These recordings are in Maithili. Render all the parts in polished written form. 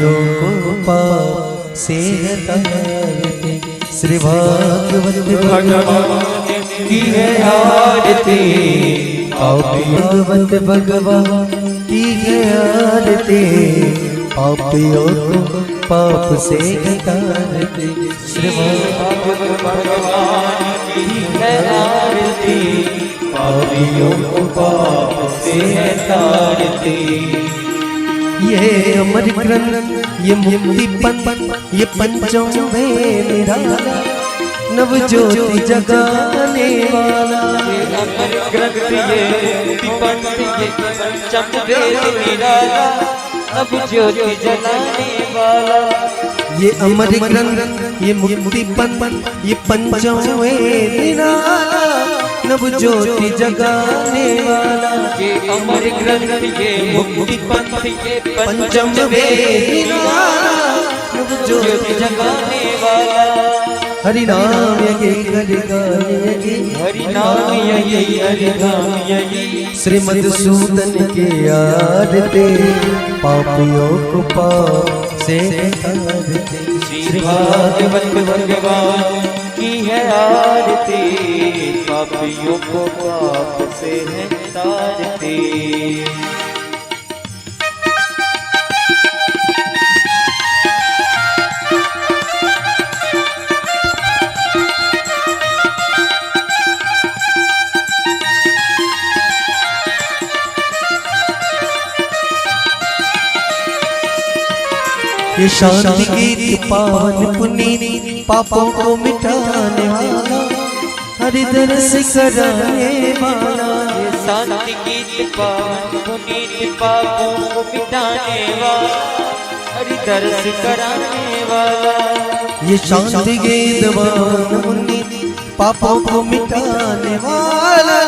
को पाप से तारते, श्री भागवत भगवान की है आरती। भागवत भगवान की है आरती, पापियों को पाप से तारते, श्री भागवत भगवान की है आरती, पापियों को पाप से तारते। ये अमर ग्रंथ, ये मुक्ति पंथ, ये पंचम वेद निराला, नव ज्योति जगाने वाला। ये अमर ग्रंथ, ये मुक्ति पंथ, ये पंचम वेद निराला, नव ज्योति जलाने वाला। ये अमर ग्रंथ, ये मुक्ति पंथ, ये पंचम वेद निराला, नव ज्योति जगाने वाला। ये अमर ग्रंथ, ये मुक्ति पंथ, ये पंचम पंचम वेद वेद निराला, नव ज्योति ज्योति जगाने वाला। हरि नाम यज्ञ कर गान यज्ञ, हरि नाम यही, हरि नाम यही। श्री मधुसूदन के आरती, पापियों को पाप से तारते। श्री भागवत भगवान की है आरती, पापियों को पाप से है तारते। ये शांति गीत पावन पुनीत, पापों को मिटाने वाला, हरि दर्श कराने वाला। ये शांति गीत पावन पुनीत, पापों को मिटाने वाला, हरि दर्श कराने वाला। ये शांति गीत पावन पुनीत, पापों को मिटाने वाला,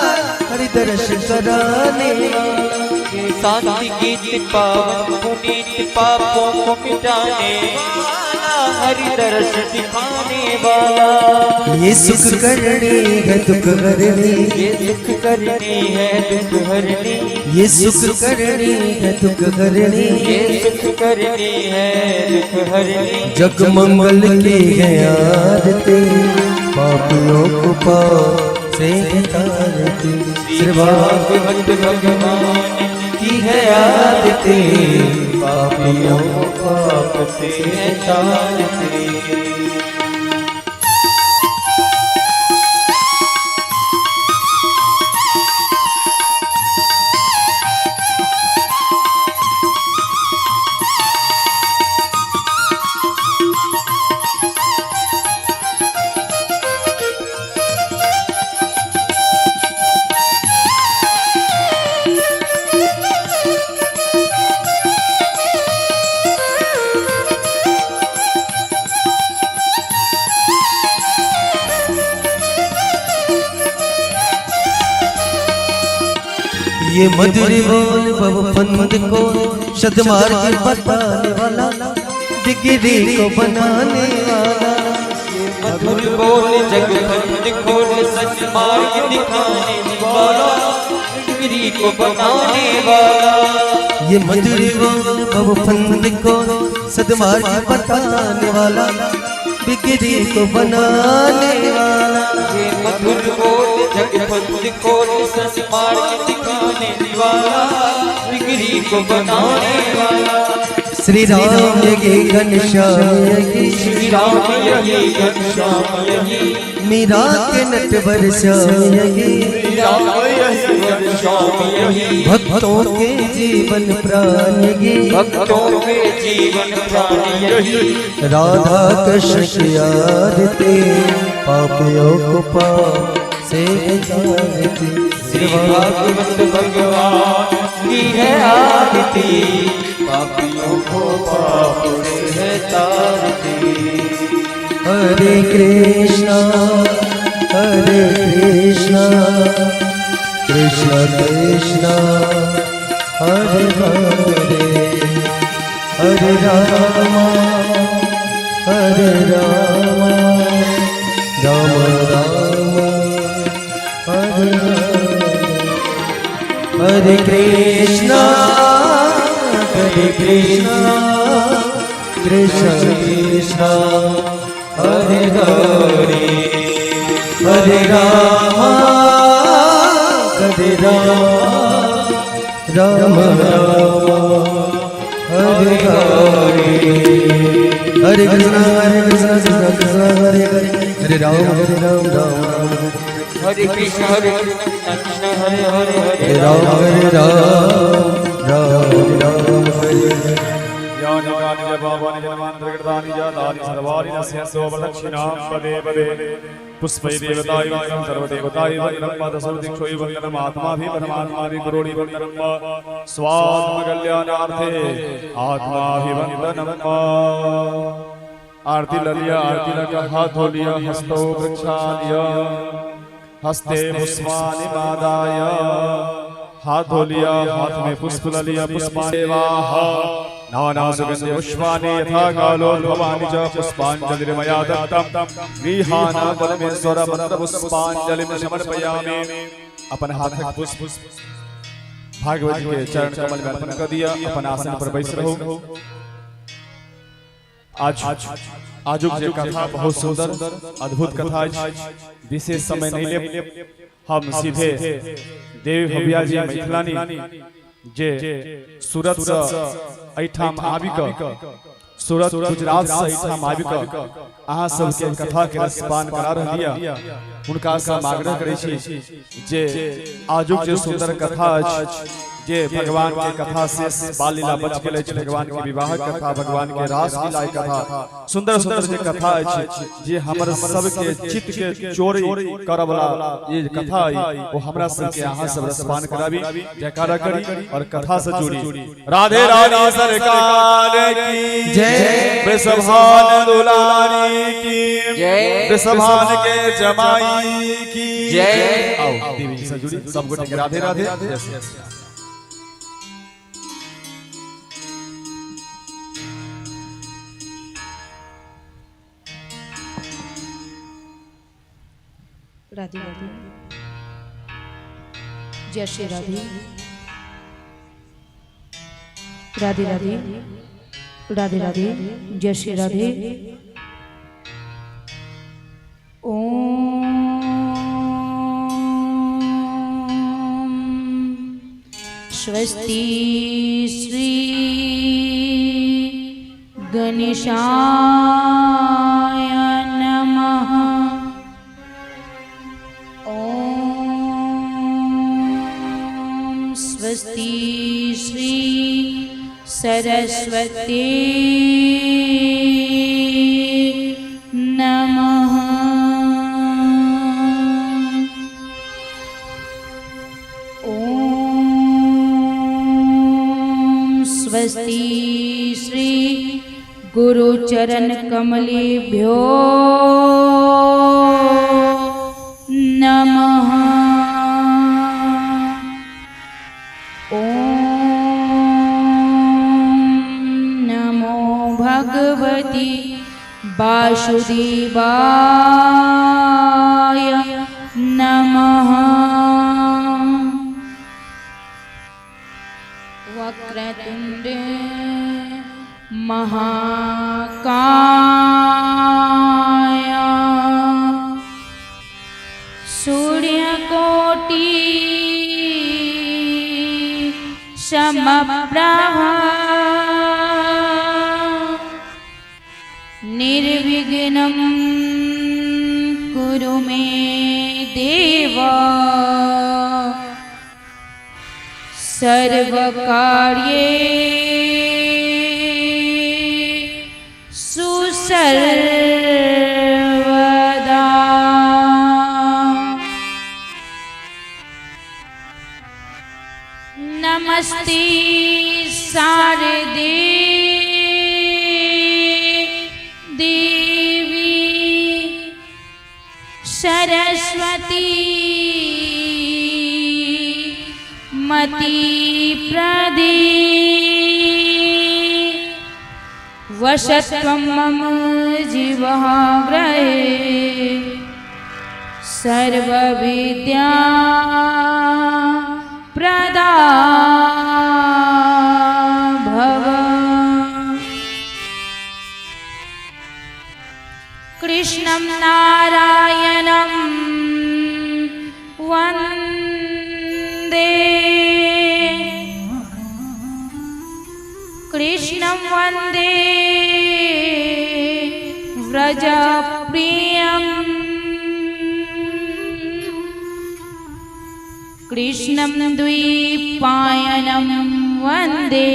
हरि दर्श कराने वाला। ये शांति गीत पावन पुनीत, पापों को मिटाने वाला, हरि दर्श दिखाने वाला। ये सुख करनी है दुख हरनी, ये सुख करनी है दुख हरनी, ये सुख करनी है दुख हरनी, ये सुख करनी है दुख हरनी। जग मंगल की है आरती, पापियों को पाप से तारती। श्री भागवत भगवान की है आरती, पापियों को पाप से है तारते। ये मधुर बोल भव फंद को सदमार्ग बताने वाला, डिग्री को बनाने वाला। मधुर बोल जग फंद खोल, सच मार्ग दिखाने वाला, डिग्री को बनाने वाला। ये मधुर बोल भव फंद को सदमार्ग बताने वाला, बिगड़ी को बनाने वाला। ये मधुर बोल जग फंद खोल, सच मार्ग दिखाने वाला, डिग्री को बनाने वाला। श्री राम यज्ञ घनश्याम यज्ञ, श्री राम यही, घनश्याम यही। मीरा के नटवर श्याम यज्ञ, श्री राम यही, घनश्याम यही। भक्तों के जीवन प्राण यज्ञ, भक्तों के जीवन प्राण यही। राधा कृष्ण की आरती, पापियों को पाप से तारती। श्री भागवत भगवान की है आरती, पापियों को पाप से है तारती। हरे कृष्णा हरे कृष्णा, कृष्ण कृष्णा हरे हरे, हरे रामा हरे रामा, राम राम हरे हरे। हरे कृष्णा हरे कृष्णा, कृष्ण कृष्ण हरे हरे, हरे राम हरे राम राम राम हरे हरे। हरे कृष्ण हरे कृष्ण कृष्ण कृष्ण हरे हरे, हरे राम हरे राम राम राम हरे कृष्ण हरे कृष्ण कृष्ण हरे हरे, हरे राम हरे राम राम राम हरे हरे। यानि कानि च पापानि जन्मान्तरकृतानि च तानि सर्वाणि नश्यन्तो प्रदक्षिणां पदे पदे। पुष्पै देवताय वन्दनं, सर्वदेवताय वन्दनं, पादसर्वदीक्षोय वन्दनम्, आत्माभि परमात्माभि गुरोणि वन्दनं, स्वात्मकल्याणार्थे आत्माभिवन्दनम्। आरती ल लिया, आरती लगा हाथ धो लिया, हस्तो प्रक्षाल्य हस्ते पुष्पाणि मादाय, हाथ धो लिया, हाथ में पुष्प ल लिया, पुष्पाणि नाना सुगंधि पुष्पाणि यथा कालोद्भवानि च पुष्पाञ्जलिर्मया दत्तं गृहाणा परमेश्वर मंत्र पुष्पाञ्जलिं समर्पयामि। अपन हाथक पुष्प भागवत जी के चरण कमल में अर्पण कर दिया। अपन आसन पर बैस रहो। आज आजुक जे कथा बहुत सुंदर अद्भुत कथा अछि। विशेष समय नहीं ले, हम सीधे देवी भव्या जी मैथिलानी जे सूरत से एहिठाम आबि कऽ, सूरत गुजरात से एहिठाम आबि कऽ अहाँ सबके कथा के रसपान करा रहल यऽ, हुनका से हम आग्रह करै छी जे आजुक जे सुंदर कथा अछि, जे भगवान के कथा शेष बाल लीला बच गेल अछि, भगवान के विवाह कथा, भगवान के रास लीला कथा, सुंदर सुंदर जे कथा अछि, जे हमर सबके चित्त के चोरी करऽ वाला ये कथा अछि, ओ हमरा सबके अहाँ सब रसपान कराबी। जयकारा करी और कथा से जुड़ी। राधे राधे सरकार की जय। वृषभान दुलारी की जय। वृषभान के जमाई की जय। आओ देवी जी से जुड़ी सब गोटे के राधे राधे। जय श्री कृष्ण। राधे राधे, जय श्री राधे। राधे राधे, राधे राधे, जय श्री राधे। ओम स्वस्ति श्री गणेशाय नमः। ॐ स्वस्ति श्री सरस्वती नमः। ॐ स्वस्ति श्री गुरुचरणकमलेभ्यो नमः। ॐ नमो भगवति वासुदेवाय नमः। वक्रतुण्ड महाकाय सूर्यकोटि समप्रभा निर्विघ्नं कुरु मे देव सर्वकार्ये सुसर्वदा। नमस्ते शारदे देवी सरस्वती मति प्रदे वशत्वं मम जिह्वाग्रहे सर्वविद्या प्रदा भव। कृष्णं नारायणं वन्दे। कृष्णं वन्दे व्रजप्रियम्। कृष्णं द्वीपायनं वन्दे।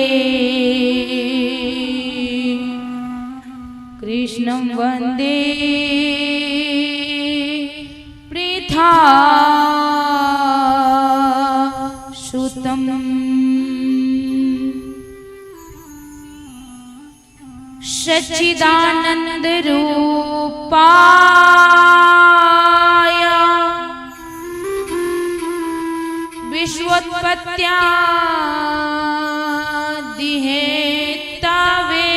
कृष्णं वन्दे पृथा सुतम्। सच्चिदानंद रूपाय विश्वोत्पत्त्यादिहेतवे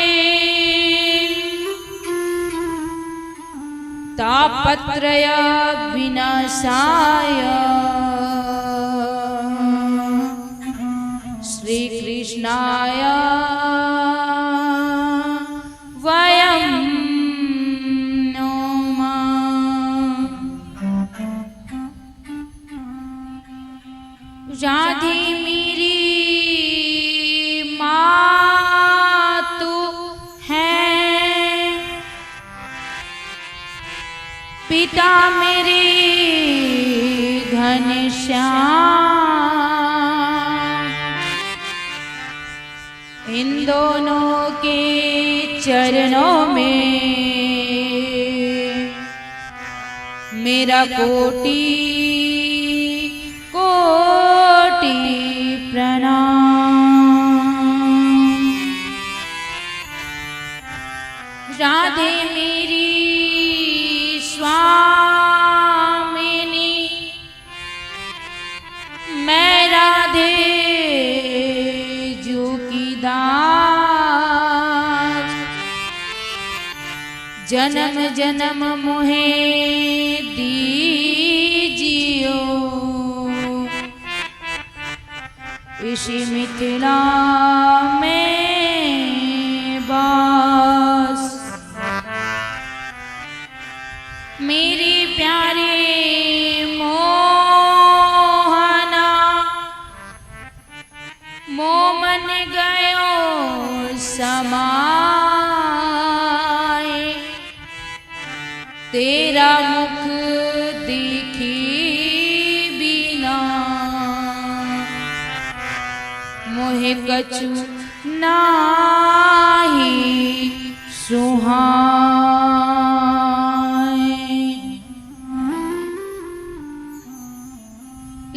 तापत्रय विनाशाय श्रीकृष्णाय वयं नमः। राधे मेरी मातु है, पिता मेरे घनश्याम, इन दोनों के चरणों में मेरा कोटि कोटि प्रणाम। राधे मेरी स्वामिनी, मैं राधे जो की दास, जन्म जन्म मोहे दीजियो इसी मिथिला में वास। मेरे प्यारे मोहना, मोमन गयो समाए, तेरा मुख दिखी बिना मोहे कछु नाही सुहाए।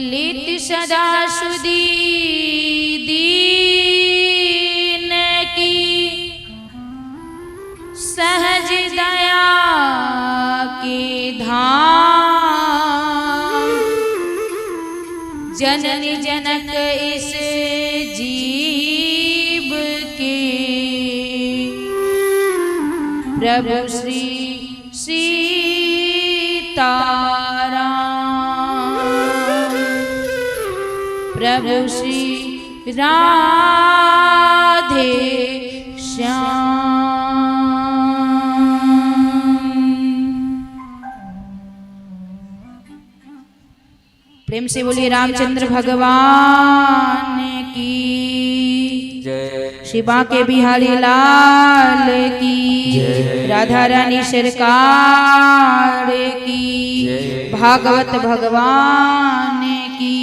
लेत सदा सुदी दीन की, सहज दया के धाम, जननी जनक इस जीव के, प्रभु श्री सीताराम, प्रभु श्री राधे श्याम। प्रेम से बोलिए रामचंद्र भगवान की जय। शिवा के बिहारी लाल की, राधा रानी सरकार की, भागवत भगवान की,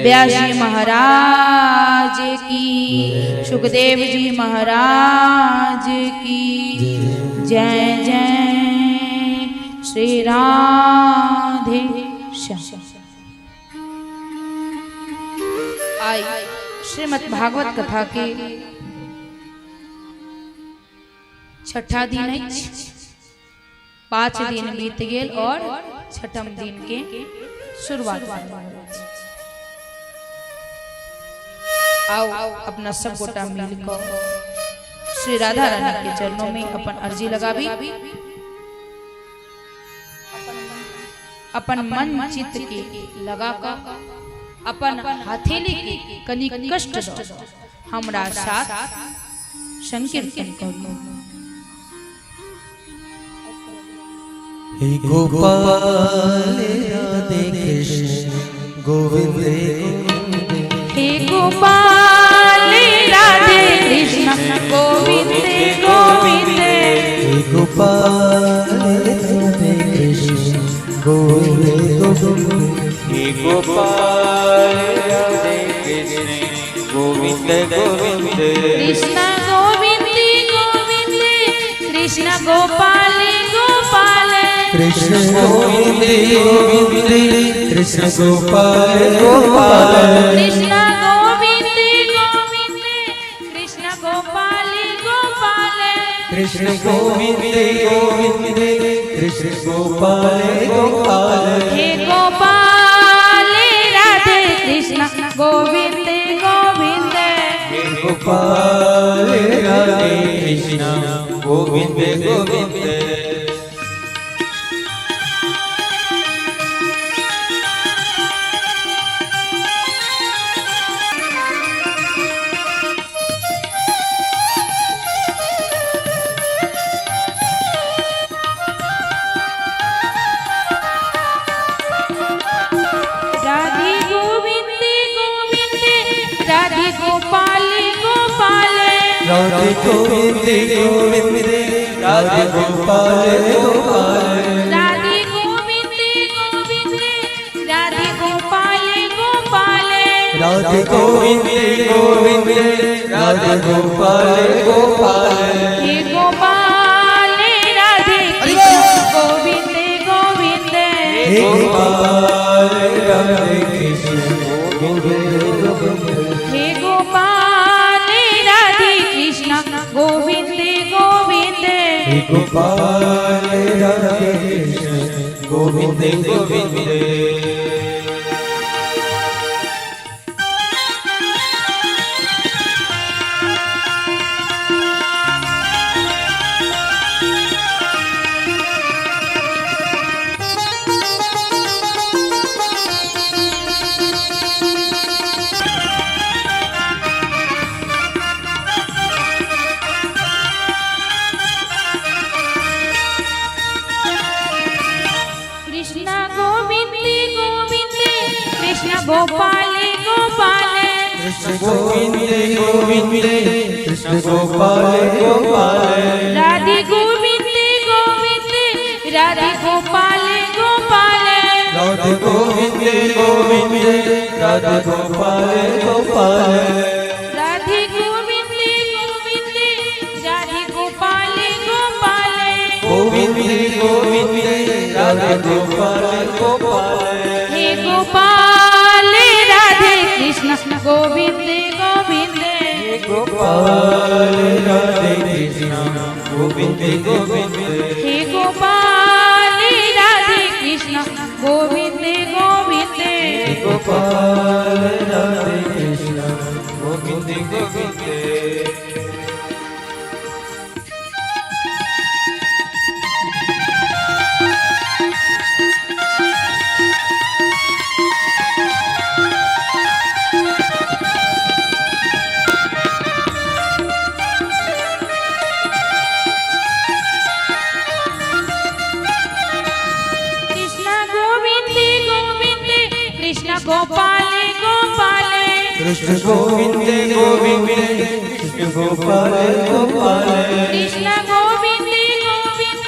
व्यास जी महाराज की, सुखदेव जी महाराज की जय जय श्री राधे श्याम। आई श्रीमद् भागवत कथा के छठा दिन अछि। 5 दिन बीत गेल और छठम दिन के शुरुआत। आओ अपना सब गोटा मिलकर श्री राधा रानी के चरणों में अपन अर्जी लगाबी, अपन मन चित्त के लगा कर अपन हथेली के कनी कष्ट दऽ हमरा साथ संकीर्तन करू। हे गोपाल राधे कृष्ण गोविंद गोविंद। हे गोपाल राधे कृष्ण गोविंद गोविंद। हे गोपाल राधे कृष्ण गोविंद गोविंद। हे गोपाल राधे कृष्ण गोविंद गोविंद। कृष्ण गोविंद गोविंद कृष्ण गोपाल गोपाल। कृष्ण गोविंद गोविंद कृष्ण गोपाल गोपाल। कृष्ण गोविंद गोविंद कृष्ण गोपाल गोपाल। कृष्ण गोविंद गोविंद कृष्ण गोपाल गोपाल। हे गोपाल राधे कृष्ण गोविंद गोविंद। हे गोपाल राधे कृष्ण गोविंद गोविंद। राधे गोविंद गोविंद राधे गोपाल गोपाल। राधे गोविंद गोविंद राधे गोपाल गोपाल। राधे गोविंद गोविंद राधे गोपाल गोपाल। राधे गोविंद गोविंद राधे गोपाल गोपाल। हे गोपाल राधे कृष्ण गोविंद गोविंद। हे गोपाल राधे कृष्ण गोविंद गोविंद। हे गोपाल राधे कृष्ण गोविंद गोविंद। हे गोपाल राधे कृष्ण गोविंद गोविंद। कृष्ण गोविंद गोविंद कृष्ण गोपाल गोपाल। कृष्ण गोविंद गोविंद कृष्ण गोपाल गोपाल। राधे गोविंद गोविंद राधे गोपाल गोपाल। राधे गोविंद गोविंद राधे गोपाल गोपाल। राधे गोविंद गोविंद राधे गोपाल गोपाल। गोविंद गोविंद राधे गोपाल गोपाल। हे गोपाल राधे कृष्ण गोविंद गोविंद। हे गोपाल राधे कृष्ण गोविंद गोविंद। हे गोपाल राधे कृष्ण गोविंद गोविंद। हे गोपाल राधे कृष्ण गोविंद गोविंद। कृष्ण गोविंद गोविंद कृष्ण गोपाल गोपाल। कृष्ण गोविंद गोविंद कृष्ण गोपाल गोपाल। कृष्ण गोविंद गोविंद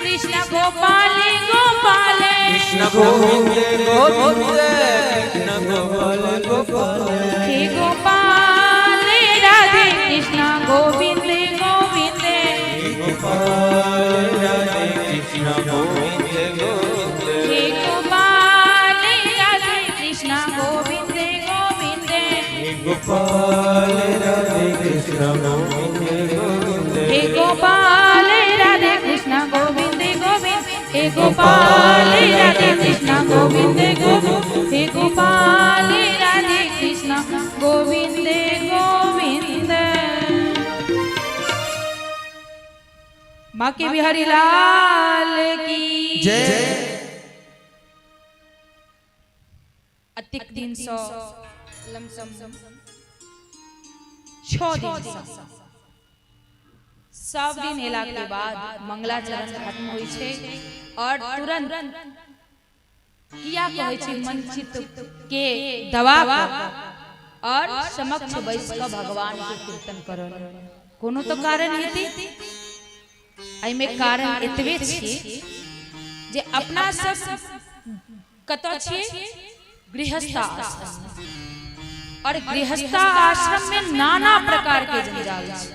कृष्ण गोपाल गोपाल। कृष्ण गोविंद गोविंद कृष्ण गोपाल गोपाल। हे गोपाल राधे कृष्ण गोविंद गोविंद। हे गोपाल राधे कृष्ण गोविंद गोविंद। हे गोपाल राधे कृष्ण गोविंद गोविंद। हे गोपाल राधे कृष्ण गोविंद गोविंद। हे गोपाल राधे कृष्ण गोविंद गोविंद। हे गोपाल राधे कृष्ण गोविंद गोविंद। हे गोपाल राधे कृष्ण गोविंद गोविंद। माँ के बिहारी लाल की जय। अतिक दिन सौ लमसम 6 दिन सब दिन एला के बाद मंगलाचरण खत्म होइ छै और तुरंत किया कहै छै मन चित्त के दबा कऽ और समक्ष बैस कऽ भगवान के कीर्तन करल। कोनो तो कारण हेतै। एहिमे कारण एतबे छै जे अपना सब कतऽ छियै? गृहस्थ आश्रम। और गृहस्थ आश्रम में नाना प्रकार के जंजाल छै।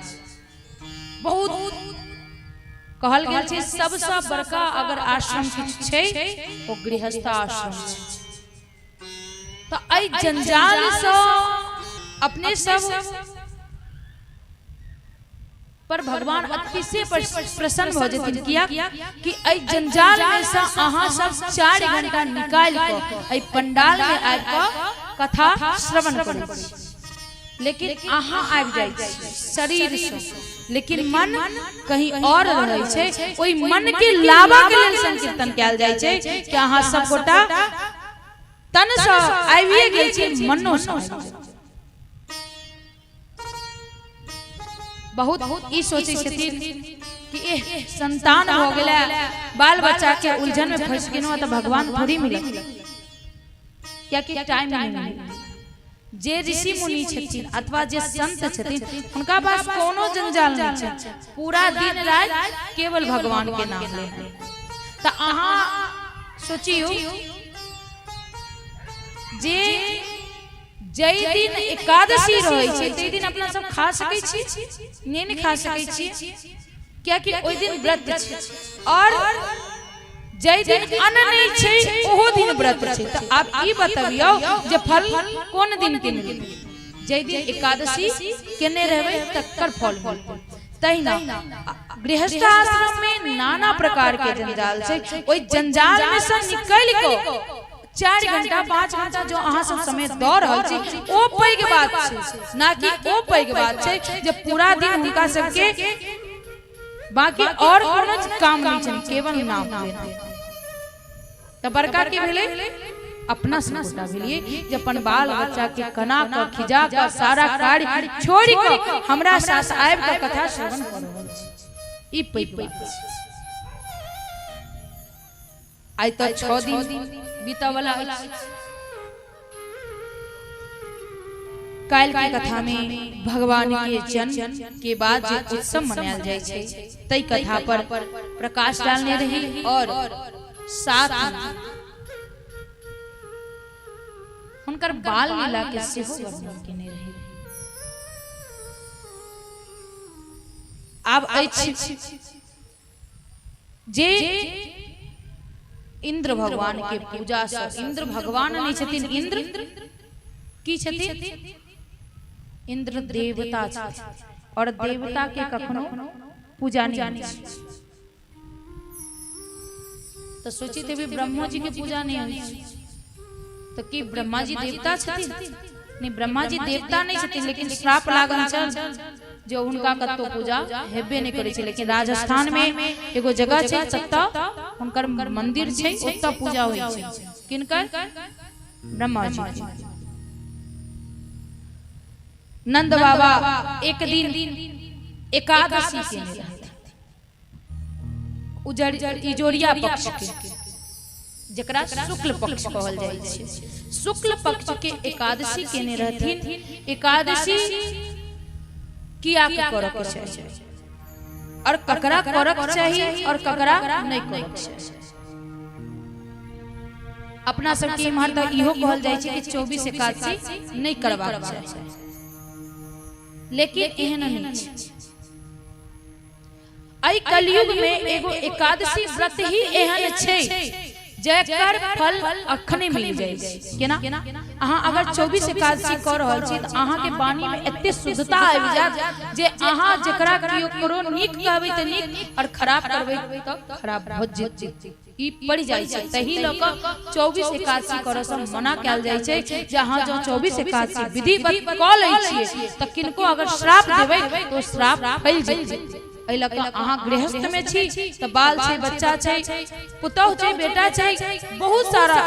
बहुत कहल गेल छै सबसँ बड़का अगर आश्रम किछु छै ओ गृहस्थ आश्रम छै। तऽ एहि जंजालसँ अपने सब पर भगवान अतिशय प्रसन्न भऽ जेथिन, किया कि एहि जंजाल में से अहाँ सब 4 घंटा निकालि कऽ एहि पंडाल में आबि कऽ कथा श्रवण करै छी। लेकिन अहाँ आबि जाइ छी शरीर से, लेकिन मन कहीं और रहै छै। ओहि मन के लाबऽ के लेल संकीर्तन कयल जाइ छै कि अहाँ सब गोटा तन से आबिए गेल छी, मनो से आबि गेल। बहुत ई सोचै छथिन कि एह संतान भऽ गेलै, बाल बच्चा के उलझन में फंसि गेलहुँ तऽ भगवान थोड़ी मिलत, कियाकि टाइम नहीं मिलत। जे ऋषि मुनि छथिन अथवा जे संत छथिन हुनका पास कोनो जंजाल नहीं छै, पूरा दिन राति केवल भगवान के नाम लेनाइ। तऽ अहाँ सोचियौ जे जाहि दिन एकादशी रहै छै ताहि दिन अपना सब खा सकै छी? नहि ने खा सकै छी, कियाकि ओहि दिन व्रत छै। और जाहि दिन अन्न नहि छै ओहो दिन व्रत छै। तऽ आब ई बतबियौ जे फल कोन दिन के मिलतै? जाहि दिन एकादशी केने रहबै तकर फल मिलतै। तहिना गृहस्थ आश्रम में नाना प्रकार के जंजाल छै, ओहि जंजाल में से निकलि कऽ 4 घंटा 5 घंटा जो अहाँ सब समय दऽ रहल छी ओ पैघ बात छै, ना कि ओ पैघ बात छै जे पूरा दिन हुनका सबके बाकी और कोनो काम नहीं छै, केवल नाम लेना। तऽ बड़का के भेलै? अपना सब गोटा भेलियै जे अपन बाल बच्चा के कना कऽ खिजा कऽ सारा कार्य छोड़ि कऽ हमरा साथ आबि कऽ कथा श्रवण कऽ रहल छी, ई पैघ बात छै। आइ तऽ 6 दिन बीतऽ वाला अछि। काल्हि के कथा में भगवान के जन्म के बाद जे उत्सव मनायल जाइ छै तै कथा पर प्रकाश डालने रही और साथ में हुनकर बाल लीला के सेहो वर्णन केने रही। आब अछि जे इंद्र भगवान के पूजा से, इंद्र भगवान नहीं छथिन, इंद्र की छथिन? इंद्र देवता छथिन और देवता के कखनो पूजा नहीं होइ छै। तऽ सोचित हेबै ब्रह्मो जी के पूजा नहीं होइ छै, तऽ की ब्रह्मा जी देवता छथिन? नहीं, ब्रह्मा जी देवता नहीं छथिन, लेकिन श्राप लागल छल जो हुनका कतौ पूजा हेबे नहीं करै छै। लेकिन राजस्थान में एगो जगह छै ततऽ हुनकर मंदिर छै, ओतऽ पूजा होइ छै। किनकर? ब्रह्मा जी। नंद बाबा एक दिन एकादशी केने रहथिन, उजर इजोरिया पक्ष के, जकरा शुक्ल पक्ष कहल जाइ छै, शुक्ल पक्ष के एकादशी केने रहथिन। एकादशी किया के करऽ के चाही और ककरा करऽ के चाही और ककरा नहीं करऽ के चाही? अपना सबके इम्हर तऽ इहो कहल जाइ छै कि 24 एकादशी नहीं करबाक चाही, लेकिन एहन नहीं छै। एहि कलयुग में एगो एकादशी व्रत ही एहन छै जकर फल अखने मिल जाइ छै। केना? अहाँ अगर 24 एकादशी कऽ रहल छी तऽ अहाँके वाणी में एते शुद्धता आबि जायत जे अहाँ जकरा केओ करो नीक कहबै तऽ नीक और खराब करबै तऽ खराब भऽ जेतै, ई पड़ि जाइ छै। तही लऽ कऽ 24 एकादशी करऽ सँ मना कयल जाइ छै जे अहाँ जँ 24 एकादशी विधिवत कऽ लै छियै तऽ किनको अगर श्राप देबै तऽ ओ श्राप फैल जेतै। एहि लऽ कऽ अहाँ गृहस्थ में छी तऽ बाल छै, बच्चा छै, पुतहु छै, बेटा छै, बहुत सारा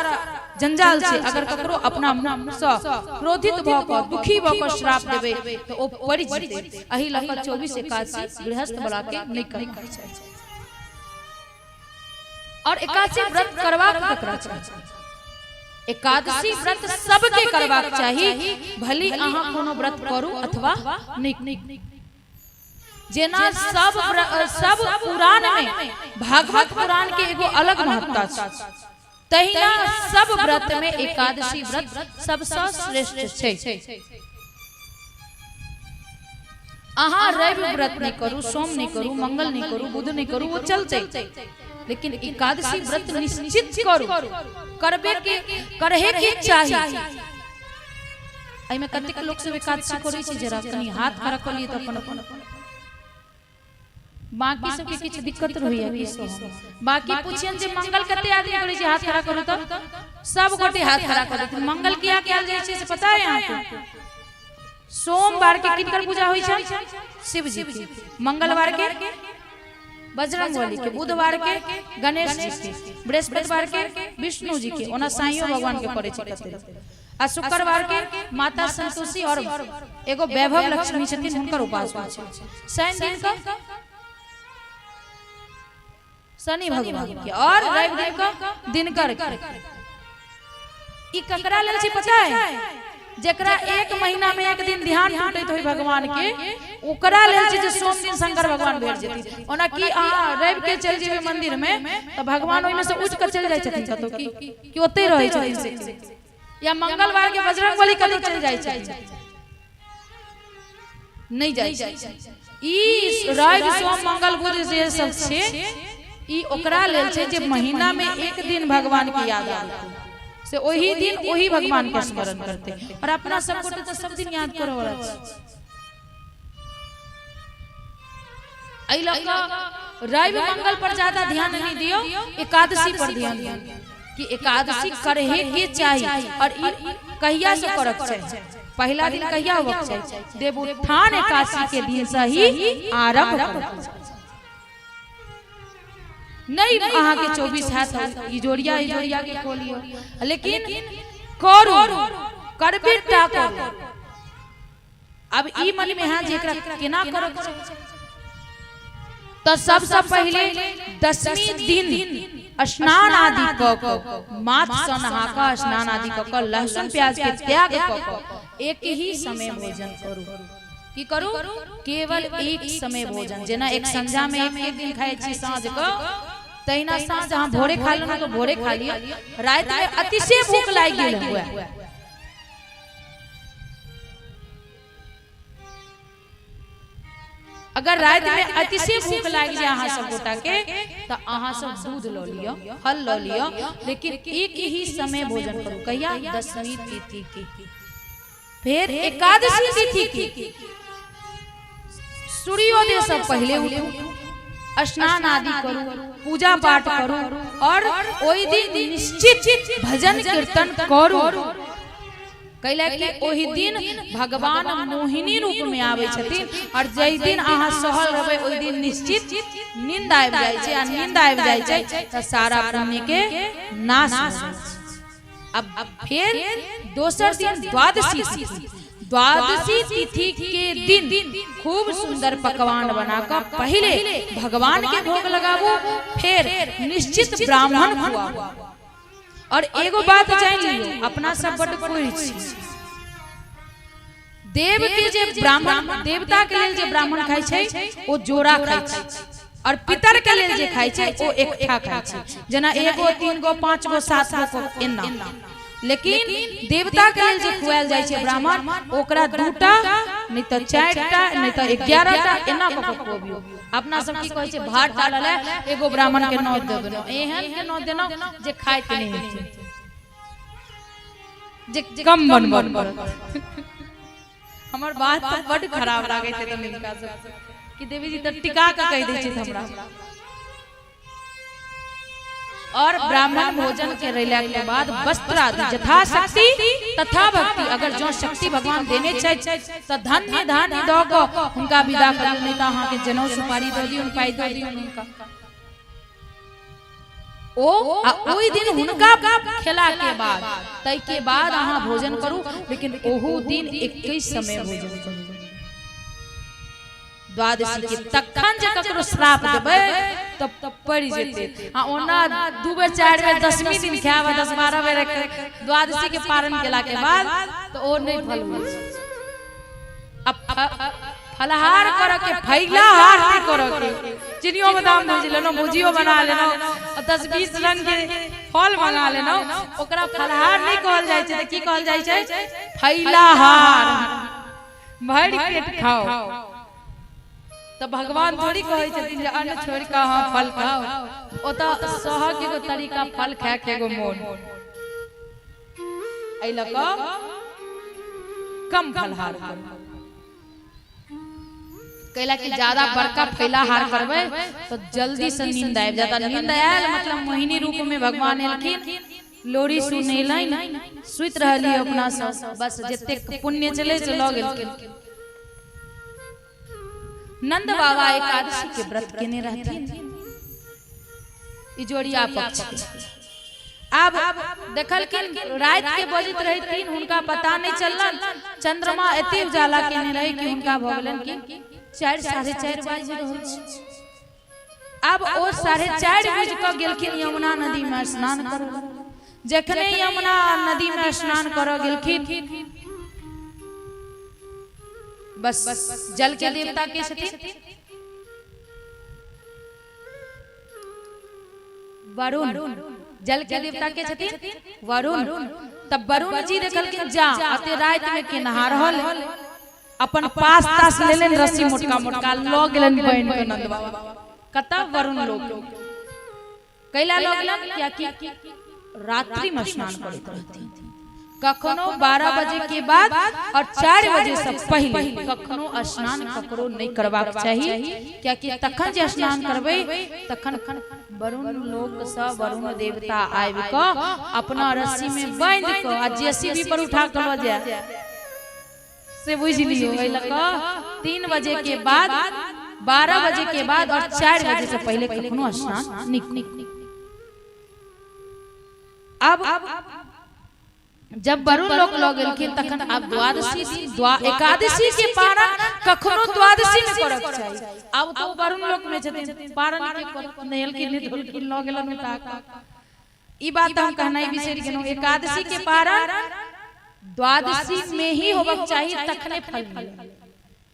जंजाल छै। अगर ककरो अपना मुँहसँ क्रोधित भऽ कऽ दुखी भऽ कऽ श्राप देबै तऽ ओ पड़ि जेतै। एहि लऽ कऽ 24 एकादशी गृहस्थ वाला के नहि करबाक चाही। और एकादशी व्रत करबाक ककरा चाही? एकादशी व्रत सबके करबाक चाही, भली अहाँ कोनो व्रत करू अथवा नहि। जेना सब सब पुराण में भागवत पुराण के एगो अलग महत्ता छै, तहिना सब व्रत में एकादशी व्रत सबसँ श्रेष्ठ छै। अहाँ रवि व्रत नहीं करू, सोम नहीं करू, मंगल नहीं करू, बुध नहीं करू, वो चलते, लेकिन एकादशी व्रत निश्चित करू, करबे के करहे के चाही। एहिमे कतेक लोक सब एकादशी करै छै? जरा कनि हाथ खड़ा कऽ लिअ तऽ अपन अपन। बाकी सबके किछु दिक्कत रहैया की सब? बाकी पुछियन जे मंगल कते आदमी करै छै, हाथ खड़ा करू तऽ सब गोटे हाथ खड़ा कऽ देथिन। मंगल किया कयल जाइ छै से पता है अहाँके? सोमवार के किनकर पूजा होइ छै? शिव जी के। मंगलवार के बजरंग बली के, बुधवार के गणेश जी के, बृहस्पतिवार के विष्णु जी के, ओना साइयो भगवान के पड़े छै कते, आ शुक्रवार के माता संतोषी और एगो वैभव लक्ष्मी छथिन, हुनकर उपास होइ छै। शनि दिन का शनि भगवान के और रवि दिन का दिनकर के। ई ककरा लेल छै पता है? जेकरा एक महीना में एक दिन ध्यान टूटैत होई भगवान के, ओकरा लेल छै जे सोम दिन शंकर भगवान भेट जेथिन। ओना की अहाँ रवि के चलि जेबै मंदिर में तऽ भगवान ओहिमे से उठि कऽ चलि जाइ छथिन कतौ की कि ओतहि रहै छथिन से? या मंगलवार के बजरंग बली कतौ चलि जाइ छथिन? नहि जाइ छै। ई रवि सोम मंगल बुध जे सब छै, ई ओकरा लेल छै जे महीना में एक दिन भगवान के याद आबे से ओही दिन ओही भगवान के स्मरण करते। और अपना सब गोटे तऽ सब दिन याद करऽ वाला छै। एहि लऽ कऽ रवि मंगल पर ज्यादा ध्यान नहीं दियौ, एकादशी पर ध्यान दियौ कि एकादशी करहे के चाही। और ई कहिया से करक चाही? पहिला दिन कहिया होबक चाही? देवोत्थान एकादशी के दिन से ही आरंभ करक चाही। नहीं अहाँ के 24 हैत, इजोरिया इजोरिया के खोलियो, लेकिन करू, करबे टा करू। अब ई मन में है जे एकरा केना करक चाही, तऽ सबसँ पहिले दसवीं दिन स्नान आदि कऽ कऽ, माथ सँ नहा कऽ स्नान आदि कऽ कऽ, लहसुन प्याज के त्याग कऽ कऽ एक ही समय भोजन करू। की करू? केवल एक समय भोजन। जेना एक संझा में एक एक दिन खाइ छी साँझ कऽ, तहिना साँझ अहाँ भोरे खा लेलहुँ तऽ भोरे खा लिअ। राति में अतिशय भूख लागि गेल हुए, अगर राति में अतिशय भूख लागि जाय अहाँ सब गोटा के, तऽ अहाँ सब दूध लऽ लिअ, फल लऽ लिअ, लेकिन एक ही समय भोजन करू। कहिया? दसवीं तिथि के। फेर एकादशी तिथि के सूर्योदय से पहले उठू, स्नान आदि करू, पूजा पाठ करू और ओहि दिन निश्चित भजन कीर्तन करू, कैला कि ओहि दिन भगवान मोहिनी रूप में आबै छथिन। और जाहि दिन अहाँ सहल रहबै, ओहि दिन निश्चित नींद आबि जाइ छै, आ नींद आबि जाइ छै तऽ सारा पुण्य के नाश हो जाइ छै। अब फेर दोसर दिन द्वादशी तिथि। द्वादशी तिथि के दिन खूब सुंदर पकवान बनाकर पहले भगवान के भोग लगाबू, फिर निश्चित ब्राह्मण खुआबू। और एगो बात जान लियो, अपना सब बड कोई छी। देव के जे ब्राह्मण, देवता के लेल जे ब्राह्मण खाइ छै ओ जोड़ा खाइ छै, और पितर के लेल जे खाइ छै ओ एकठा खाइ छै, जेना 1 गो, 3 गो, 5 गो, 7 गो एना। लेकिन देवता के लेल जे खुआयल जाइ छै ब्राह्मण, ओकरा दूटा नहि तऽ चारिटा नहि तऽ 11टा एना कऽ कऽ खुअबियौ। अपना सब की कहै छै? भात डालल है, एगो ब्राह्मण के नोत दऽ देलहुँ, एहन के नोत देलहुँ जे खाइत नहि हेतै, जे कम बनबऽ पड़त। हमर बात तऽ बड्ड खराब लागैत हेतनि हिनका सब कि देवी जी तऽ टिका कऽ कहि दै छथि हमरा। और ब्राह्मण भोजन के रहला के बाद वस्त्र आदि यथाशक्ति तथा भक्ति, अगर जो शक्ति भगवान देने छथि तऽ धन्य धान्य दऽ कऽ हुनका विदा करियौ, नहि तऽ अहाँके जनउ सुपारी दऽ दियौन, पाइ दऽ दियौन हुनका। ओ आ ओहि दिन हुनका खेला के बाद ताहि के बाद अहाँ भोजन करू, लेकिन ओहू दिन एके समय भोजन करू द्वादशी के। तखन जे ककरो श्राप देबै तब पड़ि जेतै। आ ओना 2 बेर 4 बेर 10वीं दिन खायब 10-12 बेर द्वादशी के पारण केला के बाद तो ओ नहि फल होइ छै। अब फलाहार करऽ के, फैलाहार नहि करऽ के, चिनियो बादाम भूजि लेलहुँ, भुजियो बना लेलहुँ, 10-20 रंग के फल बना लेलहुँ, ओकरा फलाहार नहि कहल जाइ छै। तऽ की कहल जाइ छै? फैलाहार। भरि पेट खाओ। तऽ भगवान थोड़ी कहै छथिन जे अन्न छोड़ि कऽ अहाँ फल खाओ। ओतऽ सहऽ के एगो तरीका, फल खाय के एगो मोन। एहि लऽ कऽ कम फलहार करू, कैला कि ज्यादा बड़का फैलाहार करबै तऽ जल्दी से नींद आबि जायत। नींद आयल मतलब मोहिनी रूप में भगवान एलखिन, लोरी सुनेलनि, सुति रहलियै अपना सब, बस जतेक पुण्य छलै से लऽ गेलखिन। नंद बाबा एकादशी के व्रत केने रहथिन इजोरिया पक्ष के। आब देखलखिन राति के बजैत रहथिन, हुनका पता नहीं चललन, चंद्रमा एते उजाला केने रहे कि हुनका भऽ गेलनि कि 4 साढ़े 4 बाजि रहल छै। आब ओ 4:30 बज कऽ गेलखिन यमुना नदी में स्नान करऽ। जखने यमुना नदी में स्नान करऽ गेलखिन, बस जल के देवता के छथिन वरुण, जल के देवता के छथिन वरुण। तब वरुण जी देखलखिन जा अते राति में के नहा रहल, अपन पास तास लेलनि रस्सी मोटका मोटका लऽ गेलनि बनि के नंद बाबा कतऽ वरुण लोक कैला लऽ गेलनि, कियाकि रात्रि में स्नान करैत रहथिन। कखनो 12 बजे के बाद और 4 बजे से पहले कखनो स्नान ककरो नहीं करबाक चाही, कियाकि तखन जे स्नान करबै तखन वरुण लोक से वरुण देवता आबि कऽ अपना रस्सी में बांधि कऽ आ जेसीबी पर उठा कऽ लऽ जाय, से बुझि लियौ। एहि लऽ कऽ 3 बजे के बाद, 12 बजे के बाद और 4 बजे से पहले कखनो स्नान नहीं। अब जब वरुण लोक लऽ गेलखिन तखन आब द्वादशी दिन एकादशी के पारण कखनो द्वादशी में करक चाही। आब तो वरुण लोक में छथिन, पारण के करत नहेलखिन नहि धोलखिन, लऽ गेलन उठा कऽ। ई बात हम कहनाइ बिसरि गेलहुँ, एकादशी के पारण द्वादशी में ही होबक चाही, तखने फल मिलत।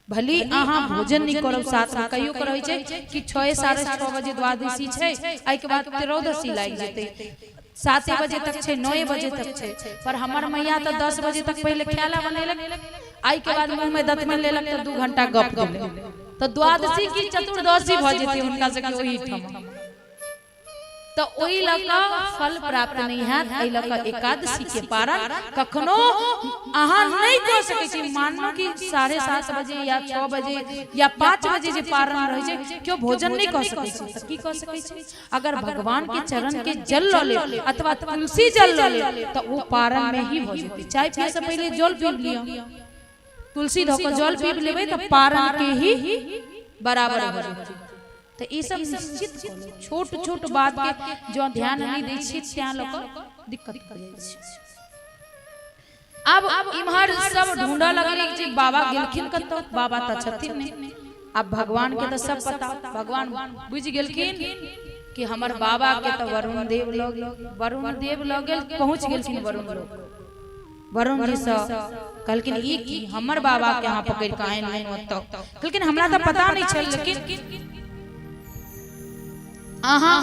भली अहाँ भोजन नहीं करब साथ में, कहियो के रहै छै कि 6 साढ़े 6 बजे द्वादशी छै, एहिके बाद त्रयोदशी लागि जेतै, 7 बजे तक छै, 9 बजे तक छै, पर हमर मैया तऽ 10 बजे तक पहिले खायला बनेलक, एहिके बाद मुँह में दतमनि लेलक तऽ 2 घंटा गप देलक, तऽ द्वादशी की चतुर्दशी भऽ जेतै हुनका सबके ओहिठाम, तऽ ओहि लऽ कऽ फल प्राप्त नहि हैत। एहि लऽ कऽ एकादशी के पारण कखनो अहाँ नहि कऽ सकै छी। मानू कि 7:30 बजे या 6 बजे या 5 बजे जे पारण रहै छै, केओ भोजन नहि कऽ सकै छै, तऽ की कऽ सकै छै? अगर भगवान के चरण के जल लऽ लेब अथवा तुलसी जल लऽ लेब तऽ ओ पारण में ही भऽ जेतै। चाय पियै से पहिले जल पीब लिअ, तुलसी धऽ कऽ जल पीब लेबै तऽ पारण के ही बराबर भऽ जेतै। तऽ ई सब निश्चित कऽ लिअ, छोट छोट बात के जँ ध्यान नहि दै छियै तैं लऽ कऽ दिक्कत भऽ जाइ छै। आब इम्हर सब ढूंढऽ लगलै जे बाबा गेलखिन कतऽ, बाबा तऽ छथिन नहि। आब भगवान के तऽ सब पता, भगवान बुझि गेलखिन कि हमर बाबा के तऽ वरुण देव लऽ गेल, वरुण देव लऽ गेल, पहुँच गेलखिन वरुण लोक। वरुण जी से कहलखिन ई की हमर बाबा के अहाँ पकड़ि कऽ आनि लेलहुँ ओतऽ? कहलखिन हमरा तऽ पता नहि छल, लेकिन अहाँ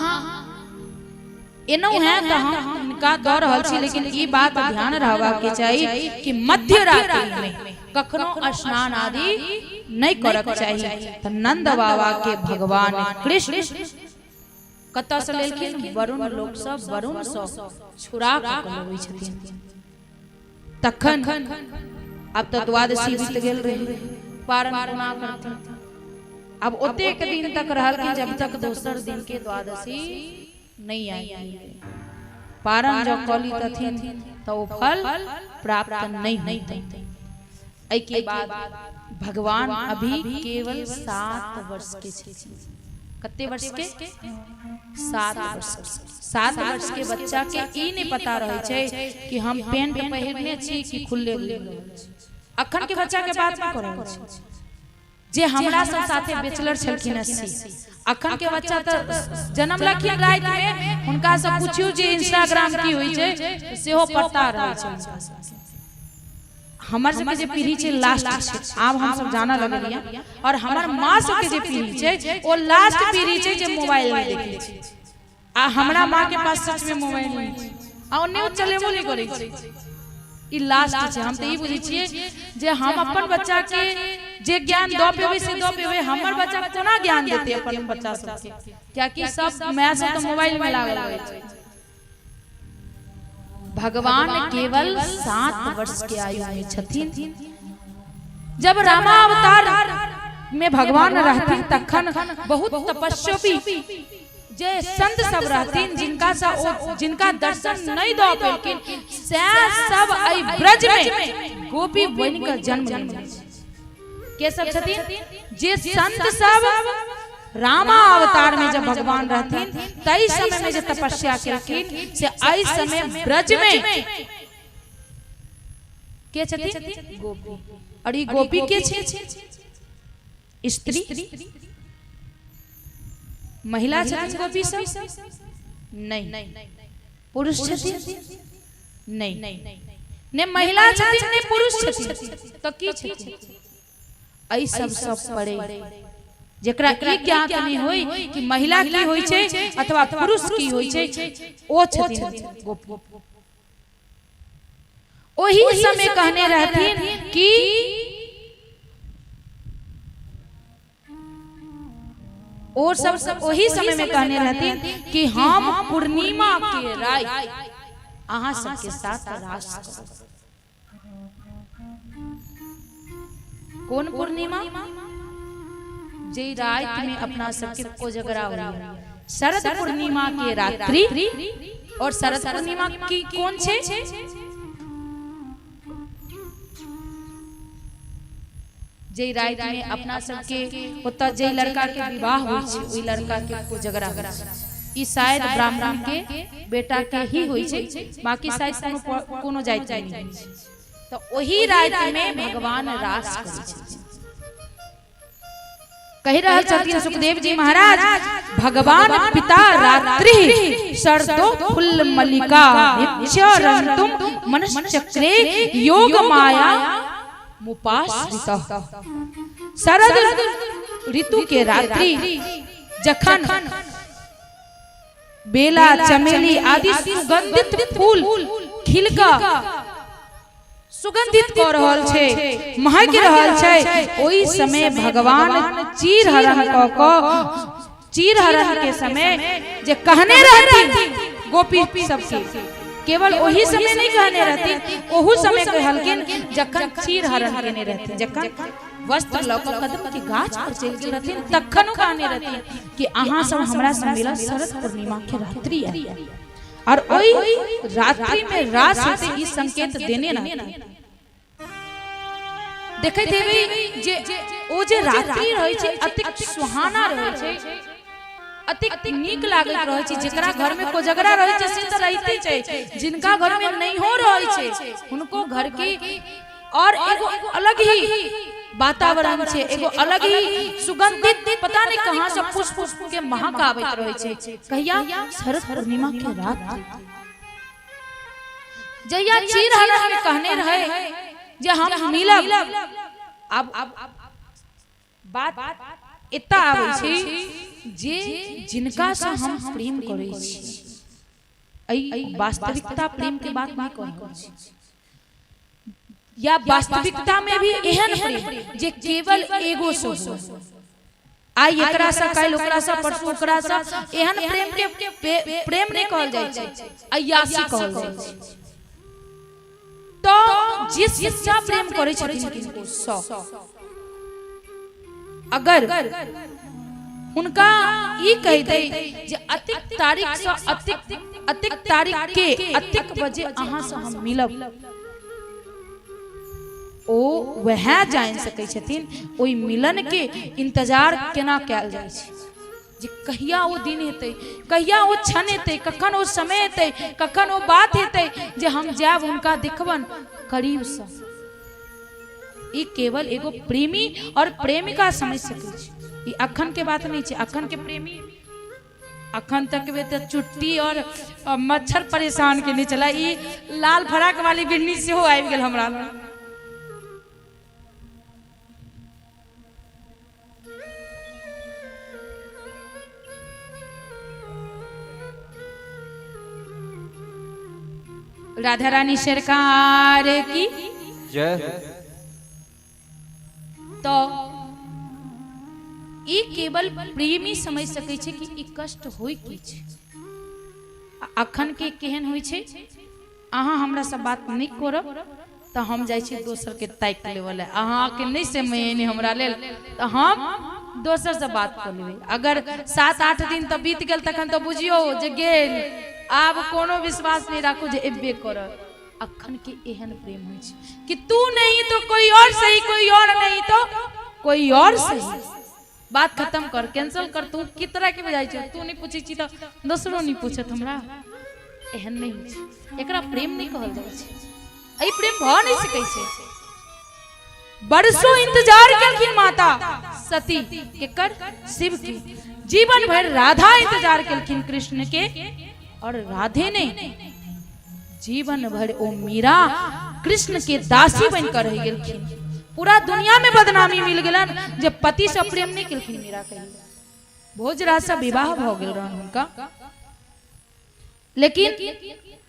एनहुँ हैं तऽ हम हुनका दऽ रहल छी, लेकिन ई बात ध्यान रहबाक चाही कि मध्य रात्रि में कखनो स्नान आदि नहि करक चाही। तऽ नंद बाबा के भगवान कृष्ण कतऽ से लेलखिन? वरुण लोक सँ, वरुण सँ छुड़ा कऽ लबै छथिन। तखन आब तऽ द्वादशी बीत गेल रहे, पारण कोना करथिन? आब ओतेक दिन तक रहलखिन जब तक दोसर दिन के द्वादशी नहीं आई। पारण जब कऽ लीतथिन तऽ ओ फल प्राप्त नहीं होतै। एहिके बाद भगवान अभी केवल 7 वर्ष के छथिन। कते वर्ष के? 7 वर्ष। 7 वर्ष के बच्चा के ई नहीं पता रहे छै कि हम पेंट पहिरने छी कि खुले घुमि रहल छी। अखन के बच्चा के बात नहीं कर रहल छी जे हमरा सब साथे बैचलर छलखिन हँ से। अखन के बच्चा तऽ जन्मलखिन राति में, हुनका से पूछियौ जे इंस्टाग्राम की होइ छै, सेहो पता रहै छै हुनका सबके। हमर सबके जे पीढ़ी छै लास्ट छै, आब हम सब जानऽ लगलियै, और हमर माँ सबके जे पीढ़ी छै ओ लास्ट पीढ़ी छै जे मोबाइल नहि देखै छै। आ हमरा माँ के पास सच में मोबाइल नहि छै आ ओन्ने ओ चलेबो नहि करै छै। ई लास्ट छै। हम तऽ ई बुझै छियै जे हम अपन बच्चा के जे ज्ञान दऽ पेबै से दऽ पेबै, हमर बच्चा कोना ज्ञान देतै अपन बच्चा सबके, कियाकि सब माय सब तऽ मोबाइल में लागल रहै छै। भगवान केवल 7 वर्ष के आयु में छथिन। जब रामावतार में भगवान रहथिन तखन बहुत तपस्वी जे संत सब रहथिन, जिनका से ओ जिनका दर्शन नहीं दऽ पेलखिन, सएह सब एहि ब्रज में गोपी बनि कऽ जन्म लेने छै। के सब छथिन? जे संत सब रामा अवतार में जब भगवान रहथिन तई समय में जे तपस्या केलखिन से एहि समय ब्रज में के छथिन? गोपी। और ई गोपी के छै? स्त्री, महिला छथिन गोपी सब? नहीं। पुरुष छथिन? नहीं। ने महिला छथिन ने पुरुष छथिन, तऽ की छथिन? एहि सब सब परे जेकरा ई ज्ञात नहीं होई कि महिला की होई छै अथवा पुरुष की होई छै, ओ छथिन गोपी। ओही समय कहने रहथिन कि और सब ओही समय में कहने रहथिन कि हम पूर्णिमा के राति अहाँ सबके साथ रास करब। कोन पूर्णिमा? जे राति में अपना सबके कोजगरा होइया, शरद पूर्णिमा के रात्रि। और शरद पूर्णिमा की कोन छै? जे राति में अपना सबके ओतऽ जे लड़का के विवाह होइ छै ओहि लड़का के कोजगरा होइ छै। ई शायद ब्राह्मण के बेटा के ही होइ छै, बाकी शायद कोनो कोनो जाति में नहीं होइ छै। तऽ ओही राति में भगवान रास करै छथिन। कहि रहल छथिन सुखदेव जी महाराज, भगवान पिता रात्रि शरदो फुल मल्लिका नित्यरन्तुम मनश्चक्रे योग माया मुपाश्रित। शरद ऋतु के रात्रि जखन बेला चमेली आदि सुगंधित फूल खिलका सुगंधित कऽ रहल छै, महक रहल छै, ओहि समय भगवान चीर हरण कऽ कऽ चीर हरण के समय जे कहने रहथिन गोपी सबके, केवल ओही समय नहीं कहने रहथिन, ओहू समय कहलखिन जखन चीर हरण केने रहथिन, जखन वस्त्र लऽ कऽ कदम के गाछ पर चलि गेल रहथिन तखन ओ कहने रहथिन कि अहाँ सब हमरा से मिलल शरद पूर्णिमा के रात्रि आयल और ओहि रात्रि में रास होते, ई संकेत देने रहथिन। देखैत हेबै जे ओ जे रात्रि रहै छै अतिक सुहाना रहै छै, अतिक नीक लागैत रहै छै। जेकरा घर में कोजगरा रहै छै से तऽ रहिते छै, जिनका घर में नहियो रहै छै हुनको घर के और एगो अलग ही वातावरण छै, एगो अलग ही सुगंधित पता नहीं कहाँ से पुष्प पुष्प के महक आबैत रहै छै। कहिया? शरद पूर्णिमा के रात। जहिया चीर हरण में कहने रहे जे हम मिलब। अब बात एता आबै छै जे जिनका से हम प्रेम करै छी, एहि वास्तविकता प्रेम के बात नहीं कह रहल छी, या वास्तविकता में भी एहन प्रेम जे केवल एगो से हो, आइ एकरा से, काल्हि ओकरा से, परसू ओकरा से, एहन प्रेम के प्रेम नहीं कहल जाइ छै, अय्यासी कहल जाइ छै। तो जे सच्चा प्रेम करै छथिन किनको सँ, अगर हुनका ई कहि दै जे अतिक तारीख सँ अतिक अतिक तारीख के अतिक बजे अहाँ से हम मिलब, ओ वएह जानि सकै छथिन ओहि मिलन के इंतजार केना कयल जाइ छै। जे कहिया ओ दिन हेतै, कहिया ओ क्षण हेतै, कखन ओ समय हेतै, कखन ओ बात हेतै जे हम जायब हुनका देखबन करीबसँ। ई केवल एगो प्रेमी और प्रेमिका समझ सकै छै। ई अखन के बात नहीं छै। अखन के प्रेमी अखन तक में तऽ चुट्टी और मच्छर परेशान केने छला। ई लाल फराक वाली बिन्नी सेहो आबि गेल हमरा लग। राधा रानी सरकार की जय हो। तो ई केवल प्रेमी समझ सकै छै कि ई कष्ट होइ की छै। आ अखन के केहन होइ छै, अहाँ हमरा से बात नहि करब तऽ हम जाइ छी दोसरके ताकि लेबऽ लए। अहाँके नहि समय अइ हमरा लेल तऽ हम दोसरसँ बात कऽ लेबै। अगर 7-8 दिन तऽ बीत गेल तखन तऽ बुझियौ जे गेल, आब कोनो विश्वास नहि राखू जे एबे करत। अखन के एहन प्रेम होइ छै कि तू नहीं तो कोई और सही, कोई और नहीं तो कोई और सही। बात खत्म कर, कैंसिल कर। तू की तरह के बुझाइ छौ? तू नहि पूछै छी तऽ दोसरो नहि पूछत हमरा। एहन नहि होइ छै, एकरा प्रेम नहि कहल जाइ छै। एहि प्रेम भऽ नहि सकै छै। बरसों इंतजार केलखिन माता सती केकर? शिव के। जीवन भरि राधा इंतजार केलखिन कृष्ण के। और राधे नहीं, जीवन भरि ओ मीरा कृष्ण के दासी बन कर रह गेलखिन। पूरा दुनिया में बदनामी मिल गेलन जे पति से प्रेम नहीं केलखिन मीरा। कहियो भोजराज से विवाह भऽ गेल रहन हुनका, लेकिन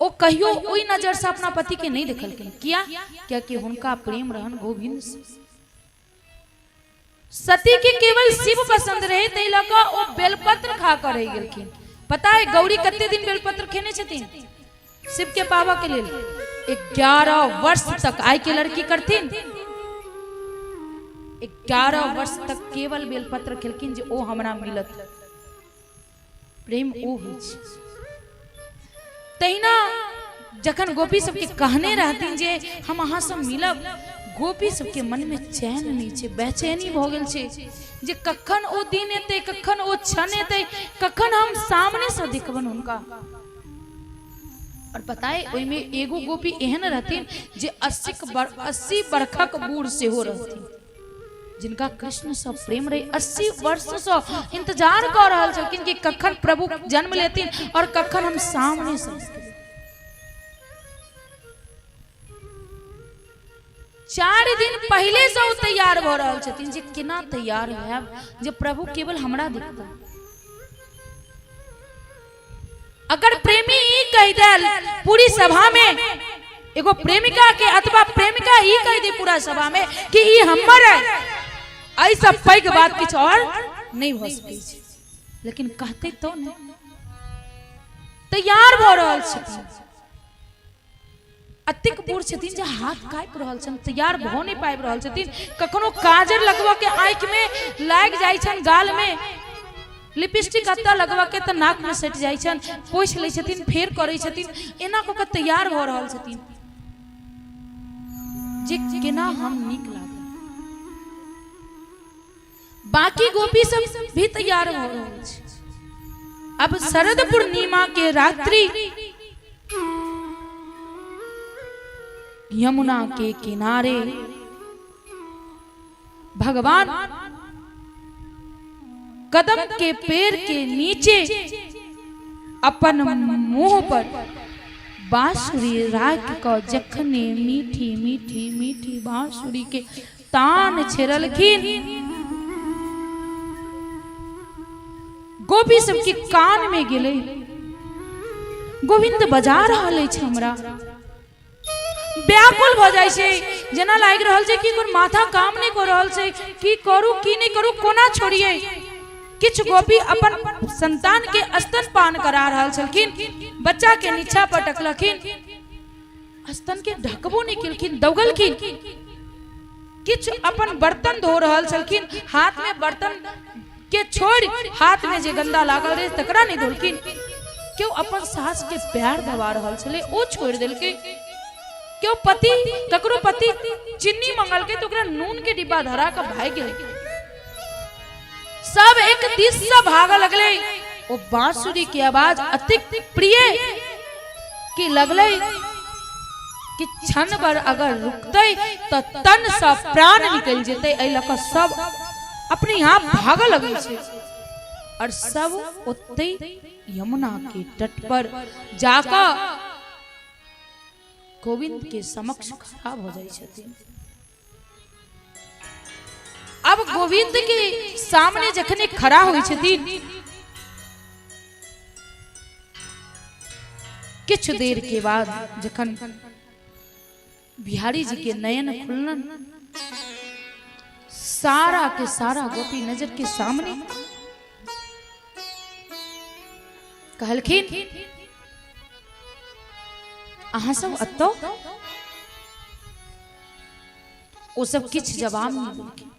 ओ कहियो ओहि नजर से अपना पति के नहीं देखलखिन। किया? कियाकि हुनका प्रेम रहन गोविंद से। सती के केवल शिव पसंद रहे, ताहि लऽ कऽ ओ बेलपत्र खा कऽ रहि गेलखिन। पता है गौरी कते दिन बेलपत्र खेने छथिन शिव के पाबऽ के लेल? 11 वर्ष तक। आइ के लड़की करथिन? 11 वर्ष तक केवल बेलपत्र खेलखिन जे ओ हमरा मिलत। प्रेम ओ होइ छै। तहिना जखन गोपी सबके कहने रहथिन जे हम अहाँसँ मिलब, गोपी सबके मनमे चैन नहि छै, बेचैनी भऽ गेल छै जे कखन ओ दिन एतै, कखन ओ क्षण एतै, कखन हम सामनेसँ देखबनि हुनका। और पता है ओहिमे एगो गोपी एहन रहथिन जे 80 बरखक बूढ़ सेहो रहथिन, जिनका कृष्ण से प्रेम रहे। 80 वर्ष से इंतजार कर रहल छलखिन कि कखन प्रभु जन्म लेथिन और कखन हम सामने से। 4 दिन पहले से ओ तैयार भऽ रहल छथिन जे केना तैयार होयब जे प्रभु केवल हमरा देखता। अगर प्रेमी ई कहि देल पूरी सभा में एगो प्रेमिका के, अथवा प्रेमिका ई कहि दे पूरा सभा में कि ई हमर है, एहि सब पैघ बात किछु और नहीं भऽ सकै छै। लेकिन कहते तो नहीं, तैयार भऽ रहल छथिन। अतेक बूढ़ छथिन जे हाथ काँपि रहल छनि, तैयार भऽ नहि पाबि रहल छथिन। कखनो काजर लगबऽ के आँखिमे लागि जाइ छनि, गालमे लिपस्टिक एतऽ लगबऽ के तऽ नाकमे सटि जाइ छनि, पोछि लै छथिन, फेर करै छथिन। एना कऽ कऽ तैयार भऽ रहल छथिन जे केना हम नीक लागब। बाकी गोपी सब भी तैयार भऽ रहल छै। अब शरद पूर्णिमा के रात्रि यमुना के किनारे भगवान कदम के पेड़ के नीचे अपन मुंह पर बांसुरी राख कऽ जखने मीठी मीठी मीठी बांसुरी के तान छेड़लखिन, गोपी सबके कान में गेलै, गोविंद बजा रहल अछि हमरा। व्याकुल भऽ जाइ छै, जेना लागि रहल छै कि ओकर माथा काम नहि कऽ रहल छै, की करू की नहि करू, कोना छोड़ियै। किछु गोपी अपन संतान के स्तनपान करा रहल छलखिन, बच्चा के नीचा पटकलखिन, स्तन के ढकबो नहि केलखिन, दौगलखिन। किछु अपन बर्तन धो रहल छलखिन, हाथ में बर्तन के छोड़ि हाथ में जे गंदा लागल रहे तकरा नहि धोलखिन। केओ अपन सास के पैर दबा रहल छलै, ओ छोड़ि देलकै। केओ पति, ककरो पति चीनी मंगलकै तऽ ओकरा नून के डिब्बा धरा कऽ भागि गेलै। सब एक दिस से भागऽ लगले। ओ बांसुरी के आवाज अतिक प्रिय कि लगले कि क्षण भर अगर रुकते तो तन से प्राण निकल जेते। एहि लऽ कऽ सब अपने यहाँ भागऽ लगै छै और सब ओते यमुना के तट पर जाकऽ गोविंद के समक्ष खड़ा हो जाइ छथिन। अब गोविंद के सामने जखने खड़ा होइ छथिन, किछु देर के बाद जखन बिहारी जी के नयन खुललन, सारा के सारा गोपी नजर के सामने। कहलखिन अहाँ सब अतौ? ओ सब किछु जवाब नहीं देलखिन।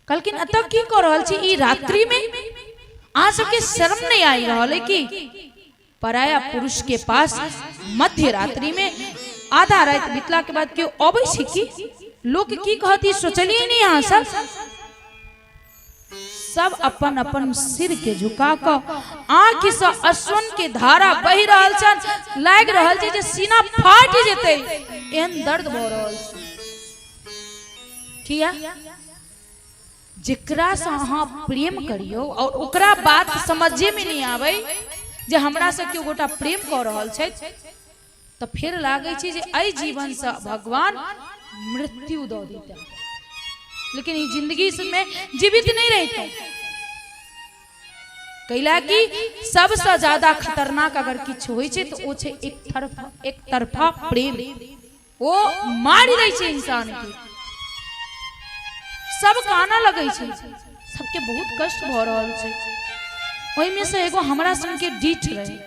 कहलखिन अतऽ की कऽ रहल छी ई रात्रि में? अहाँ सबके शर्म नहीं आई रहल है कि पराया पुरुष के पास मध्य रात्रि में आधा राति बीतला के बाद केओ अबै छै की? लोक की कहत ई सोचलिए नहीं अहाँ सब? सब अपन अपन सिर के झुका कऽ आँखि से अश्वन के धारा बहि रहल छन, लागि रहल छै जे सीना फाटि जेतै, एहन दर्द भऽ रहल छै। किया? जेकरा से अहाँ प्रेम करियौ और ओकरा बात समझे में नहीं आबै जे हमरा से केओ गोटा प्रेम कऽ रहल छै, तऽ फेर लागै छै जे एहि जीवन से भगवान मृत्यु दऽ देता, लेकिन ई जिंदगी में जीवित नहीं रहितौं। कैला कि सबसे ज्यादा खतरनाक अगर किछु होइ छै तऽ ओ छै एक तरफा प्रेम। ओ मारि दै छै इंसान के। सब कानऽ लगै छै, सबके बहुत कष्ट भऽ रहल छै। ओहिमे से एगो हमरा संग के डीठ रहे,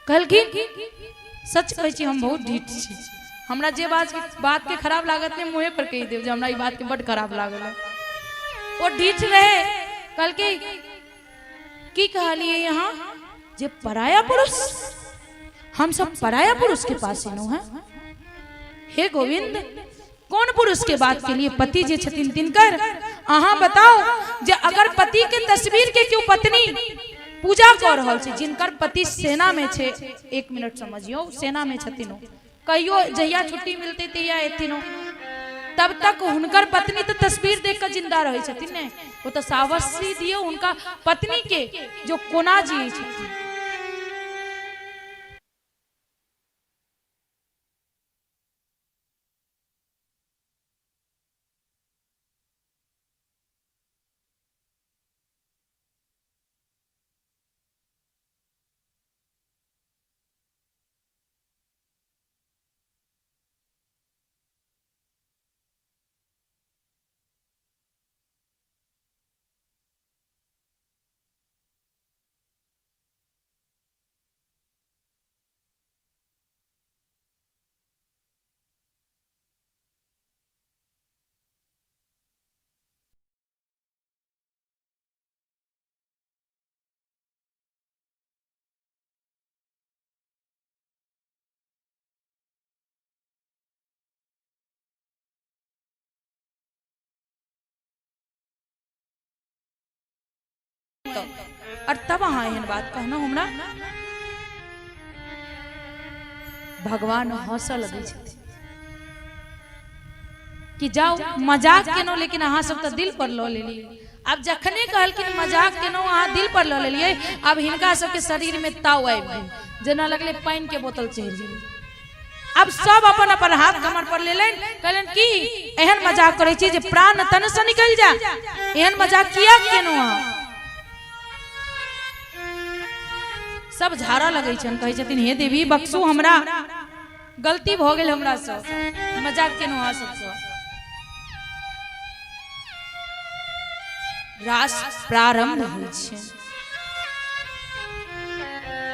कहलखिन सच कहै छी हम बहुत ढीठ छी, हमरा जे बात के खराब लागत ने मुँहे पर कहि देब जे हमरा ई बात के बड खराब लागल है। ओ ढीठ रहे, कहलकै की कहलिए यहाँ जे पराया पुरुष, हम सब पराया पुरुष के पास एलहुँ हैं। हे गोविंद, कौन पुरुष के बात के लिए? पति जे छथिन तिनकर। अहाँ बताओ जे अगर पति के तस्वीर के क्यों पत्नी पूजा कऽ रहल छै, जिनकर पति सेना में छै, एक मिनट समझियौ, सेना में छथिन ओ, कहियो जहिया छुट्टी मिलतै तहिया एथिन ओ, तब तक हुनकर पत्नी तऽ तस्वीर देख कऽ जिंदा रहै छथिन ने। ओ तऽ सावसी दियौ हुनका पत्नी के जो कोना जियै छथिन। और तब अहाँ एहन बात कहलहुँ हमरा। भगवान हंसऽ लगै छथिन कि जाओ मजाक केलहुँ, लेकिन अहाँ सब तऽ दिल पर लऽ लेलियै। आब जखने कहलखिन मजाक केलहुँ अहाँ दिल पर लऽ लेलियै, आब हिनका सबके शरीर में ताव आबि गेल, जेना लगलै पानि के बोतल चढ़ि गेल। आब सब अपन अपन हाथ कमर पर लेलनि, कहलनि की एहन मजाक करै छी जे प्राण तन से निकलि जाय, एहन मजाक किया केलहुँ अहाँ? सब झाड़ा लगै छनि, कहै छथिन हे देवी बख्शू, हमरा गलती भऽ गेल, हमरा से मजाक केलहुँ अहाँ सबसँ। रास प्रारंभ होइ छै,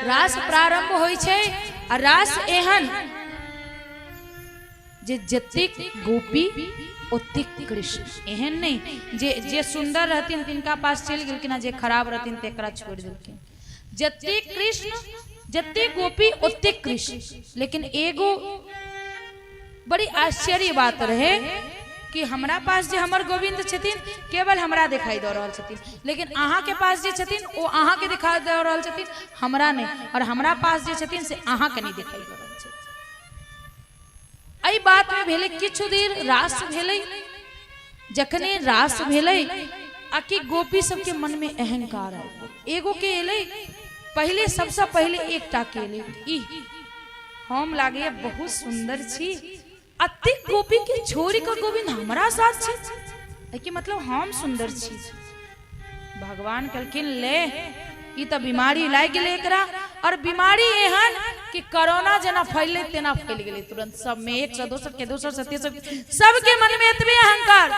रास प्रारंभ होइ छै आ रास एहन जे जतेक गोपी ओतेक कृष्ण। एहन नहि जे जे सुंदर रहथिन तिनका पास चलि गेलखिन आ जे खराब रहथिन तेकरा छोड़ि देलखिन। जतेक कृष्ण, जतेक गोपी ओतेक कृष्ण। लेकिन एगो बड़ी आश्चर्य बात रहे कि हमरा पास जे हमर गोविंद छथिन केवल हमरा दिखाई दऽ रहल छथिन, लेकिन अहाँके पास जे छथिन ओ अहाँके दिखाई दऽ रहल छथिन, हमरा नहि, और हमरा पास जे छथिन से अहाँके नहि दिखाई दऽ रहल छथिन। एहि बात में भेलै किछु देर रास भेलै। जखने रास भेलै आ कि गोपी सबके मन में अहंकार आबि गेल। एगो के एलै पहिले, सबसँ पहिले एकटा के एलै, ई हम लागैया बहुत सुंदर छी, अतेक गोपी के छोड़ि कऽ गोविंद हमरा साथ छै, एहिके मतलब हम सुंदर छी। भगवान कहलखिन ले ई तऽ बीमारी लागि गेलै एकरा, और बीमारी एहन कि कोरोना जेना फैललै तेना फैल गेलै तुरंत सब में, एक से दोसर के, दोसर से तेसर, सबके मन में एतबे अहंकार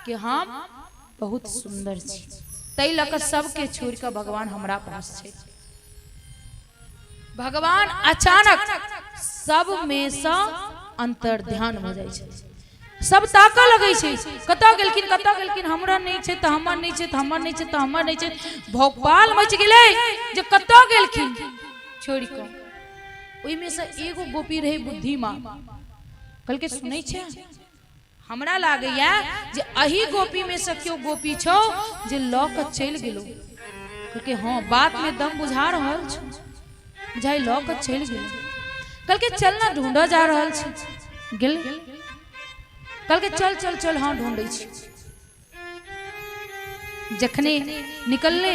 कि हम बहुत सुंदर छी, ताहि लऽ कऽ सबके छोड़ि कऽ भगवान हमरा पास छै। भगवान अचानक सब में सँ अंतर्ध्यान भऽ जाइ छै, सब ताकऽ लगै छै कतऽ गेलखिन कतऽ गेलखिन, हमरा नहि छै तऽ हमर नहि छै तऽ हमर नहि छै तऽ हमर नहि छै। भोपाल मचि गेलै जे कतऽ गेलखिन छोड़ि कऽ। ओहिमे सँ एगो गोपी रहै बुद्धिमान, कहलकै सुनै छै हमरा लागैया जे अही गोपी में से केओ गोपी छौ जे लऽ कऽ चलि गेलो। कहलकै हँ, बात में दम बुझा रहल छौ, बुझाइ लऽ कऽ चलि गेलो। कहलकै चल ना ढूंढऽ जा रहल छी। गेल, कहलकै चल चल चल, हँ ढूंढै छी। जखने निकलले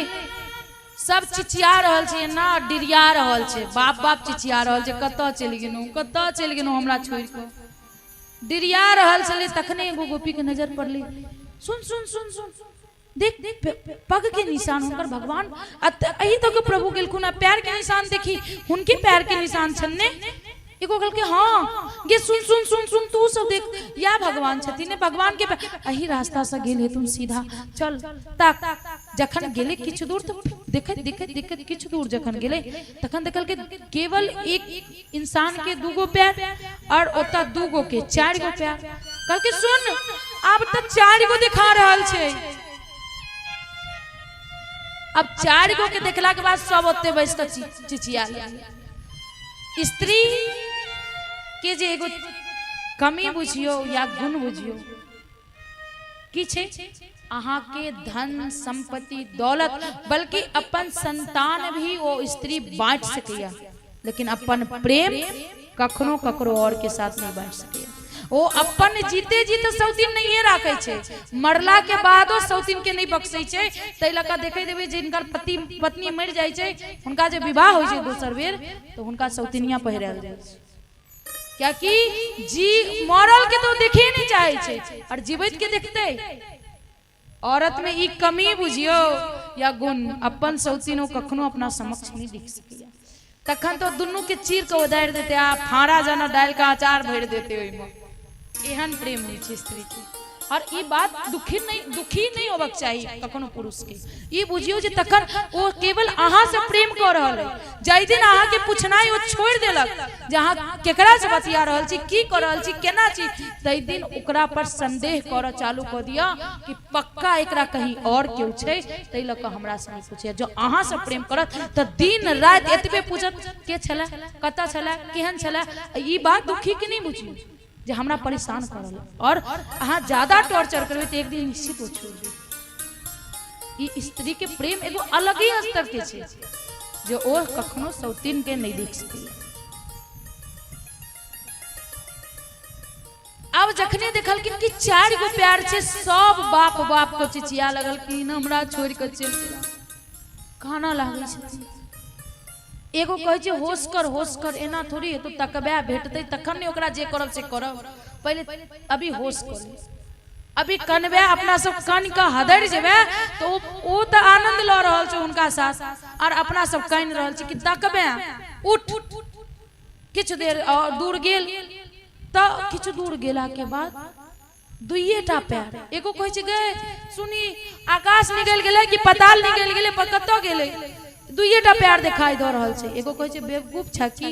सब चिचिया रहल छै, एना डिरिया रहल छै, बाप बाप चिचिया रहल छै, कतऽ चलि गेलहुँ कतऽ चलि गेलहुँ हमरा छोड़ि कऽ। डिरिया रहल छलै तखने एगो गोपी के नजर पड़लै, सुन सुन सुन सुन देख पग के निशान हुनकर भगवान एहि तक प्रभु गेलखुन, पैर के निशान देखी हुनके पैर के निशान छन ने। एगो कहलकै हाँ गे सुन सुन सुन सुन तू सब देख या भगवान छथिन ने, भगवान के एहि रास्ता से गेल हेतुन सीधा चल। तक जखन गेलै किछु दूर तऽ देखैत देखैत देखैत किछु दूर जखन गेलै तखन देखलकै केवल एक इंसान के दूगो पैर और ओतऽ दूगो के चारि गो पैर। कहलकै सुन आब तऽ चारि गो देखा रहल छै। अब चारि गो के देखला के बाद सब ओते बैस कऽ चिचिया लगलै। स्त्री के जे एगो कमी बुझियौ या गुण बुझियौ की छै, अहाँ के धन संपत्ति दौलत बल्कि अपन संतान भी ओ स्त्री बांट सकैया, लेकिन अपन प्रेम कखनो ककरो और के साथ नहीं बांट सकैया। ओ अपन जीते जीते सौतीन नहीं राखे छै, मरला के बादो सौतीन के नहीं बख्शै छै। ताहि लऽ कऽ देखै देबै जिनकर पति पत्नी मरि जाइ छै हुनका जे विवाह होइ छै दोसर बेर तऽ हुनका सौतीनिया पहिरायल जाइ छै, कियाकि जी मरल के तो देखे नहीं चाहे छै और जीवित के देखते। औरत में ई कमी बुझियो या गुण, अपन सौतीन ओ कखनो अपना समक्ष नहीं देख सकैया। तखन तो दुनू के चीर के उदारि देते आ फाड़ा जना डालि के अचार भरि देते ओहिमे। एहन प्रेम होइ छै स्त्री के। और ई बात दुखी नहीं होबक चाही कखनो पुरुष के। ई बुझियो जे तखन ओ केवल अहाँ से प्रेम कऽ रहल है, जाहि दिन अहाँ के पूछनाइ ओ छोड़ि देलक जे अहाँ केकरा से बतिया रहल छी, की कऽ रहल छी, केना छी, ताहि दिन ओकरा पर संदेह करऽ चालू कऽ दिअ कि पक्का एकरा कहीं और केओ छै, ताहि लऽ कऽ हमरा से नहि पूछैया। जँ अहाँ से प्रेम करत तऽ दिन राति एतबे पूछत के छलै, कतऽ छलै, केहन छलै। ई बात दुखी के नहि बुझियौ जे हमरा परेशान करल, और अहाँ ज्यादा टॉर्चर करबै तऽ एक दिन निश्चित ओ छोड़ि देत। ई स्त्री के प्रेम एगो अलग ही स्तर के छै जे ओ कखनो सौतीन के नहीं देख सकैया। आब जखने देखलखिन कि चारि गो प्यार छै, सब बाप बाप के चिचिया लगलखिन हमरा छोड़ि कऽ चलि गेला, काना लागै छथिन। एगो कहै छै होश कर होश कर, एना थोड़ी हेतौ, तकबे भेटतै तखन ने ओकरा जे करब से करब, पहिले अभी होश कर, अभी कनबे अपना सब कन कऽ हदरि जेबै तऽ ओ तऽ आनंद लऽ रहल छै हुनका साथ, और अपना सब कानि रहल छी कि तकबे उठ। किछु देर और दूर गेल तऽ किछु दूर गेला के बाद दुइएटा पैर, एगो कहै छै गे सुनी आकाश निकलि गेलै कि पताल निकलि गेलै, पर कतऽ गेलै, दुइएटा पैर देखाई दऽ रहल छै। एगो कहै छै बेवकूफ छ की,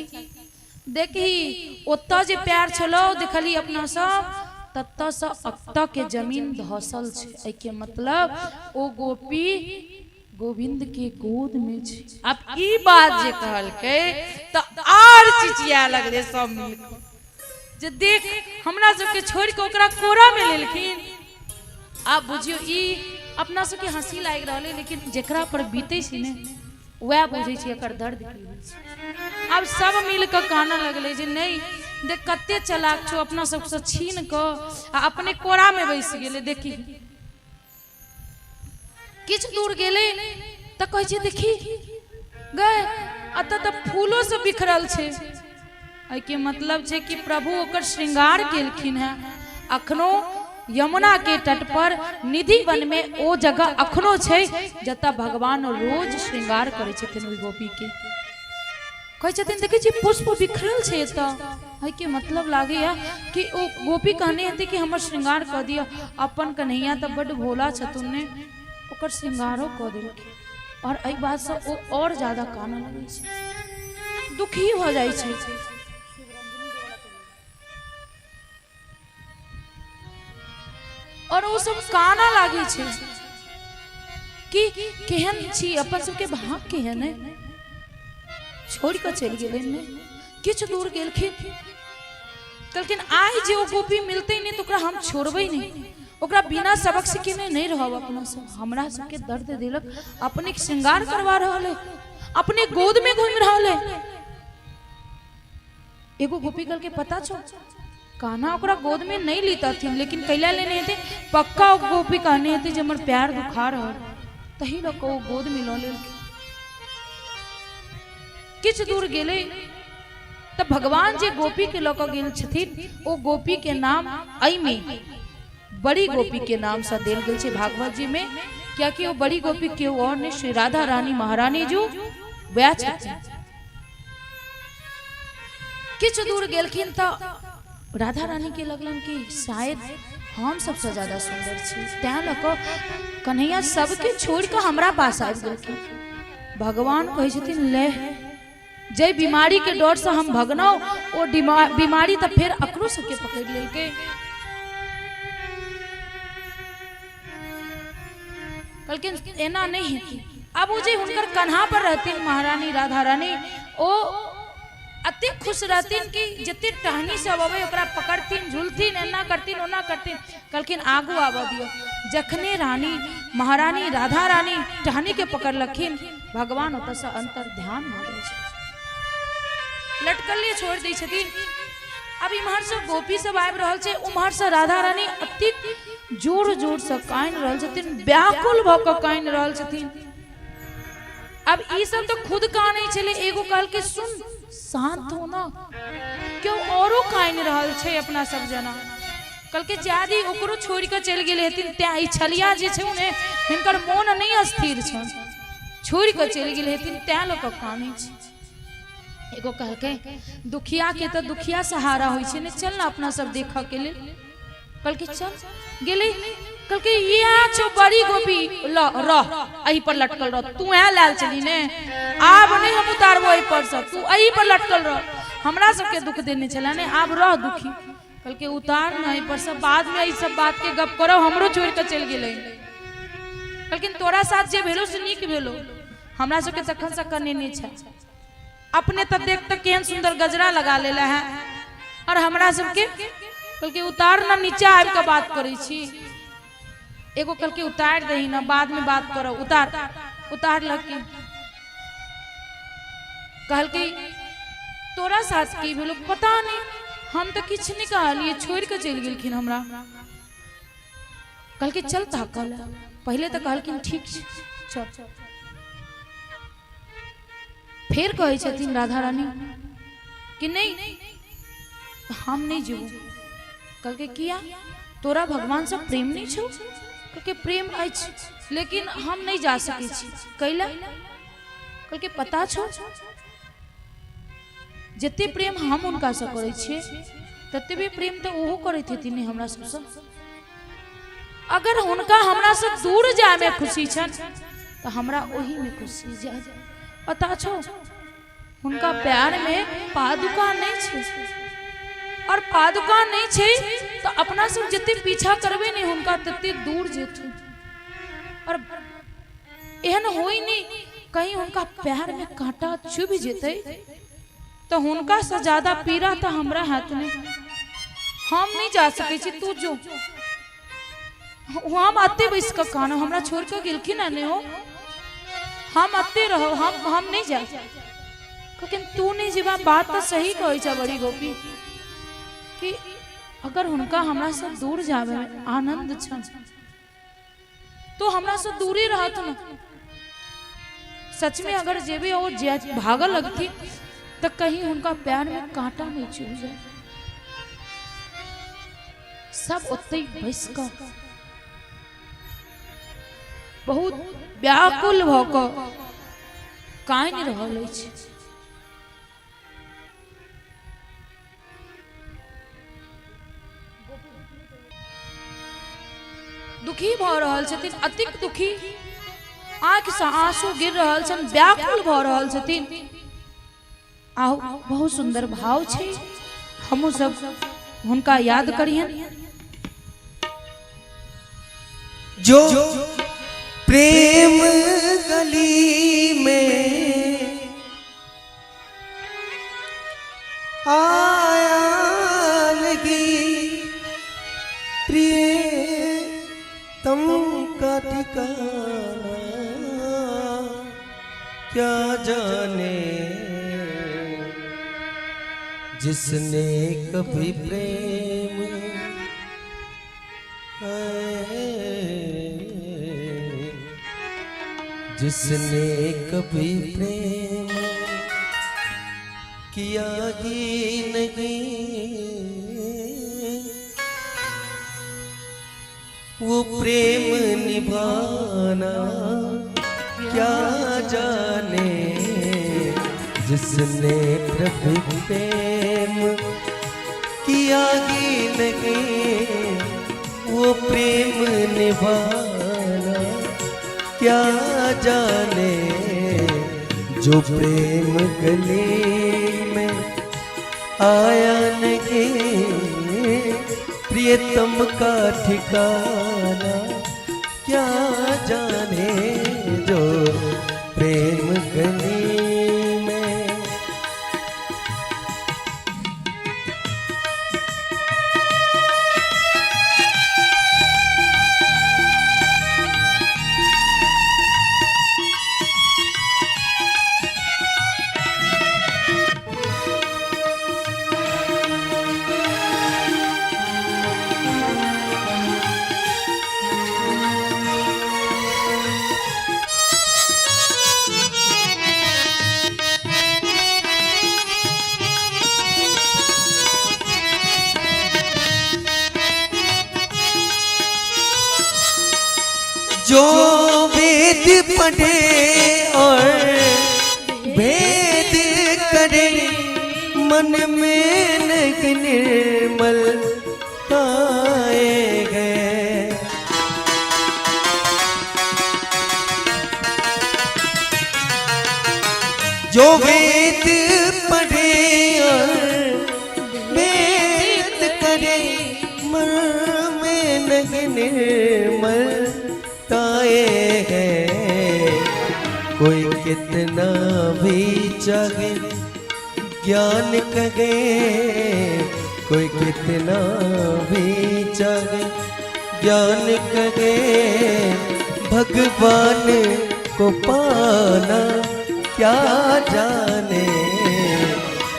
देखही ओतऽ जे पैर छलौ देखली अपना सब ततऽ से अतऽ के जमीन धसल छै, एहिके मतलब ओ गोपी गोविंद के गोद में छै। आब ई बात जे कहलकै तऽ आर चिचिया लगलै सब मिल कऽ जे देख हमरा सबके छोड़ के ओकरा कोरा में लेलखिन। आब बुझियौ ई अपना सबके हंसी लागि रहल है, लेकिन जेकरा पर बीतै छै ने वएह बुझै छै एकर दर्द की होइ छै। आब सब मिल कऽ कानऽ लगलै जे नहि देख कते चलाक छौ, अपना सबसँ छीन कऽ आ अपने कोरा में बैस गेलै। देखी किछु दूर गेलै तऽ कहै छै देखी गए एतऽ तऽ फूलो सब बिखरल छै। एहिके मतलब छै कि प्रभु ओकर श्रृंगार केलखिन हेँ। अखनो यमुना के तट पर निधि वन में ओ जगह अखनो छै जतऽ भगवान रोज श्रृंगार करै छथिन ओहि गोपी के। कहै छथिन देखै छी पुष्प बिखरल छै एतऽ, एहिके मतलब लागैया कि ओ गोपी कहने हेतै कि हमर श्रृंगार कऽ दिअ। अपन कन्हैया तऽ बड्ड भोला छथुन ने, ओकर श्रृंगारो कऽ देलखिन। और एहि बातसँ ओ और ज्यादा कानऽ लगै छै, दुखी भऽ जाइ छै। और ओ सब कानऽ लागै छै कि केहन छी अपन सबके भाग केहन है, छोड़ कऽ चलि गेलै ने। किछु दूर गेलखिन, कहलखिन आइ जे ओ गोपी मिलतै नहि तऽ ओकरा हम छोड़बै नहि, ओकरा बिना सबक सिखेने नहि रहब। अपना सब हमरा सबके दर्द देलक, अपने श्रृंगार करवा रहल है, अपने गोद में घूमि रहल है। एगो गोपी कहलकै पता छौ कान्हा ओकरा गोद में नहीं लीतथिन, लेकिन कैला लेने हेतै, पक्का ओ गोपी कहने हेतै जे हमर प्यार दुखा रहल, तही लऽ कऽ ओ गोद में लऽ लेलखिन। किछु दूर गेलै तऽ भगवान जे गोपी के लऽ कऽ गेल छथिन ओ गोपी के नाम एहिमे बड़ी गोपी के नाम से देल गेल छै भागवत जी में, कियाकि ओ बड़ी गोपी केओ और नहीं श्री राधा रानी महारानी जी वएह छथिन। किछु दूर गेलखिन तऽ राधा रानी के लगलन कि शायद हम सबसे ज्यादा सुंदर छी, तैं लऽ कऽ कन्हैया सबके छोड़ि कऽ हमरा पास आबि गेलखिन। भगवान कहै छथिन ले जाहि बीमारी के डर से हम भगनौ ओ बीमारी तऽ फेर अकरो सबके पकड़ि लेलकै। कहलखिन एना नहि हेतै। आब ओ जे हुनकर कन्हा पर रहथिन महारानी राधा रानी, ओ एतेक खुश रहथिन कि जते टहनी सब अबै ओकरा पकड़थिन, झुलथिन, एना करथिन ओना करथिन। कहलखिन आगू आबऽ दियौ। जखने रानी महारानी राधा रानी टहनी के पकड़लखिन, भगवान ओतऽसँ अंतर ध्यान भऽ जाइ छै, लटकले छोड़ि दै छथिन। अब इम्हर से गोपी सब आबि रहल छै, उम्हर से राधा रानी अति जोर जोर से कानि रहल छथिन, व्याकुल भऽ कऽ कानि रहल छथिन। अब ई सब तो खुद कानै छलै, एगो कहलकै सुन शांत हो ना, क्यों औरो कानि रहल छै अपना सब जना। कहलकै जादी ओकरो छोड़ि कऽ चलि गेल हेथिन, तैं ई छलिया जे छै ने हिनकर मोन नहि स्थिर छनि, छोड़ि कऽ चलि गेल हेथिन तैं लऽ कऽ कानै छै। एगो कहलकै दुखिया के तऽ दुखिया सहारा होइ छै ने, चल ने अपना सब देखऽ के लेल। कहलकै चल गेलै। कहलकै इएह छौ बड़ी गोपी, ल रह एहि पर लटकल रह, तू एह लायल छली ने, आब नहि हम उतारबो एहि पर से, तू एहि पर लटकल रह, हमरा सबके दुख देने छला ने, आब रह दुखी। कहलकै उतार ने एहि पर से, बाद में एहि सब बात के गप करब, हमरो छोड़ि कऽ चलि गेलै। कहलखिन तोरा साथ जे भेलो से नीक भेलो, हमरा सबके तखन से कनेने छै, अपने तऽ देख तऽ केहन सुंदर गजरा लगा लेला है, और हमरा सबके कहलकै उतार ना, नीचा आबि कऽ बात करै छी। एगो कहलकै उतारि दही ना, बाद में बात करब, उतार। उतारलखिन। कहलकै तोरा साथ की भेलो पता नहीं, हम तऽ किछु नहि कहलियै, छोड़ि कऽ चलि गेलखिन हमरा। कहलकै चल ताकल, पहिले तऽ कहलखिन ठीक छै चल। फेर कहै छथिन राधा रानी कि नहीं हम नहीं जेबो। कहलकै किया, तोरा भगवान से प्रेम नहीं छौ? कहलकै प्रेम अछि लेकिन हम नहीं जा सकै छी। कैला? कहलकै पता छौ जते प्रेम हम हुनका से करै छियै ततबे प्रेम तऽ ओहो करैत हेथिन ने हमरा सबसँ। अगर हुनका हमरा से दूर जाय में खुशी छन तो हमरा ओही में खुशी जाय। पता छौ हुनका प्यार में पादुका नहीं छै, और पादुका नहीं छै तो अपना सब जते पीछा करबे नहीं हुनका तते दूर जेथुन। और एहन होई नहीं कहीं हुनका प्यार में कांटा चुभ जेतै तो हुनका से ज्यादा पीड़ा तो हमरा हाथ नहीं। हम नहि जा सकै छी, तू जो। हम अते बैस कऽ कानब, हमरा छोड़ि कऽ गेलखिन हँ ने ओ, हम अते रहब, हम नहि जायब। कहलखिन तू नहि जेबा, बात तऽ सही कहै छ बड़ी गोपी कि अगर हुनका हमरा से दूर जावे में आनंद छन तो हमरा से दूरी रहत न। सच में अगर जेबे और भागल लगती तो कहीं उनका पैर में कांटा नहीं चुभ जाए। सब ओतै बैस कऽ बहुत व्याकुल भऽ कऽ कानि रहल अछि। दुखी भऽ रहल छथिन, अतिक दुखी, आँखिसँ आंसू गिर रहल छनि, व्याकुल भऽ रहल छथिन। आउ बहुत सुंदर भाव छै, हमहूँ सब हुनका याद करियन। जो प्रेम गली में आया नहीं, प्रियतम का ठिकाना क्या जाने, जिसने कभी प्रेम है, जिसने कभी प्रेम किया ही नहीं, वो प्रेम निभाना क्या जाने, जिसने प्रभु प्रेम किया ही नहीं, वो प्रेम निभाना क्या जाने, जो प्रेम गले में आया नहीं, प्रियतम का ठिकाना क्या जाने, जो प्रेम गली में। जो वेद पढ़े और भेद करे, मन में नहीं निर्मल पाए गए। जो वेद पढ़े और भेद करे, मन में नहीं निर्मल ताए हैं। कोई कितना भी चाहे ज्ञान कहे, कोई कितना भी चाहे ज्ञान कहे, भगवान को पाना क्या जाने,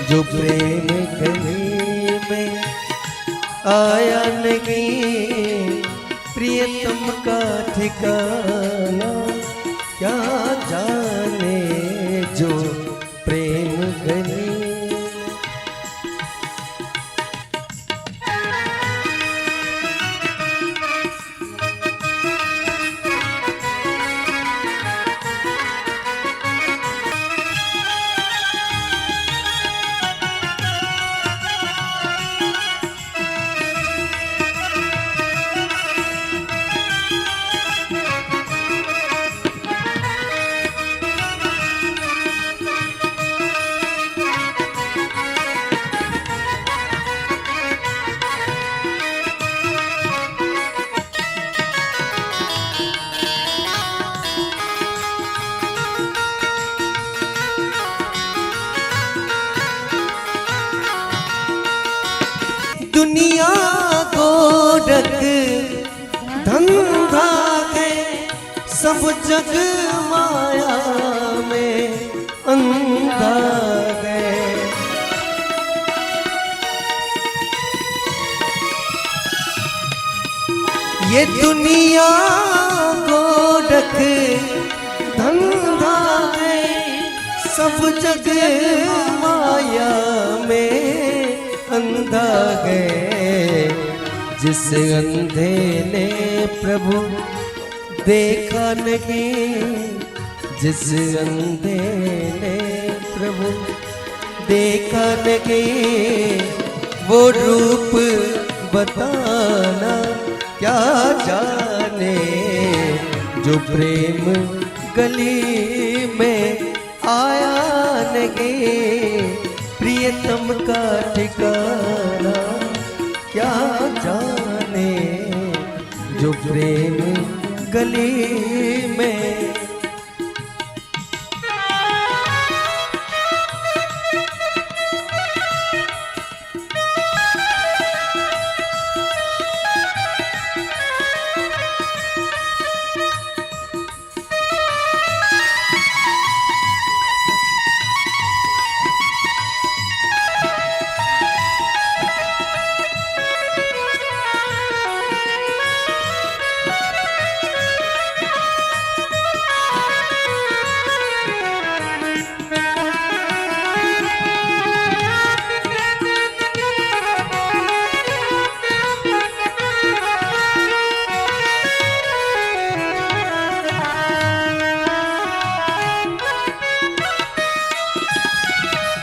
जो प्रेम गली में आया नहीं, प्रियतम का ठिकाना क्या जाने, जो प्रेम गली। दुनिया गोरख धंधा है, सब जग माया में अंधा है। ये दुनिया गोरख धंधा है, सब जग माया में अंधा है। जिस अंधे ने प्रभु देखा नहीं, जिस अंधे ने प्रभु देखा नहीं, वो रूप बताना क्या जाने। जो प्रेम गली में आया नहीं, प्रियतम का ठिकाना क्या जाने। जो प्रेम गली में।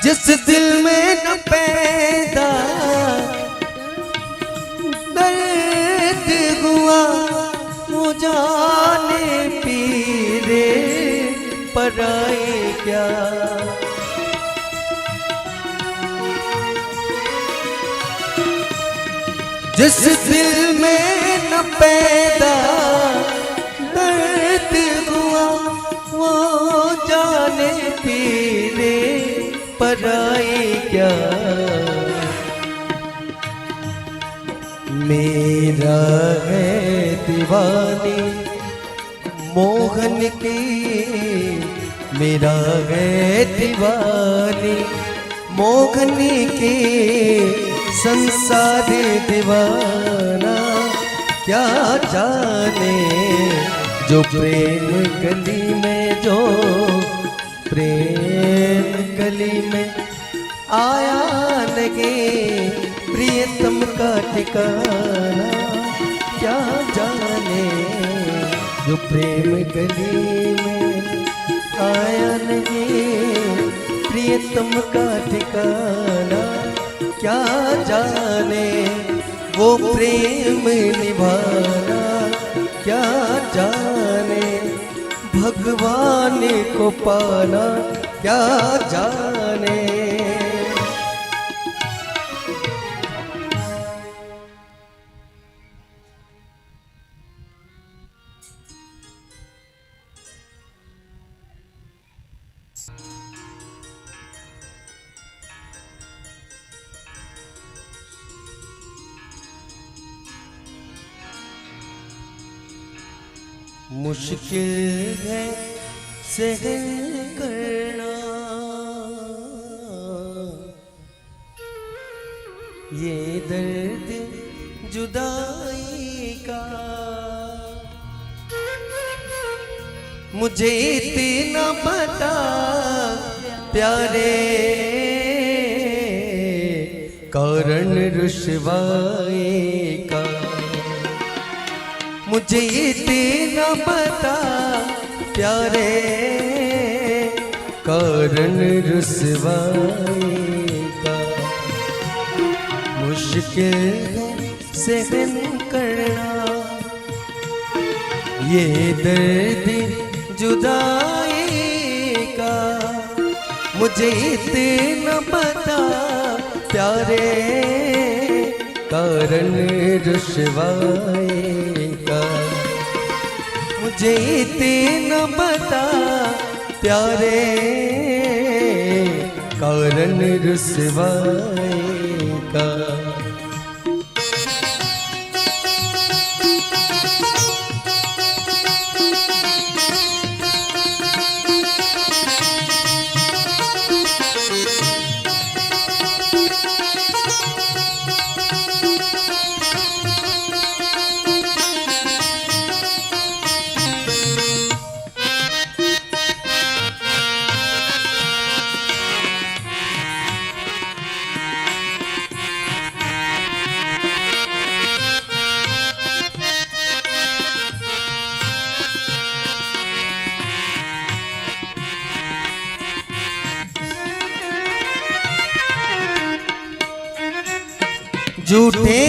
जिस दिल में न पैदा दर्द हुआ, वो जाने पीरे पराए क्या। जिस दिल में न पैदा दर्द हुआ, वो जाने पीरे पराए क्या। मेरा है दीवानी मोहन की, मेरा है दीवानी मोहन की, संसार दीवाना क्या जाने। जो प्रेम गली में, जो प्रेम गली में आया नहीं, प्रियतम का ठिकाना क्या जाने। जो प्रेम गली में आया नहीं, प्रियतम का ठिकाना क्या जाने। वो प्रेम निभाना क्या जाने, भगवान को पाना क्या जाने। मुश्किल है सहन करना ये दर्द जुदाई का, मुझे इतना पता प्यारे कारण रुसवाई का, मुझे इतना पता प्यारे कारण रुसवाई का। मुश्किल है सहन करना ये दर्द जुदाई का, मुझे इतना पता प्यारे कारण रुसवाई का, मुझे इतना पता प्यारे कारण रुसवाई का। झूठे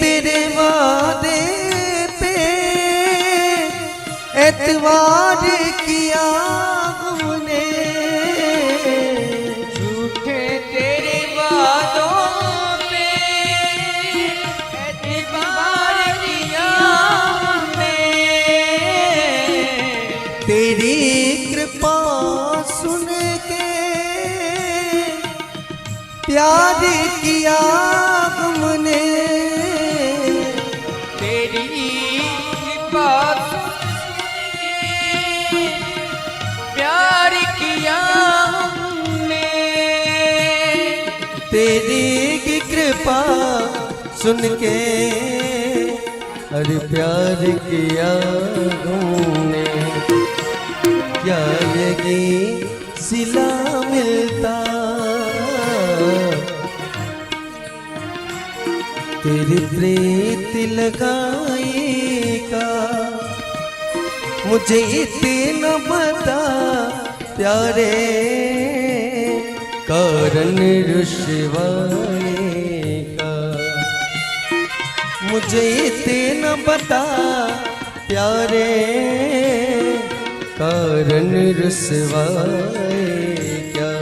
तेरे वादे पे एतवार किया हमने। झूठे तेरे वादों पे एतबार किया हमने। तेरी कृपा सुन के प्यार किया हमने। तेरी कृपा सुन के प्यार किया हमने। तेरी की कृपा सुन के अरे प्यार किया हमने। क्या यही सिला मिलता तेरी प्रीत लगाई का, मुझे इतना बता प्यारे कारण रुशवाई का। मुझे इतना बता प्यारे कारण रुसवाई क्या।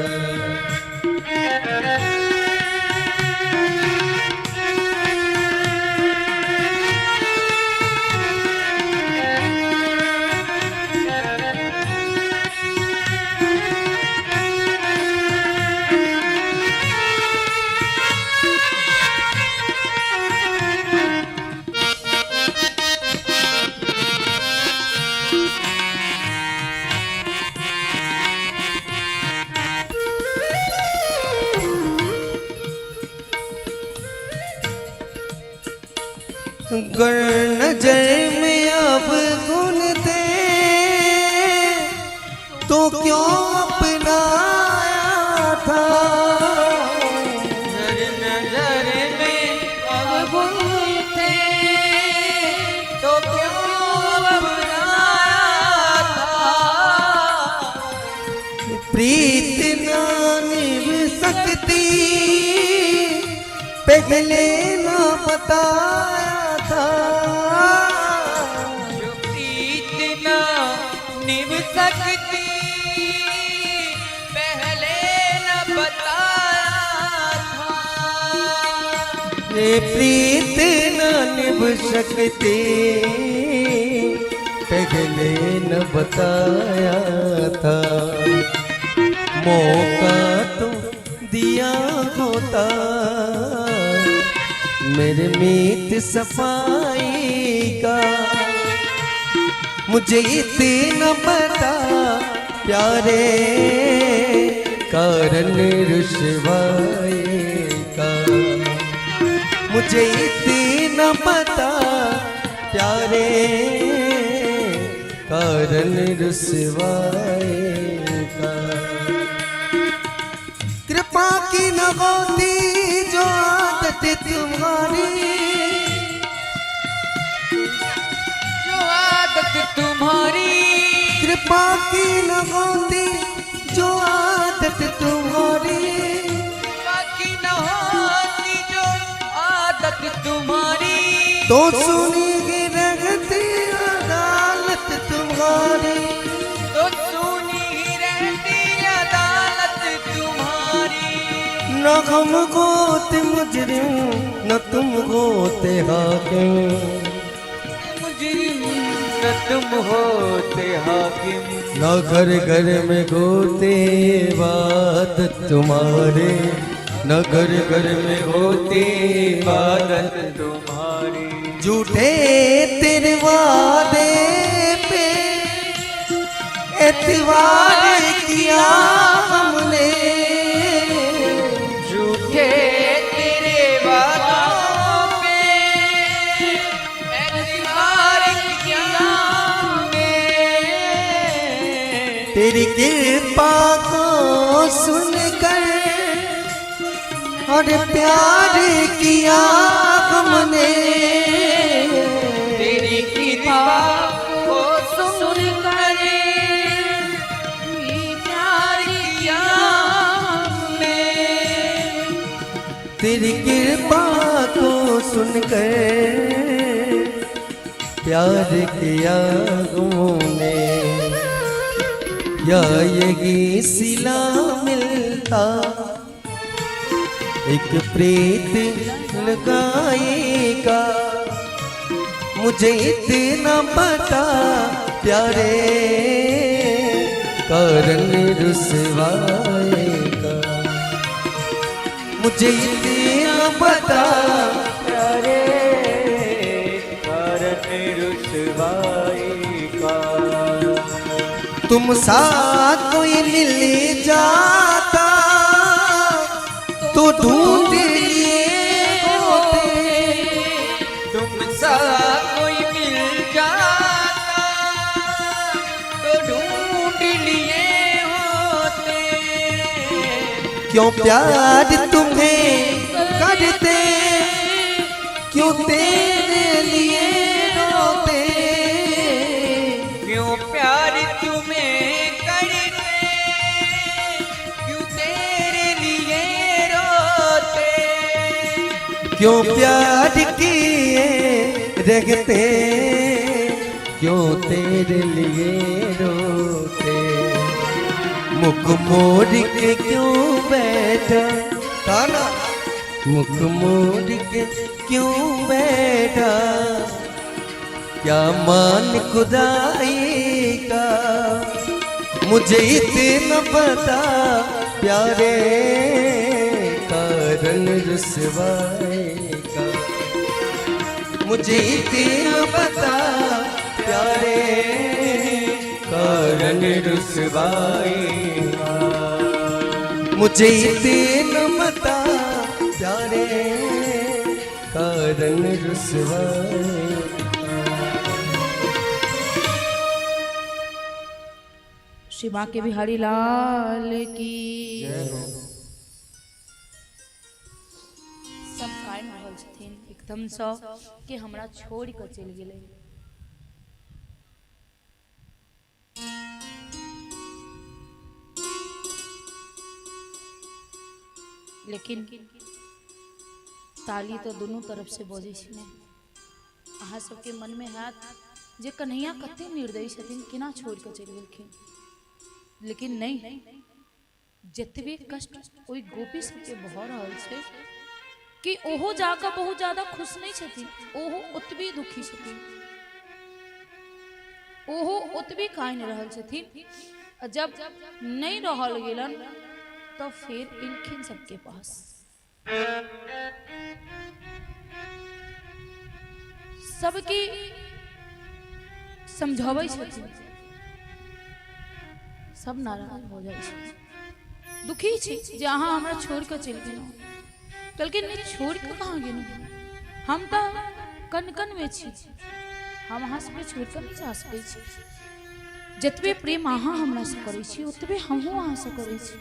गर नजर में अब गुण थे तो क्यों अपनाया था। नजर नजर में अवगुण थे तो क्यों अपनाया था। प्रीत ना निभ सकती पहले ना बताया था। जो प्रीत ना निभ सकती पहले न बताया था। ये प्रीत ना निभ सकती पहले न बताया था। मौका तो दिया होता मेरे मीत सफाई का, मुझे इतना बता प्यारे कारण रुसवाई का। मुझे इतना पता प्यारे कारण रुसवाई का। कृपा की न होती जो आदत तुम्हारी, जो आदत तुम्हारी। कृपा की न होती जो आदत तुम्हारी, बाकी न होती जो आदत तुम्हारी। तो सुनी ही रहती अदालत तुम्हारी। तो सुनी ही रहती अदालत तुम्हारी। न हम होते मुजरिम न तुम होते हाकिम, मुजरिम न तुम होते हाकिम। न घर घर में होते बात तुम्हारे, न घर घर में होते इबादत तुम्हारी। झूठे तेरे वादे पे एतवार किया हमने। झूठे तेरे वादों पे एतबार किया हमने। तेरी कृपा को सुनकर और प्यार किया हमने। तेरी कृपा को सुनकर प्यार किया हमने। तेरी कृपा को सुनकर प्यार किया ने, या यही सिला मिलता एक प्रीत लगाएगा। मुझे इतना पता प्यारे, कारण रुसवाएगा। मुझे इतना पता प्यारे, कारण रुसवाएगा। तुम साथ कोई मिल जाता तो ढूंढ लिए होते। तुम सा कोई मिल जाता तो ढूंढ लिए होते। क्यों प्यार तुम्हें करते, क्यों तेरे लिए रोते। क्यों प्यार तुम्हें करते, क्यों तेरे लिए रोते। क्यों प्यार किए रहते, क्यों तेरे लिए रोते। मुख मोड़ के क्यों बैठा ताना, मुख मोड़ के क्यों बैठा, क्या मान खुदाई का। मुझे इतना पता प्यारे, कारण रुसवाएगा। मुझे इतना पता प्यारे, कारण रुसवाएगा। मुझे इतना पता प्यारे, कारण रुसवाएगा। श्री बांके बिहारी लाल की। सब कानि रहल छथिन एकदमसँ कि हमरा छोड़ि कऽ चलि गेलै। लेकिन ताली तऽ दुनू तरफ से बजै छै ने। अहाँ सबके मनमे हैत जे कन्हैया कते निर्दयी छथिन, केना छोड़ि कऽ चलि गेलखिन। लेकिन नहि, जतबे कष्ट ओहि गोपी सबके भऽ रहल छै कि ओहो जाकऽ बहुत ज्यादा खुश नहि छथिन, ओहो ओतबे दुखी छथिन, ओहो ओतबे कानि रहल छथिन। आ जब नहि रहल गेलन तऽ फेर एलखिन सबके पास। सबके समझाबै छथिन, सब नाराज भऽ जाइ छै, दुखी छै जे अहाँ हमरा छोड़ि कऽ चलि गेलहुँ। कहलखिन नहि, छोड़ि कऽ कहाँ गेलहुँ, हम तऽ कन कनमे छी, हम अहाँ सबके छोड़ि कऽ नहि जा सकै छी। जतबे प्रेम अहाँ हमरासँ करै छी ओतबे हमहूँ अहाँसँ करै छी।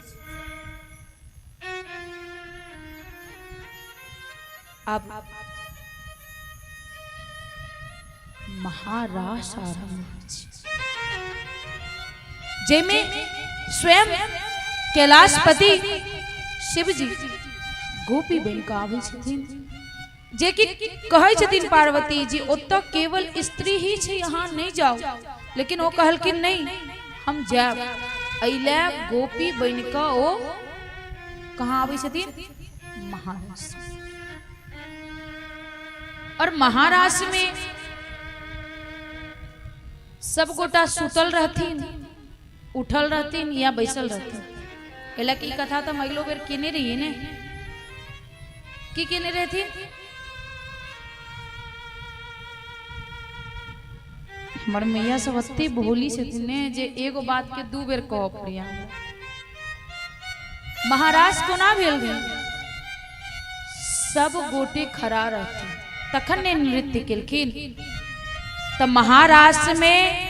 आब महारास आरम्भ होइ छै, जाहिमे स्वयं कैलाशपति शिवजी गोपी बनि कऽ आबै छथिन, जे कि कहै छथिन पार्वती जी ओतऽ केवल स्त्री ही छै, अहाँ नहि जाउ। लेकिन ओ कहलखिन नहि, हम जायब। एहि लए गोपी बनि कऽ ओ कहाँ आबै छथिन? महारास। और महारास में सब गोटा सुतल रहथिन, उठल रहथिन या बैसल रहथिन। कैला कि ई कथा तऽ हम अगिलो बेर केने रहियै ने, की केने रहथिन? हमर मैया सब एते भोली छथिन ने जे एगो बात के दू बेर कहऽ पड़ैया हमरा। महाराज कोना भेल रहै? सब गोटे खड़ा रहथिन तखन ने नृत्य केलखिन। तऽ महाराष्ट्र में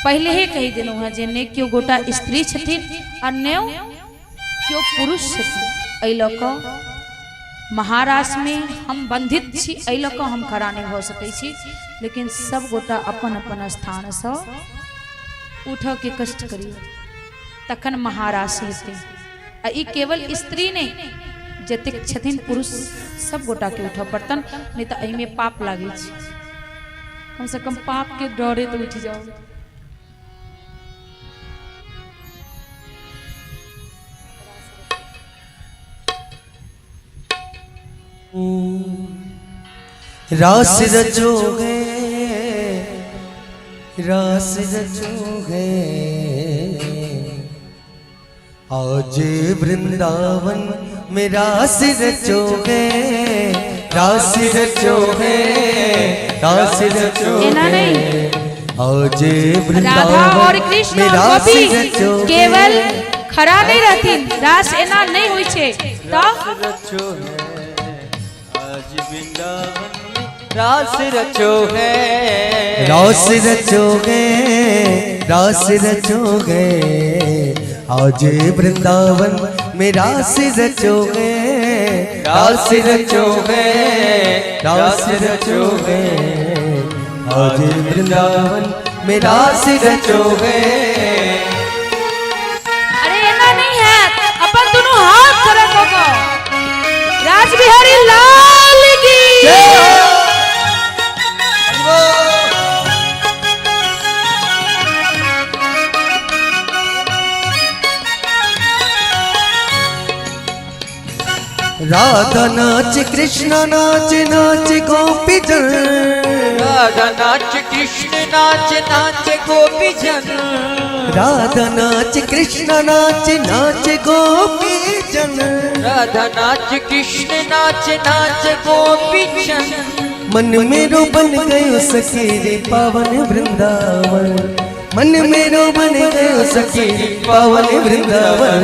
पहले ही कहि देलहुँ हँ जे ने केओ गोटा स्त्री छथिन आ ने केओ पुरुष छथिन। एहि लऽ कऽ महाराष्ट्र में हम बंधित छी, एहि लऽ कऽ हम खड़ा नहि भऽ सकै छी। लेकिन सब गोटा अपन अपन स्थानसँ उठऽ के कष्ट करियौ, तखन महारास हेतै। आ ई केवल स्त्री नहि, जतेक छथिन पुरुष सब गोटा के उठऽ पड़तन, नहीं तऽ एहिमे पाप लागै छै। कम से कम पाप के डरे तो उठि जाओ। रास रचोगे, रास रचोगे आज वृंदावन में, रास रचोगे, रास रचोगे, रास रचोगे। एना नहीं। आज राधा और वृंदावन कृष्ण में और रास गोपी रचोगे। केवल खड़ा नहीं रहथिन, रास एना नहीं होइ छै। तऽ रचो है आज वृंदावन में, रास रचो है। रास रचोगे, रास रचोगे आज वृंदावन में, रास रचोगे, रास रचो है, रास रचोगे आज वृंदावन में, रास रचोगे। अरे एना नहीं है, अपन दोनों हाथ खड़ा कऽ कऽ राज बिहारी लाल की। राधा नाच कृष्ण नाच नाच गोपी जन, राधा नाच कृष्ण नाच नाच गोपी जन, राधा नाच कृष्ण नाच नाच गोपी जन, राधा नाच कृष्ण नाच नाच गोपी जन। मन मेरो बन गयो सखी रे पावन वृंदावन, मन मेरो बन गयो सखी रे पावन वृंदावन।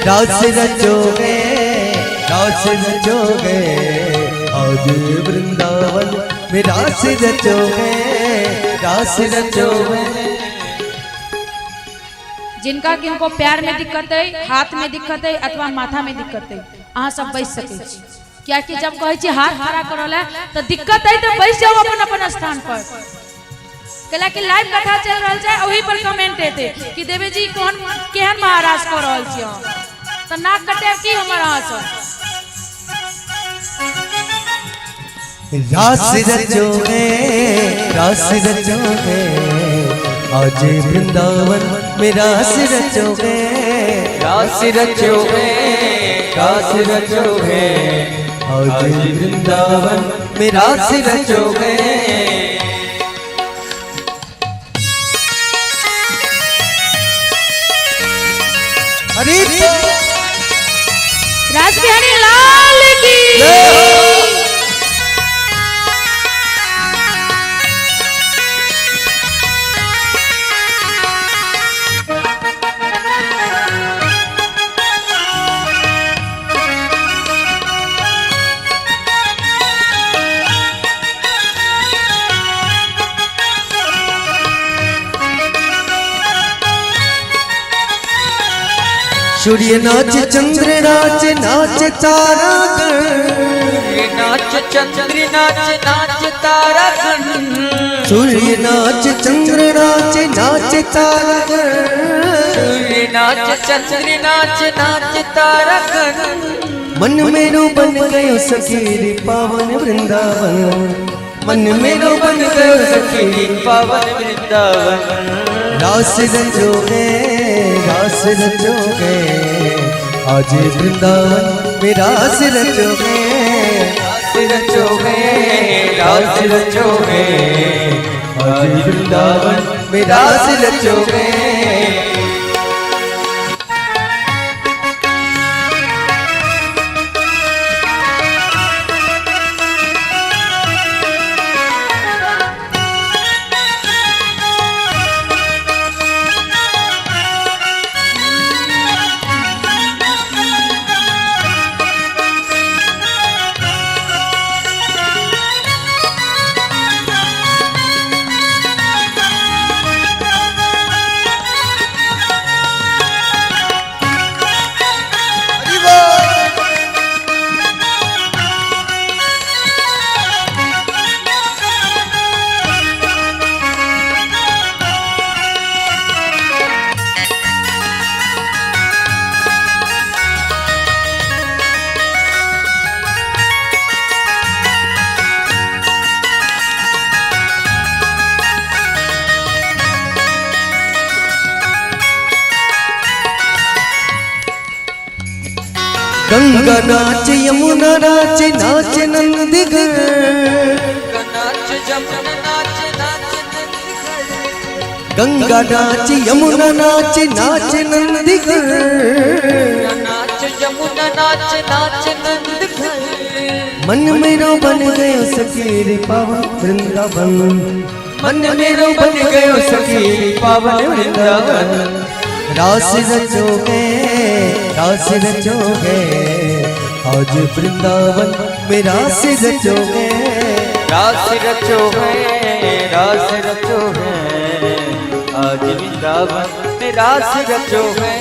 रास रचोगे, रास रचोगे आज वृंदावन में, रास रचोगे, रास रचोगे। जिनका किनको पैर में दिक्कत है, हाथ में दिक्कत है अथवा माथा में दिक्कत है, अहाँ सब बैस सकै छी। कियाकि जब कहै छी हाथ खड़ा करऽ लए तऽ दिक्कत है तऽ बैस जाओ अपन अपन स्थान पर। कैला कि लाइव कथा चल रहल छै, ओही पर कमेंट एतै कि देवे जी कोन केहन महाराज कऽ रहल छी अहाँ, तऽ नाक कटायब की हमर अहाँ सब। रास रचोगे, रास रचोगे आज वृंदावन में, रास रचोगे, रास रचो है, रास रचो है आज वृंदावन में, रास रचोगे। हरे राज बिहारी लाल की। सूर्य नाच चंद्र नाच नाच तारा गण, नाच चंद्र नाच नाच तारा गण, सूर्य नाच चंद्र नाच नाच तारा गण, सूर्य नाच चंद्र नाच नाच तारा गण। मन मेरो बन गयो सखी रे पावन वृंदावन, मन मेरो बन गयो सखी रे पावन वृंदावन। रास रचोगे, रास रचोगे आज वृंदावन में, रास रचोगे, रास रचोगे, रास रचोगे आज वृंदावन में, रास रचोगे। गंगा नाच यमुना नाच नाच नंदगढ़। नाच जमुना नाच नाच नंदगढ़। गंगा नाच यमुना नाच नाच नंदगढ़। नाच जमुना नाच नाच नंदगढ़। मन मेरो बन गयो सखी रे पावन वृंदावन। मन मेरो बन गयो सखी रे पावन वृंदावन। रास रचोगे रास रचोगे आज वृंदावन में रास रचोगे। रास रचो है रास रचो है आज वृंदावन में रास रचो है।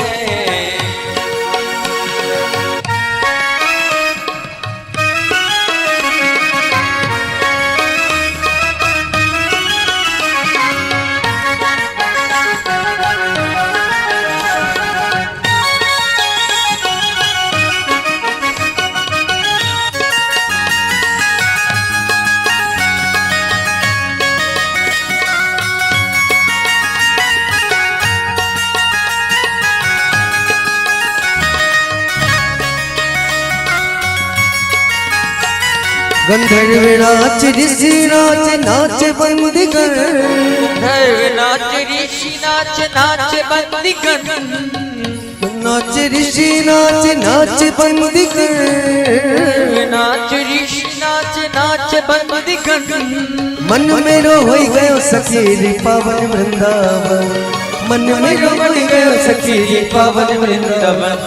गंधर्व नाच ऋषि नाच नाच बंदीगण। गंधर्व नाच ऋषि नाच नाच बंदीगण। नाच ऋषि नाच नाच बंदीगण। नाच ऋषि नाच नाच बंदीगण। मन मेरो हो गयो सखी रे पावन वृंदावन। मन मेरो हो गयो सखी रे पावन वृंदावन।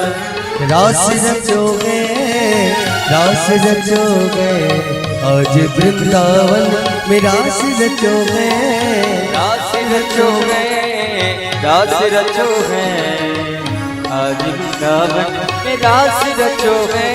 रास रचोगे रास रचोगे आज वृंदावन में रास रचोगे। रास रचोगे रास रचोगे आज वृंदावन में रास रचोगे।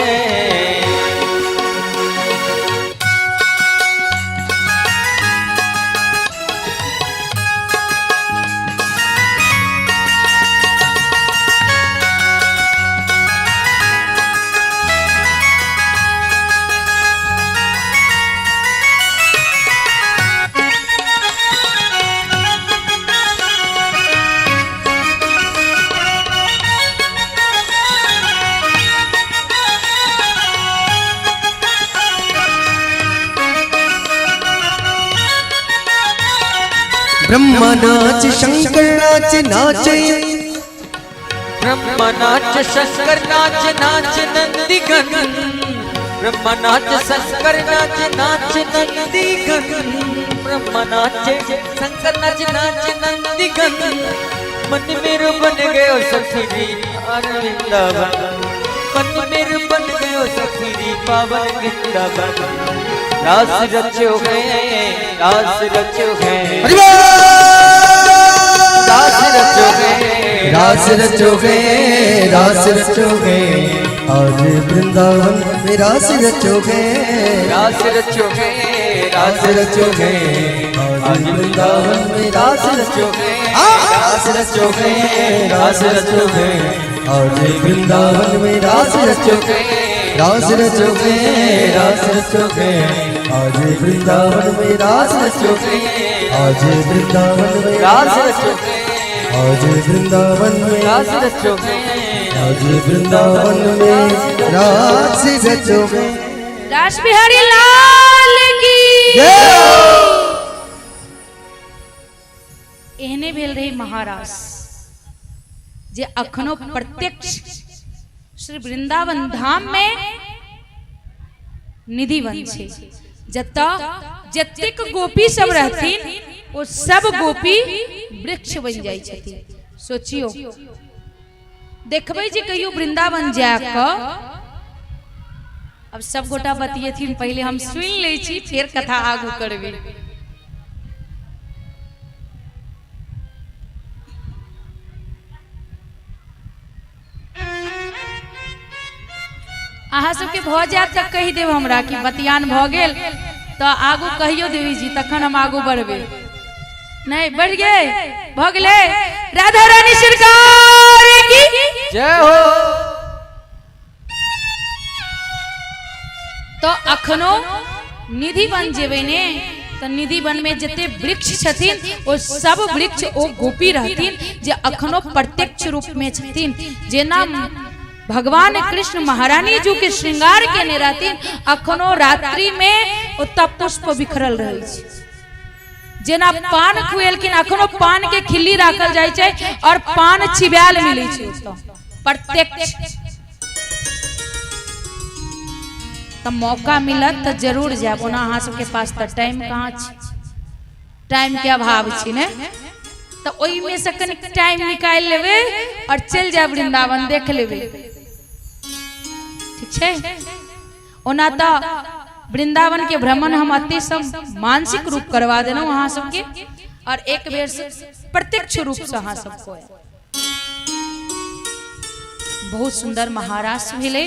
ब्रह्मा नाच शंकर नाच नाच। ब्रह्मा नाच शंकर नाच नाच नंदीगण। ब्रह्मा नाच शंकर नाच नाच नंदीगण। ब्रह्मा नाच शंकर नाच नाच नंदीगण। मन मेरो बन गयो सखी वृंदावन। मन मेरो बन गयो सखी पावन वृंदावन। रास रचो है रास रचो है रास रचो है रास रचोगे रास रचोगे आज वृंदावन में रास रचोगे। रास रचोगे रास रचोगे आज वृंदावन में रास रचोगे। रास रचोगे रास रचोगे आज वृंदावन में रास रचोगे। रास रचोगे रास रचोगे आज वृंदावन में रास रचोगे। आज वृंदावन में रास रचोगे आज वृंदावन में रास रचोगे आज वृंदावन में रास रचोगे। रास बिहारी लाल की। एहने भेल रही महारास जे अखनो प्रत्यक्ष श्री वृंदावन धाम में निधिवन छे, जतऽ जतेक गोपी सब रहथिन ओ सब गोपी वृक्ष बन जाइ छथिन। सोचियो देखबै जे कहियो वृंदावन जाके अब सब गोटा बतियेथिन, पहले हम सुनि लै छी फेर कथा आगू करबै। अहाँ सबके भऽ जायत तऽ कहि देब हमरा कि बतियान भऽ गेल तऽ आगू कहियो देवी जी, तखन हम आगू बढ़बै। नहीं बढ़ गए, भऽ गेलै। राधा रानी सरकार की जय हो। तो अखनो निधि वन जेबै ने तो निधि वन में जते वृक्ष छथिन ओ सब वृक्ष ओ गोपी रहथिन जे अखनो प्रत्यक्ष रूप में छथिन। जेना भगवान कृष्ण महारानी जी के श्रृंगार केने रहथिन, अखनो रात्रि में ओतऽ पुष्प बिखरल रहै छै। जेना पान खुएलखिन, अखनो पान के खिल्ली राखल जाइ छै और पान चिबायल मिलै छै ओतऽ प्रत्यक्ष। तऽ मौका मिलत तऽ जरूर जायब। ओना अहाँ सबके पास तऽ टाइम कहाँ छै, टाइम के अभाव छै ने, तऽ ओहिमे से कनि टाइम निकालि लेबै और चलि जायब वृंदावन, देख लेबै, ठीक छै। ओना तऽ वृंदावन के भ्रमण हम अति सब मानसिक रूप करवा देलहुँ अहाँ सबके, और एक बेर से प्रत्यक्ष रूप से अहाँ सबको। बहुत सुंदर महाराष्ट्र भेलै।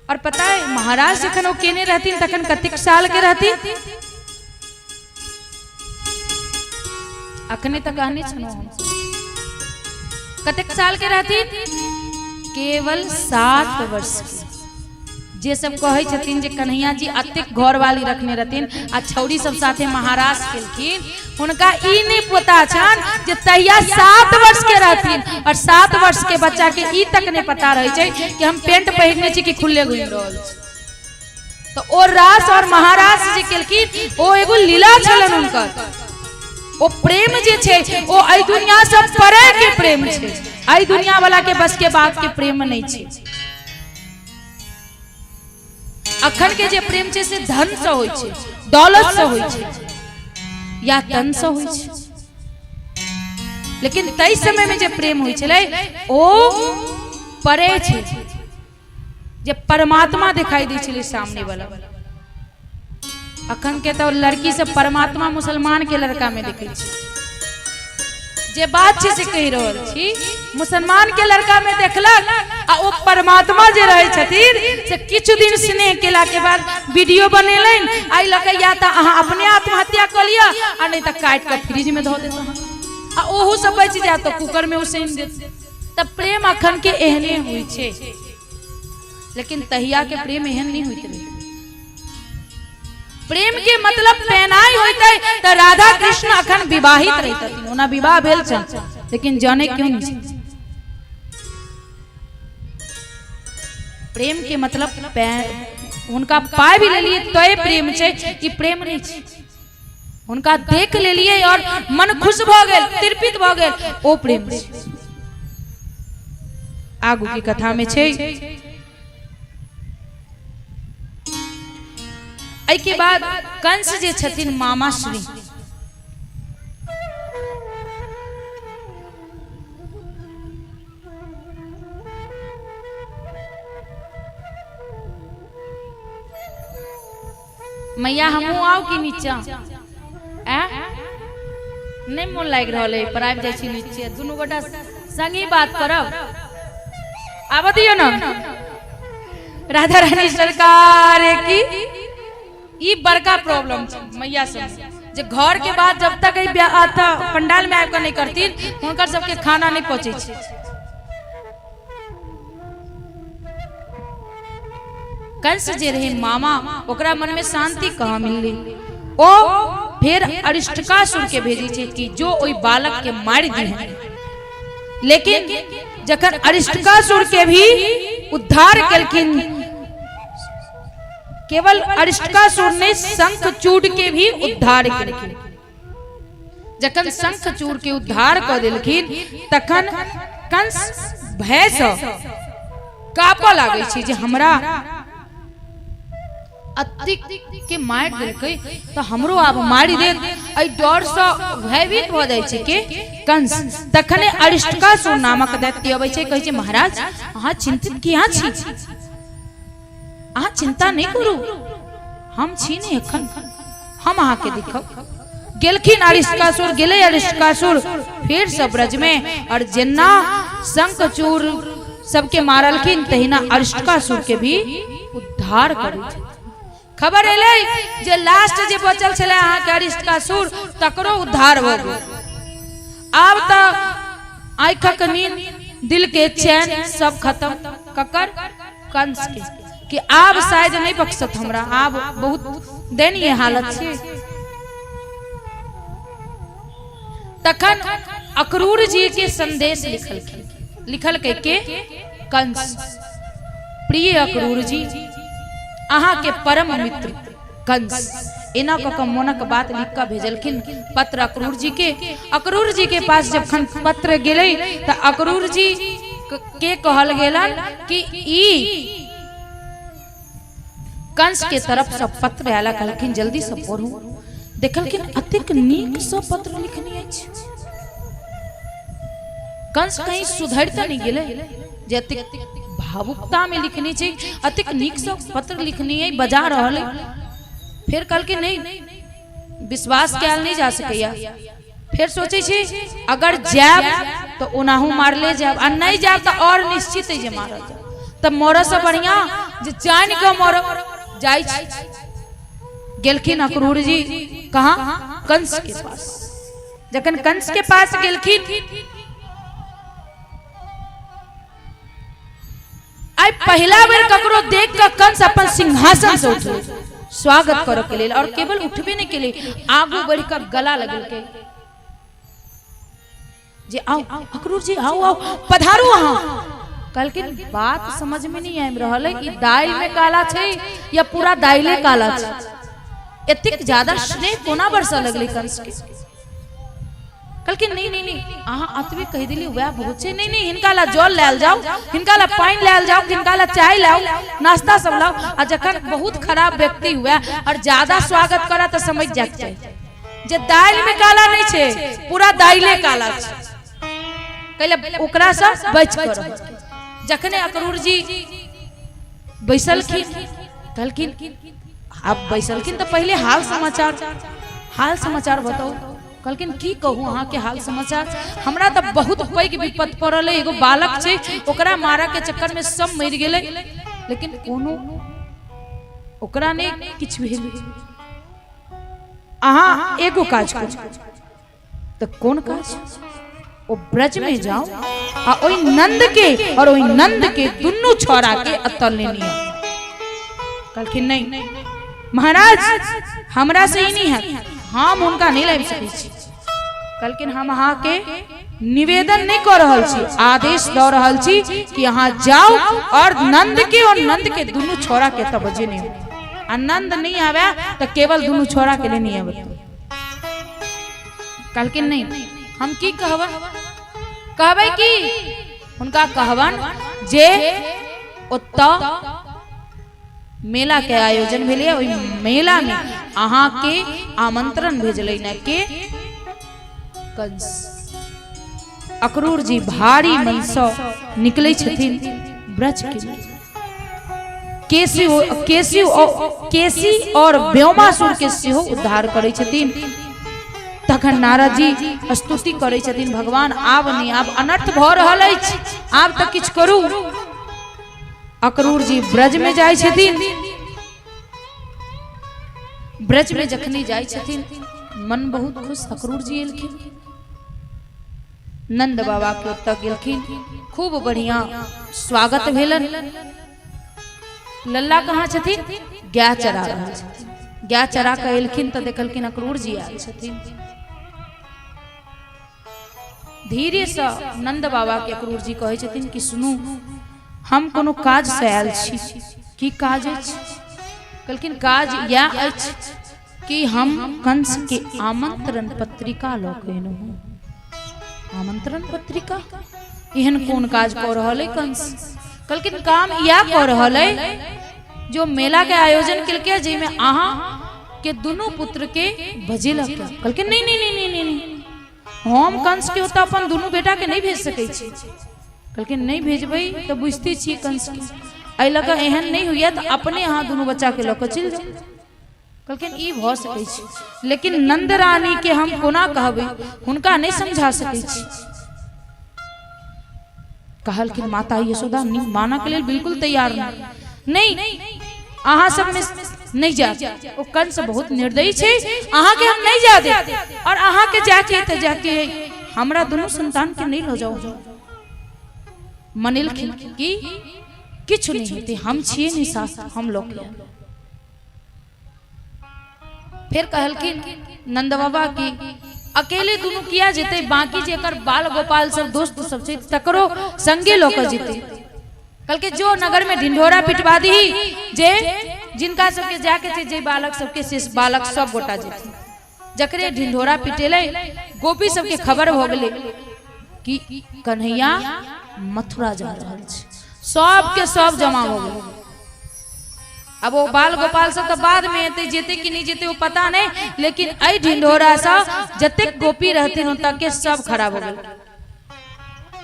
और पता है महाराज जखन ओ केने रहथिन तखन कतेक साल के रहथिन? अखने तऽ कहने छलहुँ हम, कतेक साल के रहथिन? केवल 7 वर्ष के। जे सब कहै छथिन जे कन्हैया जी अतेक घरवाली रखने रहथिन आ छौड़ी सब साथे महाराज केलखिन, हुनका ई नहीं पता छनि जे तहिया 7 वर्ष के रहथिन और 7 वर्ष के बच्चा के ई तक नहीं पता रहै छै कि हम पेंट पहिरने छी कि खुले घुमि रहल छी। तो ओ रास और महारास जे केलखिन ओ एगो लीला छलन हुनकर। ओ प्रेम जे छै ओ एहि दुनिया से परे के प्रेम छै, एहि दुनिया वाला के बस के बात के प्रेम नहीं छै। अखन के जे प्रेम छै से धन से होइ छै, दौलत से होइ छै या तन से होइ छै, लेकिन तै समय में जे प्रेम होइ छलै ओ परे छै, जे परमात्मा दिखाई दै छलै सामने वाला। अखन के तो लड़की सब परमात्मा मुसलमान के लड़का में देखै छै, जे बात छै से कहि रहल छी। मुसलमान के लड़का में देखलक आ ओ परमात्मा जे रहै छथिन से किछु दिन स्नेह केला के बाद वीडियो बनेलनि, एहि लऽ कऽ या तऽ अहाँ अपने आत्महत्या कऽ लिअ आ नहि तऽ काटि कऽ फ्रिज में धऽ देत अहाँ, आ ओहू से बचि जायत तऽ कुकर में उसैन देत। तऽ प्रेम अखन के एहने होइ छै, लेकिन तहिया के प्रेम एहन नहीं होइत रहे। प्रेम के मतलब पहनाई होते तो राधा कृष्ण अखन विवाहित रहितथिन। ओना विवाह भेल छन लेकिन जाने क्यों नहीं। प्रेम के मतलब हुनका पाबि लेलिए तय प्रेम छै, ई प्रेम नहीं छै। हुनका देख लेलिए और मन खुश भ गेल, तिरपित भ गेल, ओ प्रेम छै। आगू की कथा में छै एहिके बाद कंस जे छथिन मामा श्री, मैया हमहूँ आउ कि नीचा? नहीं मोन लागि रहल है पर आबि जाइ छी नीचे, दुनू गोटा संगी बात करब। आबऽ दियौ ने। राधा रानी सरकार की ई बड़का प्रॉब्लम छै मैया सब जे घर के बाद जब तक एहि पंडाल में आबि कऽ नहि करथिन हुनकर सबके खाना नहि पचै छै। कंस जे रहे मामा, ओकरा मन में शांति कहाँ मिललै? ओ फेर अरिष्टकासुर के भेजै छै कि जो ओहि बालक के मारि दिहे। लेकिन जखन अरिष्टकासुर के भी उद्धार केलखिन, केवल अरिष्टकासुर ने शंखचूड़ के भी उद्धार केलखिन। जखन शंखचूड़ के उद्धार कऽ देलखिन तखन कंस भय से कापऽ लागै छै जे हमरा अतिक के मारि देलकै तऽ हमरो आब मारि देत, एहि डर से भयभीत भऽ जाइ छै के कंस। तखने अरिष्टकासुर नामक दैत्य अबै छै, कहै छै महाराज अहाँ चिंतित किया छी, अहाँ चिंता नहीं करू, हम छी ने एखन, हम अहाँके देखब। गेलखिन अरिष्टासुर, गेलै अरिष्टासुर फिर सब ब्रज में, और जेना शंखचूर सबके मारलखिन तहिना अरिष्टासुर के भी उद्धार करै छथिन। खबर एलै जे लास्ट जे बचल छलै अहाँके अरिष्टासुर, तकरो उद्धार भऽ गेल। आब तऽ आँखिक नींद, दिल के चैन सब खत्म। ककर? कंस के। कि आब शायद नहीं बख्शत हमरा, आब बहुत दयनीय हालत छै। तखन अक्रूर जी के संदेश लिखलखिन, लिखलकै के कंस। प्रिय अक्रूर जी, अहाँ के परम मित्र कंस। एना कऽ कऽ मोनक बात लिख कऽ भेजलखिन पत्र अक्रूर जी के। अक्रूर जी के पास जखन पत्र गेलै तऽ अक्रूर जी के कहल गेलन कि ई कंस के तरफ से पत्र आयल। कहलखिन जल्दी से पढ़ू। देखलखिन अतेक नीक से पत्र लिखने अछि, कंस कहीं सुधरि तऽ नहि गेलै जे अतेक भावुकता में लिखने छै, अतेक नीक से पत्र लिखने अइ, बजा रहल अइ। फेर कहलखिन नहीं, विश्वास कयल नहीं जा सकैया। फेर सोचै छै अगर जायब तऽ ओनाहू मारले जायब आ नहीं जायब तऽ और निश्चित है जे मारल जायब, तऽ मरऽ से बढ़िया जे जानि कऽ मरब। जाइ छी। गेलखिन अक्रूर जी कहाँ? कंस के पास। जखन कंस के पास गेलखिन, आइ पहिला बेर ककरो देख कऽ कंस अपन सिंहासन से उठलै स्वागत करऽ के लेल, और केवल उठबे नहीं केले, आगू बढ़ि कऽ गला लगेलकै जे आओ अक्रूर जी, आओ आओ, पधारू अहाँ। कहलखिन बात समझ में नहीं आबि रहल है, ई दालि में काला छै या पूरा दाइले काला छै? एतेक ज्यादा स्नेह कोना बरसऽ लगलै कंस के? कहलखिन नहीं नहीं नहीं, अहाँ अतबे कहि देलियै वएह बहुत छै। नहीं नहीं, हिनका ला जल लायल जाओ, हिनका ला पानि लायल जाओ, हिनका ला चाय लाओ, नाश्ता सब लाओ। आ जखन बहुत खराब व्यक्ति हुए और ज्यादा स्वागत करा तऽ समझ जाके चाही जे दालि में काला नहीं छै, पूरा दाइले काला छै। कहले ओकरा से बच कर। जखने अक्रूर जी बैसलखिन, कहलखिन आब बैसलखिन तऽ पहिले हाल समाचार, हाल समाचार बताउ। कहलखिन की कहू अहाँके हाल समाचार, हमरा तऽ बहुत पैघ विपद पड़ल है, एगो बालक छै ओकरा मारऽ के चक्कर में सब मरि गेलै, लेकिन कोनो ओकरा नहि किछु भेल। अहाँ एगो काज करू। तऽ कोन काज? ओ ब्रज में जाओ आ ओहि नंद के और ओहि नंद के दुनू छौड़ा के अतल लेनी। कहलखिन नहीं महाराज, हमरा से ई नहीं हैत, हम हुनका नहीं लाबि सकै छी। कहलखिन हम अहाँके निवेदन नहीं कऽ रहल छी, आदेश दऽ रहल छी कि अहाँ जाउ और नंद के और नंद के दुनू छौड़ा के तब बजे नहीं। आ नंद नहीं आवे तऽ केवल दुनू छौड़ा के लेनी आबे। कहलखिन नहीं, हम की कहबै? कहबै कि हुनका कहबन जे ओतऽ मेला के आयोजन भेलै, ओहि मेला में अहाँ के आमंत्रण भेजलै ने के कंस। अक्रूर जी भारी मन से निकलै छथिन ब्रज के लेल। केसी केसी केसी और व्योमासुर के सेहो उद्धार करै छथिन। तखन नारद जी स्तुति करै छथिन, भगवान आब नहीं, आब अनर्थ भऽ रहल अछि, आब तऽ किछु करू। अक्रूर जी ब्रज में जाइ छथिन। ब्रज में जखनी जाइ छथिन मन बहुत खुश। अक्रूर जी एलखिन, नंद बाबा के ओतऽ गेलखिन, खूब बढ़िया स्वागत भेलन। लल्ला कहाँ छथिन? गाय चरा रहल छथिन। गाय चरा कऽ एलखिन तऽ देखलखिन अक्रूर जी आयल छथिन। धीरे से नंद बाबा के अक्रूर जी कहै छथिन कि सुनू, हम कोनो काज से आयल छी। की काज अछि? कहलखिन काज इएह अछि कि हम कंस के आमंत्रण पत्रिका लऽ के एलहुँ। आमंत्रण पत्रिका? एहन कोन काज कऽ रहल है कंस? कहलखिन काम इएह कऽ रहल है जो मेला के आयोजन केलकै जाहिमे अहाँ के दुनू पुत्र के बजेलक। कहलखिन नहीं नहीं नहीं नहीं नहीं, हम कंस के ओतऽ अपन दुनू बेटा के नहीं भेज सकै छी। कहलखिन नहीं भेजबै तऽ बुझते छियै कंस के, एहि लऽ कऽ एहन नहीं होइए तऽ अपने अहाँ दुनू बच्चा के लऽ कऽ चलि जाउ। कहलखिन ई भऽ सकै छै, लेकिन नंद रानी के हम कोना कहबै, हुनका नहीं समझा सकै छी। कहलखिन माता यशोदा नहीं मानऽ के लेल बिल्कुल तैयार नहीं, नहीं अहाँ सब में नहीं जायब, ओ कंस बहुत निर्दयी छै, अहाँ के हम नहीं जा देब, और अहाँ के जाके तऽ जाके हमरा दुनू संतान के नहीं लऽ जाउ। मनेलखिन कि किछु नहीं हेतै, हम छियै नहीं साथ, हम लऽ के आयब। फेर कहलखिन नंद बाबा की अकेले दुनू किया जेतै, बाकी जे एकर बाल गोपाल सब दोस्त सब छै तकरो संगे लऽ कऽ जेतै। कहलकै जो नगर में ढिंढोरा पिटवा दही, जे जिनका सबके जाके छै, जे बालक सबके से बालक सब गोटा जेथिन। जकरे ढिंढोरा पिटेलै, गोपी सबके खबर हो गेलै कि कन्हैया मथुरा जा रहल छै। सबके सब जमा हो गेलै। अब वो बाल गोपाल सब तो बाद में एतै, जेतै कि नहीं जेतै वो पता नहीं, लेकिन एहि ढिंढोरा से जतेक गोपी रहथिन ओतऽ के सब खड़ा हो गेल।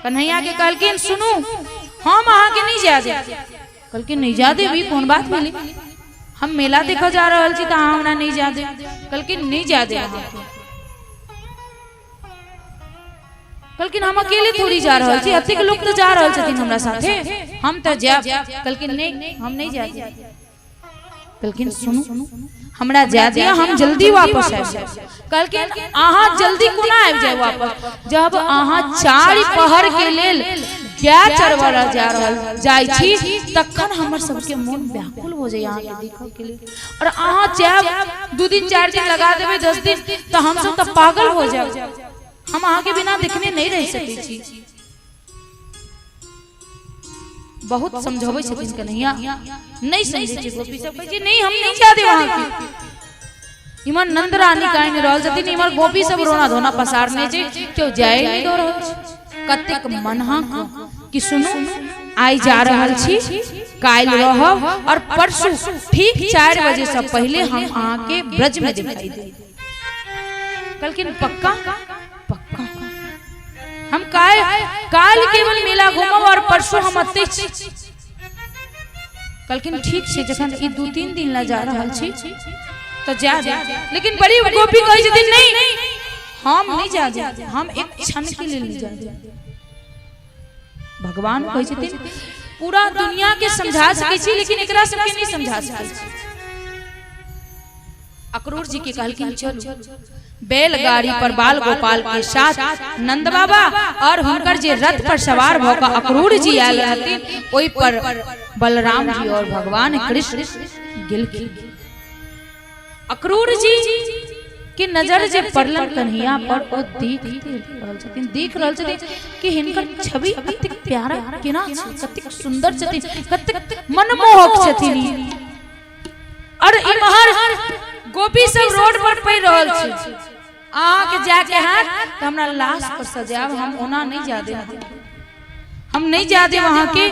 कन्हैया के कहलखिन सुनू, हम अहाँके नहीं जाय देब। कहलखिन नहीं जा देब, ई कोन बात भेलै? हम मेला देखऽ जा रहल छी तऽ अहाँ हमरा नहीं जा देब? कहलखिन नहीं जा देब अहाँके। कहलखिन हम अकेले थोड़ी जा रहल छी, एतेक लोक तऽ जा रहल छथिन हमरा साथे, हम तऽ जायब। कहलखिन नहीं, हम नहीं जायब। कहलखिन सुनू, हमरा जाय दिअ, हम जल्दी वापस आबि जायब। कहलखिन अहाँ जल्दी कोना आबि जायब वापस, जब अहाँ 4 पहर के लेल गाय चरबऽ जा रहल जाइ छी तखन हमर सबके मोन व्याकुल हो जाइए अहाँके देखऽ के लेल, और अहाँ जायब 2 दिन 4 दिन लगा देबै, 10 दिन, तऽ हमसब तऽ पागल हो जायब, हम अहाँके बिना देखने नहीं रह सकै छी। बहुत समझाबै छथिन कन्हैया, नहीं समझै छै गोपी सब, कहै छै नहीं हम नहीं जा देब अहाँके। इमहर नंद रानी कानि रहल छथिन, इमहर गोपी सब रोना धोना पसारने छै, केओ जाय नहीं दऽ रहल छै। कतेक मनहा कि सुनू, आइ जा रहल छी, काल्हि रहब और परसू ठीक 4 बजे से पहले हम अहाँके ब्रज में दिखाई देब। कहलखिन पक्का? पक्का। हम काल्हि केवल मेला घूमब और परसू हम अतै छी। कहलखिन ठीक छै, जखन ई 2-3 दिन ला जा रहल छी तऽ जा दे। लेकिन बड़ी गोपी कहै छथिन नहीं, हम नहीं जा देब, हम एक क्षण के लेल नहीं जा देब। भगवान कहै छथिन पूरा दुनिया के समझा सकै छी, लेकिन एकरा सबके नहीं समझा सकै छी। अक्रूर जी के कहलखिन चलू बैलगाड़ी पर बाल गोपाल के साथ नंद बाबा और हुनकर जे रथ पर सवार भऽ कऽ अक्रूर जी आयल रहथिन, ओहि पर बलराम जी और भगवान कृष्ण गेलखिन। अक्रूर जी के नजर जे पड़लन कन्हैया पर, ओ देखते रहल छथिन, देख रहल छथिन कि हिनकर छवि कतेक प्यारा केना छै, कतेक सुंदर छथिन, कतेक मनमोहक छथिन। और इमहर गोपी सब रोड पर पड़ि रहल छै, अहाँके जाके हैत तऽ हमरा लाश पर सजायब, हम ओना नहीं जा देब, हम नहीं जा देब अहाँके,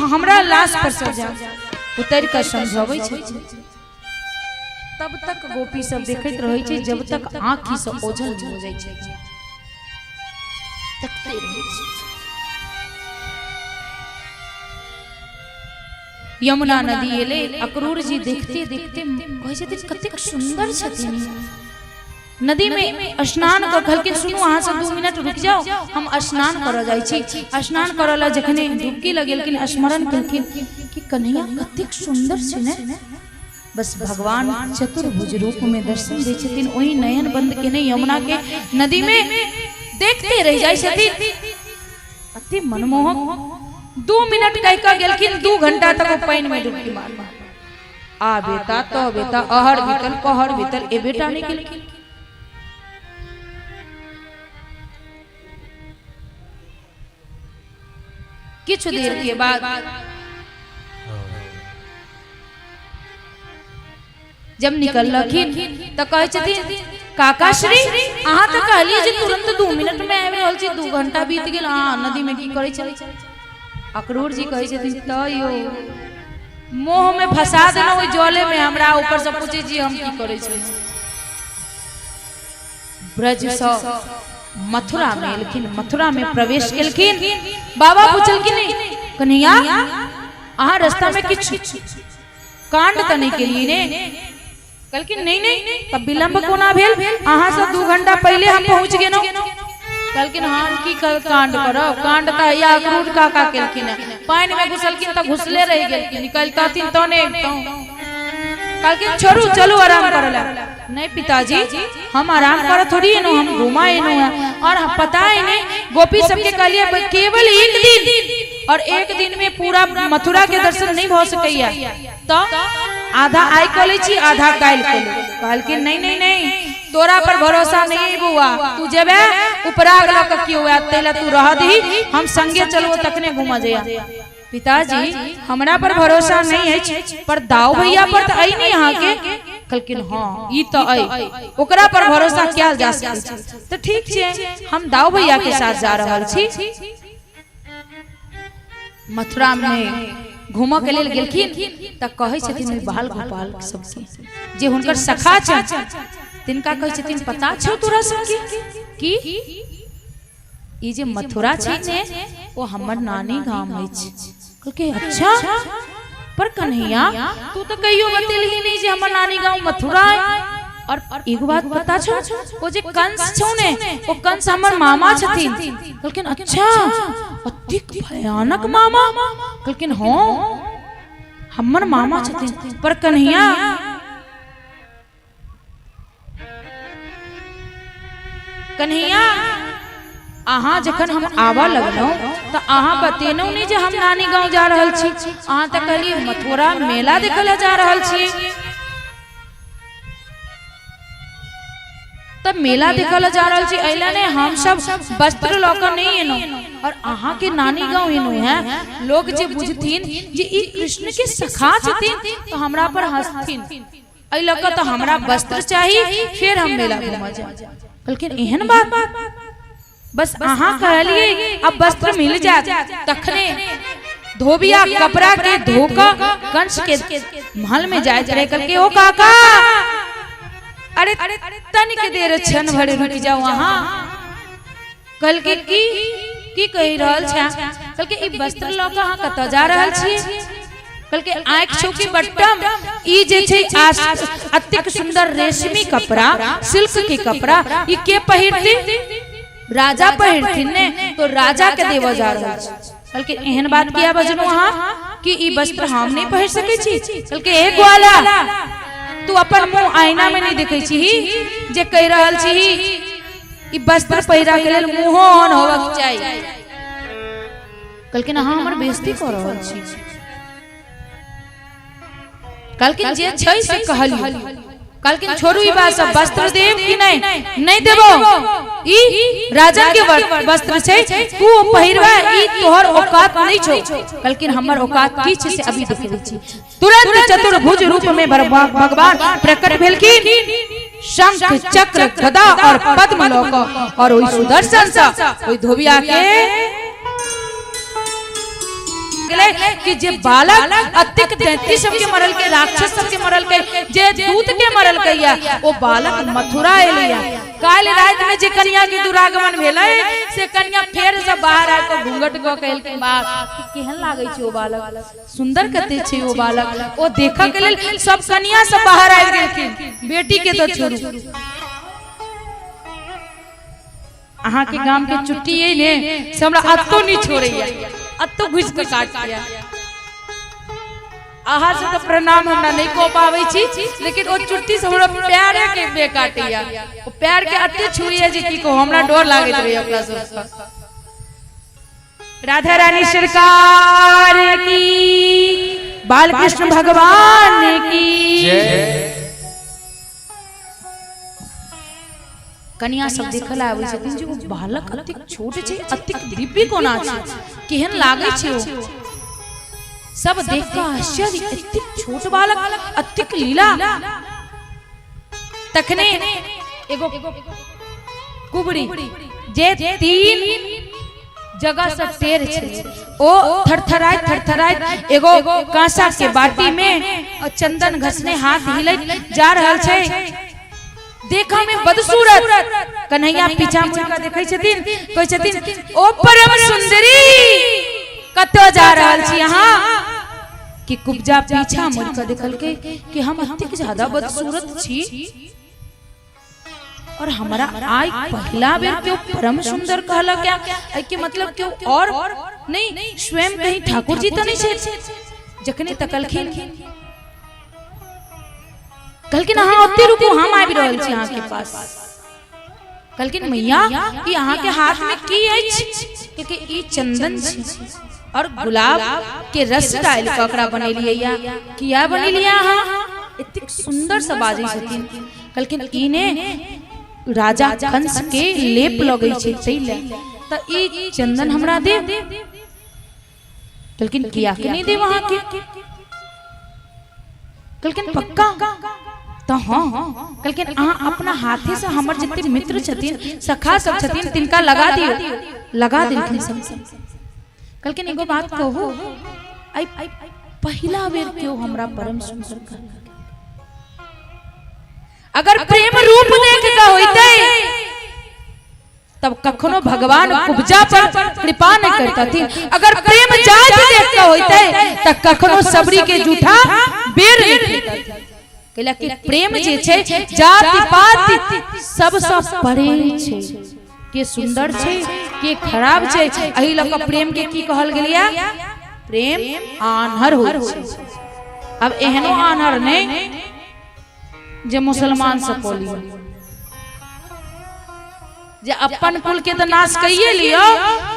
हमरा लाश पर सजायब। उतरि कऽ समझाबै छै, तब तक गोपी सब देखैत रहै छै जब तक आँखि से ओझल हो जाइ छै, तकते रहै छै। यमुना नदी एलै, अक्रूर जी देखते देखते कहै छथिन कतेक सुंदर छथिन। नदी में स्नान कऽ कहलखिन सुनू अहाँ सब 2 मिनट रुकि जाउ, हम स्नान करऽ जाइ छी। स्नान करऽ लए जखने डुबकी लगेलखिन, स्मरण केलखिन कि कन्हैया कतेक सुंदर छै ने। बस भगवान चतुर्भुज रूप में दर्शन दै छथिन, ओहि नयन बंद केने यमुना के नदी में देखते रहि जाइ छथिन। अति मनमोहक। 2 मिनट कहि कऽ गेलखिन, 2 घंटा तक ओ पानि में डुबकी मार आ बेटा तो बेटा अहर बीतल पहर बीतल, ए बेटा नहीं केलखिन। किछु देर के बाद जब निकललखिन तऽ कहै छथिन काका श्री अहाँ तऽ कहलियै जे तुरंत 2 मिनट में आबि रहल छी, 2 घंटा बीत गेल, अहाँ नदी में की करै छलियै? अक्रूर जी कहै छथिन तऽ यौ मोह में फंसा देलहुँ ओहि जले में, हमरा ऊपर से पूछै छी हम की करै छी। ब्रज सँ मथुरा में एलखिन, मथुरा में प्रवेश केलखिन। बाबा पूछलखिन कन्हैया अहाँ रास्ता में किछु कांड तऽ नहि केलियै ने? कहलखिन नहीं नहीं, तब विलम्ब कोना भेल, अहाँ से 2 घंटा पहले हम पहुंच गेलहुँ। कहलखिन हम की कांड करब, कांड तऽ हैया अक्रूर काका केलखिन, पानि में घुसलखिन तऽ घुसले रहि गेलखिन, निकलतथिन तऽ नहि अबितहुँ। कहलखिन छोड़ू चलू आराम करऽ लए। नहीं पिताजी, हम आराम करऽ थोड़ी एलहुँ, हम घुमा एलहुँ हैं। और हम पता ही नहीं गोपी सबके कहलिए केवल 1 दिन, और 1 दिन में पूरा मथुरा के दर्शन नहीं भऽ सकैया, तो आधा आइ कऽ लै छी आधा काल्हि कऽ लेब। कहलखिन नहीं नहीं नहीं, तोरा पर भरोसा नहीं है बौआ, तू जेबे उपराग लऽ कऽ केओ आयत, ताहि लए तू रह दही, हम संगे चलबो तखने घूमऽ जइया। पिताजी हमरा पर भरोसा नहीं अछि पर दाऊ भैया पर तऽ अइ नहीं अहाँके। कहलखिन हाँ ई तऽ अइ, ओकरा पर भरोसा कयल जा सकै छै। तऽ ठीक छै, हम दाऊ भैया के साथ जा रहल छी। मथुरा में घूमऽ के लेल गेलखिन तऽ कहै छथिन ओहि बाल गोपाल सबके जे हुनकर सखा छनि तिनका कहै छथिन पता छौ तोरा सबके कि ई जे मथुरा छै ने ओ हमर नानी गाम अछि। कहलकै अच्छा, पर कन्हैया तू तऽ कहियो बतेलही नहि जे हमर नानी गाम मथुरा है। और एगो बात पता छौ, ओ जे कंस छौ ने ओ कंस हमर मामा छथिन। कहलखिन अच्छा, अतिक भयानक मामा? कहलखिन हाँ हमर मामा छथिन। पर कन्हैया कन्हैया अहाँ जखन हम आबऽ लगलहुँ तऽ अहाँ बतेलहुँ नहि जे हम नानी गाँव जा रहल छी, अहाँ तऽ कहलियै मथुरा मेला देखऽ लए जा रहल छी। तऽ मेला देखऽ लए जा रहल छी एहि लए नहि हम सब वस्त्र लऽ कऽ नहि एलहुँ और अहाँके नानी गाँव एलहुँ हैं। लोक जे बुझथिन जे ई कृष्ण के सखा छथिन तऽ हमरा पर हँसथिन, एहि लऽ कऽ तऽ हमरा वस्त्र चाही फेर हम मेला घूमऽ जायब। कहलखिन एहन बात, बस अहाँ कहलियै अब वस्त्र मिल जायत। तखने धोबिया कपड़ा के धो कऽ कंस के महल में जाइत रहे। कहलकै ओ काका, अरे तनिक देर क्षण भर रुकि जाओ अहाँ। कहलकै की की कहि रहल छै? कहलकै ई वस्त्र लऽ कऽ अहाँ कतऽ जा रहल छी? कहलकै आँखि छौ कि बट्टम, ई जे छै अतेक सुंदर रेशमी कपड़ा, सिल्क के कपड़ा, ई के पहिरती? राजा पहिरथिन ने, तो राजा के देवऽ जा रहल छी। कहलकै एहन बात किया बजलहुँ अहाँ कि ई वस्त्र हम नहि पहिर सकै छी? कहलकै हे ग्वाला, तू अपन मुँह आईना में नहीं देखै छीही जे कहि रहल छीही ई वस्त्र पहिरा के लेल मुँहो ऑन होबक चाही। कहलखिन अहाँ हमर बेइज्जती कऽ रहल छी। कहलखिन जे छै से कहलियौ। कहलखिन छोड़ू ई बात सब, वस्त्र देब कि नहि? नहि देबो, ई राजन के वस्त्र छै, तू ओ पहिरबा, ई तोहर औकात नहि छौ। कहलखिन हमर औकात की छै से अभी देखबै छी। तुरंत चतुर्भुज रूप में भगवान प्रकट भेलखिन, शंख चक्र गदा और पद्म लऽ कऽ, और ओहि सुदर्शन से ओहि धोबिया के गेलै कि जे बालक अतिक दैत्य सबके मरल के, राक्षस सबके मरल के, जे दूत के मरल के या, ओ बालक मथुरा एलैया। काल्हि राति में जे कन्या के दुरागमन भेलै से कन्या फेर से बाहर आबि कऽ घूंघट कऽ के एलखिन। बाप, केहन लागै छै ओ बालक, सुंदर कते छै ओ बालक। ओ देखऽ के लेल सब कन्या सब बाहर आबि गेलखिन, बेटी के तऽ छोड़ू। अहाँ के गाम के चुट्टी अइ ने से हमरा अत्तो नहीं छोड़ैया, अत्तो घुसि कऽ काटैया। अहाँ से तऽ प्रणाम हमरा नहीं कऽ पाबै छी, लेकिन ओ चुट्टी से हमरा प्यारे के बे काटैया, ओ प्यार के अते छुइया जे की कहू, हमरा डर लागैत रहैया ओकरा सबसँ। राधा रानी सरकार की, बालकृष्ण भगवान की। कन्या सब देखल आबै छथिन जे ओ बालक अतेक छोट छै, अतेक दिव्य कोना छै, केहन लागै छै ओ। सब देख कऽ आश्चर्य, एतेक छोट बालक अतेक लीला। तखने एगो कुबरी जे तीन जगह से टेढ़ छै, ओ थरथराइत थरथराइत एगो कांसा के बाटी में चंदन घसने हाथ हिलैत जा रहल छै। देखा में बदसूरत। कन्हैया पीछा मुड़ के देखै छथिन, कहै छथिन ओ परम सुंदरी कतऽ जा रहल छी अहाँ? कि कुब्जा पीछा मुड़ के देखलकै कि हम अतेक ज्यादा बदसूरत छी और हमरा आइ पहिला बेर केओ परम सुंदर कहलक या, एहि के मतलब केओ और नहीं, स्वयं कहीं ठाकुर जी तऽ नहीं छथि। जखने तकलखिन कहलखिन अहाँ ओते रुकू, हम आबि रहल छी अहाँके पास। कहलखिन मैया ई अहाँके हाथ में की अछि? कहलकै ई चंदन छै और गुलाब के रस डालि कऽ ओकरा बनेलियै या। किया बनेलियै अहाँ? एतेक सुंदर से बाजै छथिन। कहलखिन ई ने राजा कंस के लेप लगै छै तै लए, तऽ ई चंदन हमरा दे। कहलखिन किया के नहीं देब अहाँके? कहलखिन पक्का? तऽ हाँ। कहलखिन अहाँ अपना हाथे से हमर जते मित्र छथिन, सखा सब छथिन, तिनका लगा दियौ। लगा देलखिन सब। कहलखिन एगो बात कहू, आइ पहिला बेर केओ हमरा परम सुंदर कहलक। अगर प्रेम रूप देख के होइते तब कखनो भगवान कुब्जा पर कृपा नहीं करतथिन। अगर प्रेम जात देख के होइते त कखनो सबरी के जूठा बेर नहीं खैतथिन। कैला कि प्रेम जे छै जाति पाति सबसँ परे छै। के सुंदर छै के खराब छै, एहि लऽ कऽ प्रेम के की कहल गेलैया? प्रेम आन्हर होइ छै। अब एहनो आन्हर नहीं जे मुसलमान से कऽ लिअ, जे अपन कुल के तो नाश कहिए लियो,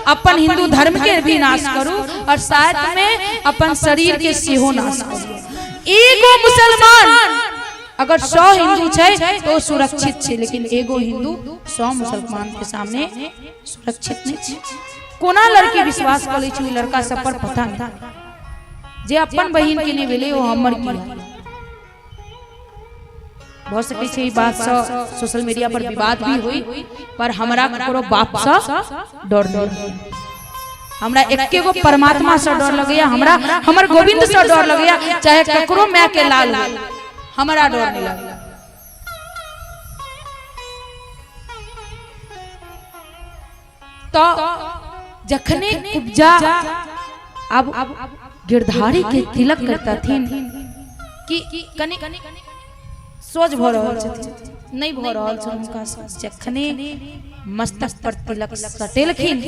अपन हिंदू धर्म के भी नाश करू और साथ में अपन शरीर के सेहो नाश करू। एगो मुसलमान अगर 100 हिंदू छै तो सुरक्षित छै, लेकिन एगो हिंदू 100 मुसलमान के सामने सुरक्षित नहीं छै। कोना लड़की विश्वास कऽ लै छै ओहि लड़का सब पर पता नहीं, जे अपन बहिन के नहीं भेलै ओ हमर की। भऽ सकै छै ई बात सँ सोशल मीडिया पर विवाद भी हुई, पर हमरा ककरो बाप सँ डर नहीं। हमरा एके गो परमात्मा सँ डर लगैया, हमरा हमर गोविंद सँ डर लगैया, चाहे ककरो माय के लाल हो, हमरा डर नहीं लगैया। तो जखने कुब्जा अब गिरधारी के तिलक करतथिन कि कनि सोच भऽ रहल छथिन, नहीं भऽ रहल छनि हुनका सँ। जखने मस्तक पर तिलक सटेलखिन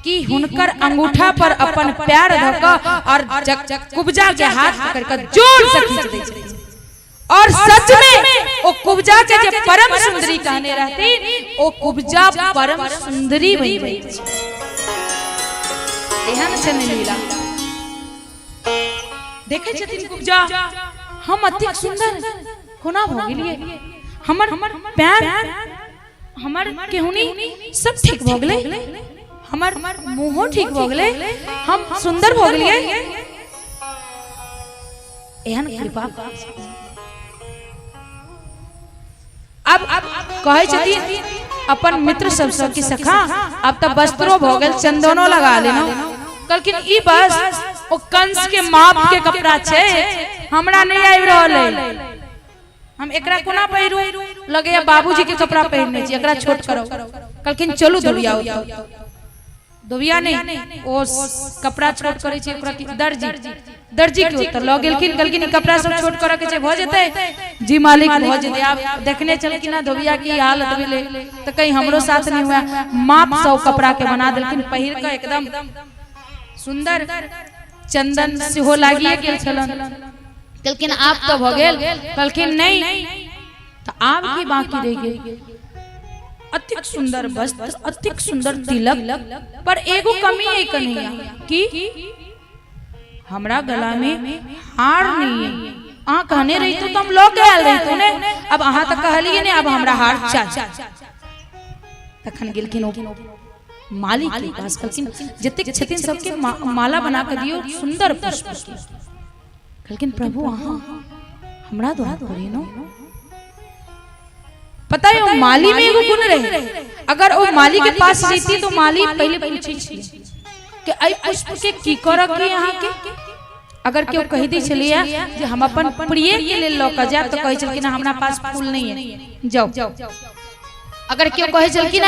कि हुनकर अंगूठा पर अपन पैर धऽ कऽ और कुब्जा के हाथ पकड़ कऽ जोर से खींच दै छथिन। और सच में ओ कुब्जा के जे परम सुंदरी कहने रहथिन ओ कुब्जा परम सुंदरी बनि जाइ छै। एहन छनि लीला। देखै छथिन कुब्जा, हम अतिक सुंदर कोना भऽ गेलियै, हमर पैर हमर केहुनी सब ठीक भऽ गेलै, हमर मुँहो ठीक भऽ गेलै, हम सुंदर भऽ गेलियै। एहन कृपा। अब कहै छथिन अपन मित्र सबसँ कि सखा अब तऽ वस्त्रो भऽ गेल, चंदनो लगा लेलहुँ। कहलखिन ई बस ओ कंस के माप के कपड़ा छै, हमरा नहीं आबि रहल है, हम एकरा कोना पहिरू, लगैया बाबूजी के कपड़ा पहिरने छी, एकरा छोट करो। कहलखिन चलू धोबिया ओतऽ। धोबिया नहीं, ओ कपड़ा छोट करै छै ओकरा की दर्जी, दर्जी के ओतऽ लऽ गेलखिन। कहलखिन ई कपड़ा सब छोट करऽ के छै, भऽ जेतै? जी मालिक भऽ जेतै। आब देखने छलखिन ना धोबिया की हालत भेलै, तऽ कहीं हमरो साथ नहीं हुआ। माप से ओ कपड़ा के बना देलखिन, पहिर कऽ एकदम सुंदर, चंदन सेहो लागिए गेल छलनि। कहलखिन आब तऽ भऽ गेल? कहलखिन नहीं, तऽ आब की बाकी रहि गेल? अतिक सुंदर वस्त्र, अतिक सुंदर तिलक, पर एगो कमी है कन्हैया कि हमरा गला में हार नहीं है। अहाँ कहने रहितो तो हम लऽ के आयल रहितो ने, अब अहाँ तऽ कहलिए ने, अब हमरा हार चाही। तखन गेलखिन ओ मालिक के पास, कहलखिन जतेक छथिन सबके माला बना के दियौ सुंदर पुष्प के। कहलखिन प्रभु अहाँ हमरा द्वारा करियौ। पता है वो माली में एगो गुण रहे, अगर वो माली के पास जैती तो माली पहले पूछे छे कि एहि पुष्प के की करऽ के अहाँ के। अगर केओ कहि दै छलैया जे हम अपन प्रिय के लेल लऽ कऽ जायब, तऽ कहै छलखिन हमरा पास फूल नहीं है, जाओ। अगर केओ कहै छलखिन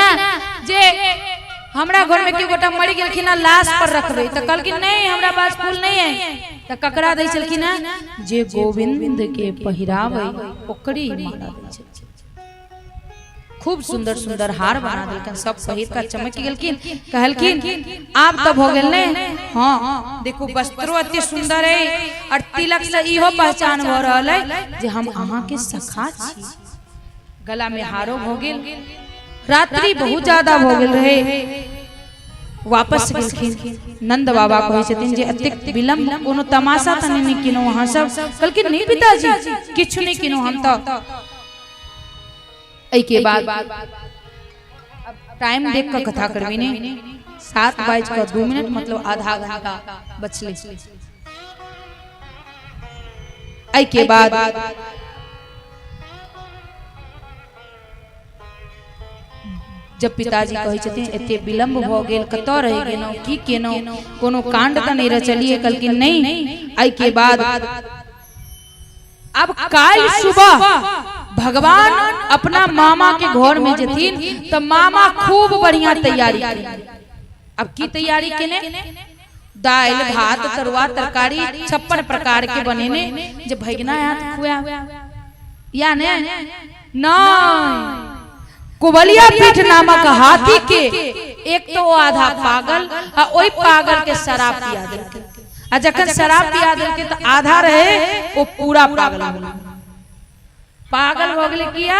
जे हमरा घर में केओ गोटा मरि गेलखिन लाश पर रखबै, तऽ कहलखिन नहीं हमरा पास फूल नहीं है, तऽ ककरा दै छलखिन? जे गोविंद के पहिराबै ओकरे माला दै छलखिन। खूब सुंदर सुंदर हार बना देलखिन, सब पहिर कऽ चमक गेलखिन। कहलखिन आब तऽ भऽ गेल ने? हाँ देखू वस्त्रो अति सुंदर है और तिलक से इहो पहचान भऽ रहल है जे हम अहाँ के सखा छी। गला में हारो भऽ गेल। रात्रि बहुत ज्यादा भऽ गेल रहे, वापस गेलखिन। नंद बाबा कहै छथिन जे एतेक विलम्ब कोनो तमाशा तऽ नहि किनौ अहाँ सब? कहलखिन नहीं पिताजी किछु नहि किनौ हम तऽ। एहिके बाद टाइम देख कऽ कथा करबी ने। 7:02, मतलब आधा घंटा बचले। एहि के बाद जब पिताजी कहै छथिन एते विलम्ब भऽ गेल, कतऽ रहि गेलहुँ, की केलहुँ, कोनो कांड तऽ नहि रचलियै? कहलखिन नहि। एहि के बाद अब काल्हि सुबह भगवान अपना मामा के घर में जेथिन, तऽ मामा खूब बढ़िया तैयारी केने। अब की तैयारी केने? दालि भात तरुआ तरकारी 56 प्रकार के बनेने जे भगना आयत खुआब या ने। नहीं, कुवलिया पीठ नामक हाथी के एक तो वो आधा पागल आ ओहि पागल के शराब पिया देलकै, आ जखन शराब पिया देलकै तऽ आधा रहे ओ पूरा पागल हो गेलै। पागल भऽ गेलै किया?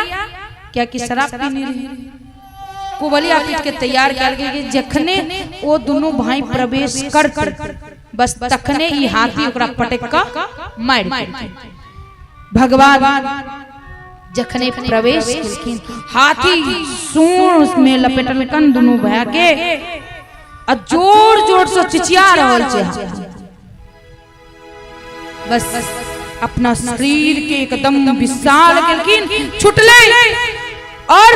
कियाकि शराब पीने रहे। कुवलिया पीठ के तैयार कयल गेल कि जखने ओ दुनू भाई प्रवेश करते, बस तखने ई हाथी ओकरा पटक कऽ मारि देलकै। भगवान जखने प्रवेश केलखिन, हाथी सूंढ़ में लपेटलकन दुनू भाई के आ जोर जोर से चिचिया रहल छै हाथी। बस अपना शरीर के एकदम विशाल केलखिन, छुटले और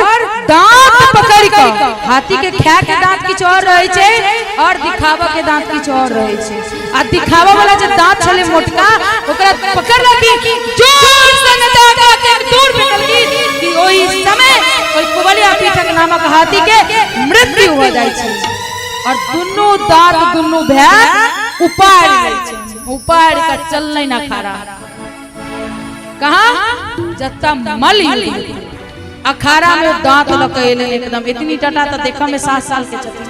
दांत पकड़ के हाथी के खाय के दांत किछु और रहे छै और दिखावा के दांत किछु और रहे छै, आ दिखावा वाला जे दांत छले मोटका, ओकरा पकड़लखिन, जोर से न दांत के दूर फेंकलखिन कि ओहि समय ओहि कुवलिया पीठक नामक हाथी के मृत्यु हो जाइ छै और दुनू दांत दुनू भाय उपाड़ लै छै। उपाड़ के चललै ना खारा कहाँ जत्ता मल युद्ध अखाड़ा में दांत लऽ के एलै एकदम इतनी टाटा। तऽ देखऽ में 7 साल के छथिन।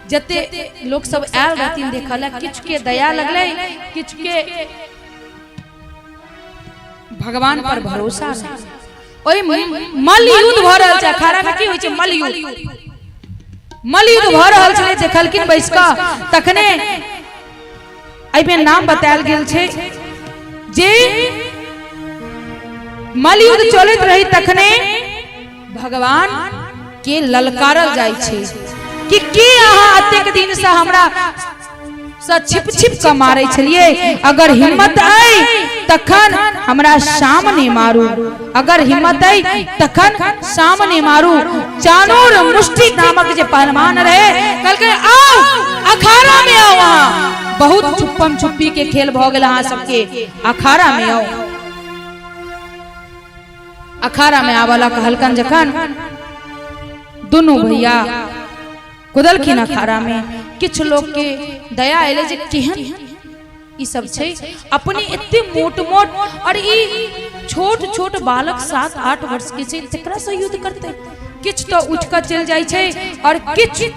जते लोक सब आयल रहथिन देखऽ लए, किछु के दया लगलै, किछु के भगवान पर भरोसा रहै। ओहि मल युद्ध भऽ रहल छै अखाड़ा में। की होइ छै मल युद्ध? मल युद्ध भऽ रहल छलै, देखलखिन बैस कऽ। तखने एहिमे नाम बतायल गेल छै जे मलयुद्ध चलैत रही, तखने भगवान के ललकारल जाइ छै कि की अहाँ एतेक दिन से हमरा से छिप छिप कऽ मारै छलियै? अगर हिम्मत अइ तखन हमरा सामने मारू, अगर हिम्मत अइ तखन सामने मारू। चानूर मुष्टि नामक जे पहलवान रहे, कहलकै आओ, अखाड़ा में आओ। अहाँ बहुत छुप्पम छुप्पी के खेल भऽ गेल अहाँ सबके, अखाड़ा में आओ। अखाड़ा में आबऽ ला कहलकन। जखन दुनू भैया कुदलखिन अखाड़ा में, किछु लोग के दया एलै जे केहन ई सब छै, अपने एते मोट मोट और ई छोट छोट बालक 7-8 वर्ष के छै, तकरा से युद्ध करतै? किछु तऽ उठि कऽ चलि जाइ छै और किछु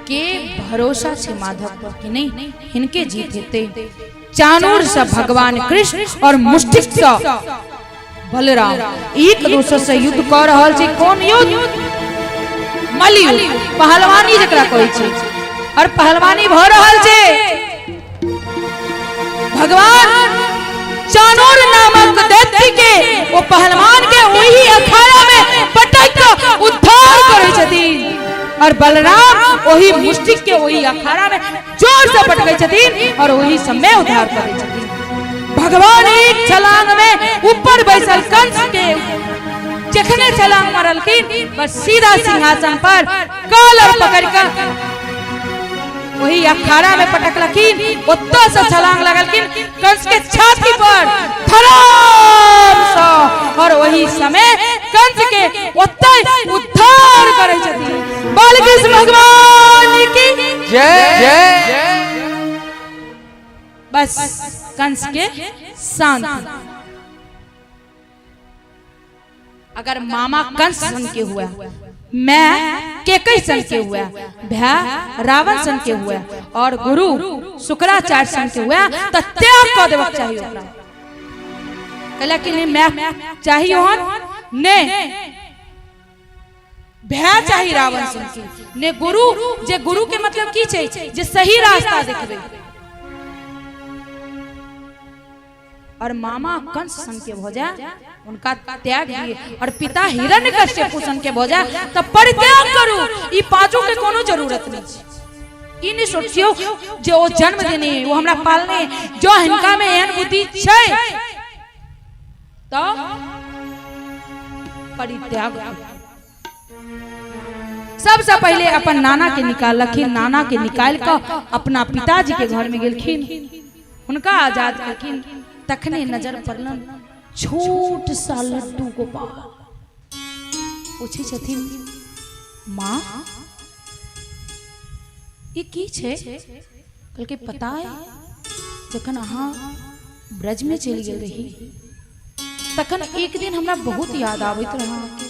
के भरोसा छै माधव पर कि नहीं, हिनके जीत हेतै। चानूर से भगवान कृष्ण और मुष्टिक से बलराम एक दोसर से युद्ध कऽ रहल छै। कोन युद्ध? मलयुद्ध, पहलवानी जकरा कहै छै, और पहलवानी भऽ रहल छै। भगवान चानूर नामक दैत्य के, ओ पहलवान के ओही अखाड़ा में पटक कऽ उद्धार करै छथिन और बलराम ओही मुष्टिक के ओही अखाड़ा में जोर से पटकै छथिन और ओही समय उद्धार करै छथिन। भगवान एक छलांग में ऊपर बैसल कंस के जखने छलांग मारलखिन, बस सीधा सिंहासन पर कॉलर पकड़ कऽ वही अखाड़ा में पटकलखिन। ओतऽ से छलांग लगलखिन कंस के छाती पर धड़ाम सँ और वही समय कंस के ओतै उद्धार करै छथिन। बालकृष्ण भगवान की जय जय। बस कंस के शांत। अगर मामा कंस सन के हुआ, मैं केकई सन के हुआ, भैया रावण सन के हुआ और गुरु शुक्राचार्य सन के हुआ, तो त्याग कऽ देबक चाहिए ओकरा। कहला कि नहीं, मैं चाहिए ओहन ने भैया चाही रावण सन के, ने गुरु। जे गुरु के मतलब की छै? जे सही रास्ता देखबै। और मामा कंस सन के भऽ जाय उनका त्याग दिए और पिता हिरण्यकश्यप सन के भऽ जाय तऽ परित्याग करू। ई पाँचों के कोनो जरूरत नहीं छै। ई नहीं सोचियो जे ओ जन्म देने, ओ हमरा पालने, जो हिनका में एहन बुद्धि छै तो परित्याग करू। सबसे पहले अपन नाना के निकाललखिन। नाना के निकाल कऽ अपना पिताजी के घर में गेलखिन, हुनका आजाद केलखिन। तखने नजर पड़लन छोट सा लड्डू गोपाल। पूछै छथिन, माँ ई की छै? कहलकै, पता है, जखन अहाँ ब्रज में चलि गेल रही तखन एक दिन हमरा बहुत याद आबैत रहै अहाँके।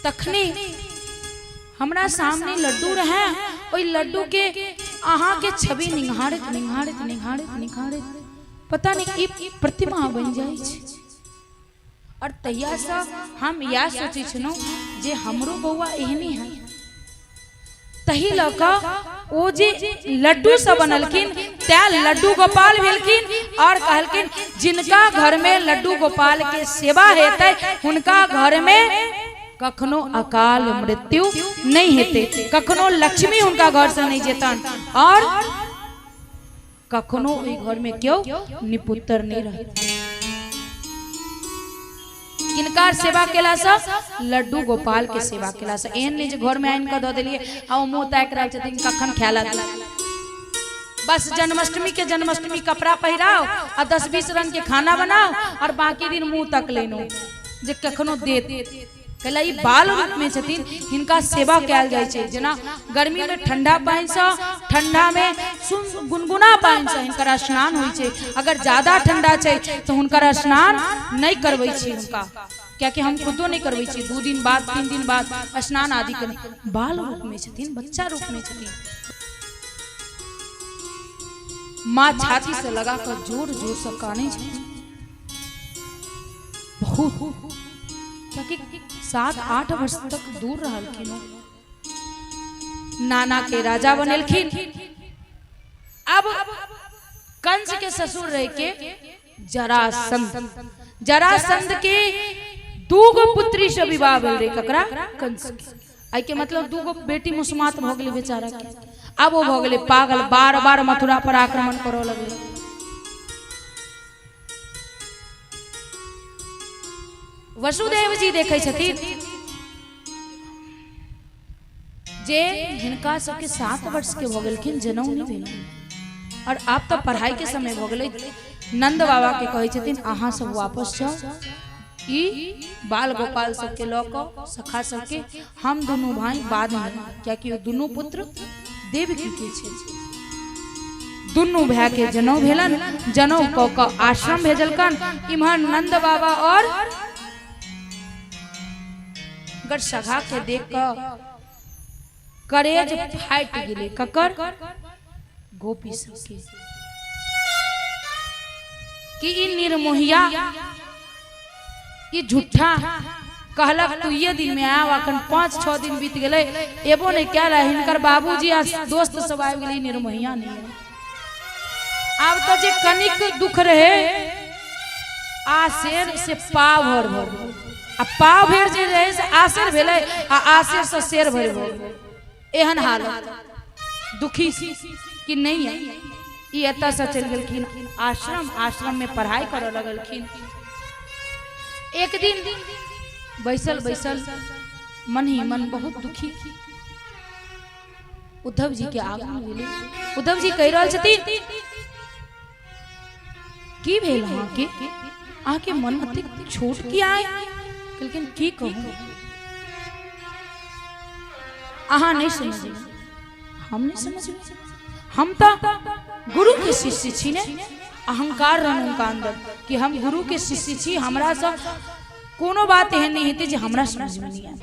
तखने हमरा सामने लड्डू रहे, ओहि लड्डू के अहाँके छवि निहारैत निहारैत निहारैत निहारैत पता नहीं ई प्रतिमा बनि जाइ छै। और तहियासँ हम इएह सोचै छलहुँ जे हमरो बौआ एहने है। तही लऽ कऽ ओ जे लड्डू सब बनलखिन तैं लड्डू गोपाल भेलखिन। और कहलखिन जिनका घर में लड्डू गोपाल के सेवा हेतै हुनका घर में कखनो अकाल मृत्यु नहीं हेतै, कखनो लक्ष्मी हुनका घर से नहीं जेतन और कखनो ओहि घर में केओ निपुत्र नहीं रहत। किनकार सेवा केलासँ? लड्डू गोपाल के सेवा केलासँ। एहन नहि जे घर में आनि कऽ दऽ देलियै आ ओ मुँह ताकि रहल छथिन कखन खाय लए। बस जन्माष्टमी के जन्माष्टमी कपड़ा पहिराओ आ 10-20 रंग के खाना बनाओ और बाकी दिन मुँह तक लेनो जे कखनो देत। कैला ई बाल रूप में छथिन, हिनका सेवा कयल जाइ छै। जेना गर्मी में ठंडा पानिसँ, ठंडा में सुन गुनगुना पानिसँ हिनकर स्नान होइ छै। अगर ज्यादा ठंडा छै तऽ हुनकर स्नान नहि करबै छी हुनका, कियाकि हम खुदो नहि करबै छी। 2 दिन बाद 3 दिन बाद स्नान आदि कर। बाल रूप में छथिन, बच्चा रूप में छथिन। माँ छाती से लगा कऽ जोर जोर से कानै छथिन बहुत, क्योंकि 7-8 वर्ष तक दूर रहलखिन। नाना के राजा बनेलखिन। अब कंस के ससुर रह के जरासंध, जरासंध के 2 पुत्री से विवाह भेल रहे। ककरा? कंस के। एहि के मतलब 2 बेटी मुसमात भऽ गेलै बेचारा के। आब ओ भऽ गेलै पागल, बार बार मथुरा पर आक्रमण करऽ लगलै। वसुदेव जी देखै छथिन जे हिनका सबके 7 वर्ष के भऽ गेलखिन, जनउ नहि भेल और आब तऽ पढ़ाई के समय भऽ गेलै। नंद बाबा के कहै छथिन अहाँ सब वापस जाउ, ई बाल गोपाल सबके लऽ कऽ सखा सबके, हम दुनू भाई बाद में, कियाकि ओ दुनू पुत्र देवकी के छै। दुनू भाय के जनउ भेलन, जनउ कऽ कऽ आश्रम भेजलकन। इम्हर नंद बाबा और सखा के देख कऽ करेज फाटि गेलै। ककर? गोपी सबके, कि ई निर्मोहिया, ई झूठा कहलक तू ये दिन में आव, अखन 5-6 दिन बीत गेलै, एबो नहीं कयल। हिनकर बाबूजी आ दोस्त सब आबि गेलै, निर्मोहिया नहीं आयल। आब तऽ जे कनिक दुख रहे आसेर से पाव भर भर, आ पाव भरि जे रहे से आसेर भेलै, आ आसेर से शेर भरि भऽ गेलै। एहन हालत दुखी कि नहीं है। ई एतऽ से चलि गेलखिन आश्रम, आश्रम में पढ़ाई करऽ लगलखिन। एक दिन बैसल बैसल मन ही मन बहुत दुखी उद्धव जी के आगू में गेलै। उद्धव जी कहि रहल छथिन की भेल अहाँके, अहाँके मन अतेक छोट किया है? कहलखिन की कहू, अहाँ नहीं समझबै, हम नहीं समझबै, हम तऽ गुरु के शिष्य छी ने। अहंकार रहन हुनका अंदर कि हम गुरु के शिष्य छी, हमरा से कोनो बात एहन नहीं हेतै जे हमरा समझ में नहीं आयत।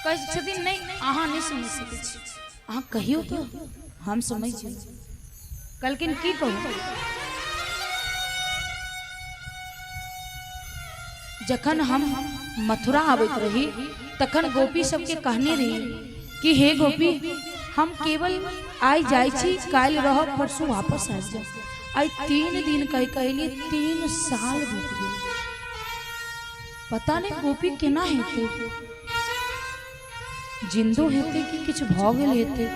कहै छथिन नहीं अहाँ नहीं समझ सकै छी, अहाँ कहियौ तो हम समझ जेबै। कहलखिन की कहू, जखन हम मथुरा आबैत रही तखन गोपी सबके कहने रही कि हे गोपी, हम केवल आइ जाइ छी, काल्हि रहब, परसू वापस आबि जायब। आइ 3 दिन कहि कहलिए 3 साल बीत गेल, पता नहीं गोपी केना हेतै, जिंदो हेतै कि किछु भऽ गेल हेतै।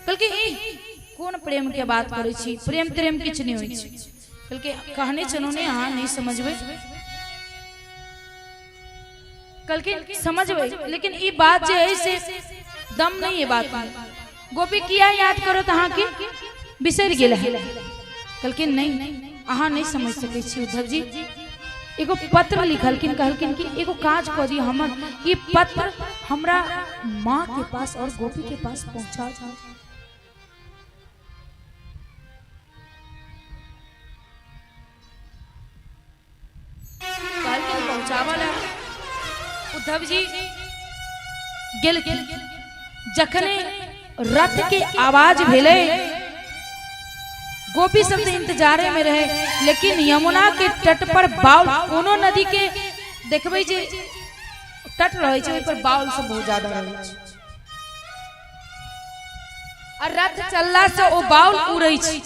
कहलकै ई कोन प्रेम के बात करै छी, प्रेम त्रेम किछु नहि होइ छै। कहलकै कहने छलहुँ ने अहाँ नहि समझबै। कहलकै समझबै, लेकिन ई बात जे है से दम नहीं है बात में। गोपी किया याद करो तो अहाँ के बिसरि गेल है। कहलकै नहीं अहाँ नहीं समझ सकै छी उद्धव जी। एगो पत्र लिखलखिन, कहलखिन कि एगो काज कऽ दियौ, हमर ई पत्र हमरा माँ के पास और गोपी के पास पहुँचा दियौ। कहलखिन पहुँचाबऽ लए। उद्धव जी गेलखिन। जखने रथ के आवाज भेलै, गोपी सब तो इंतजारे में रहे, लेकिन यमुना के तट पर बाउल, कोनो नदी के देखबै जे तट रहै छै ओहि पर बाउल सब बहुत ज्यादा रहै छै, आ रथ चलला से ओ बाउल उड़ै छै,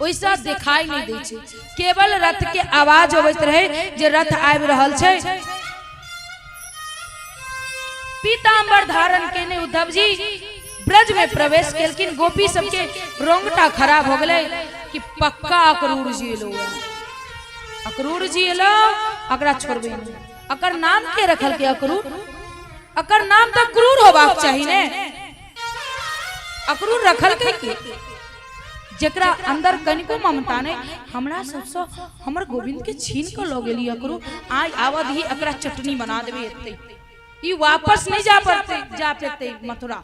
ओहिसँ देखाई नहीं दै छै, केवल रथ के आवाज अबैत रहे जे रथ आबि रहल छै। पीताम्बर धारण केने उद्धव जी ब्रज में प्रवेश केलखिन। गोपी सबके रोंगटा खड़ा भऽ गेलै कि पक्का अक्रूर जी एलो, अक्रूर जी एलो, अकरा छोड़बै नहि। अकर नाम के रखलकै अक्रूर? अकर नाम तऽ क्रूर होबाक चाही ने, अक्रूर रखलकै के? जेकरा अंदर कनिको ममता नहीं, हमरा सबसँ हमर गोविंद के छीन कऽ लऽ गेली अक्रूर। आइ आबऽ दही, एकरा चटनी बना देबै एतै, ई वापस नहीं जा पड़ते, जा पेते मथुरा।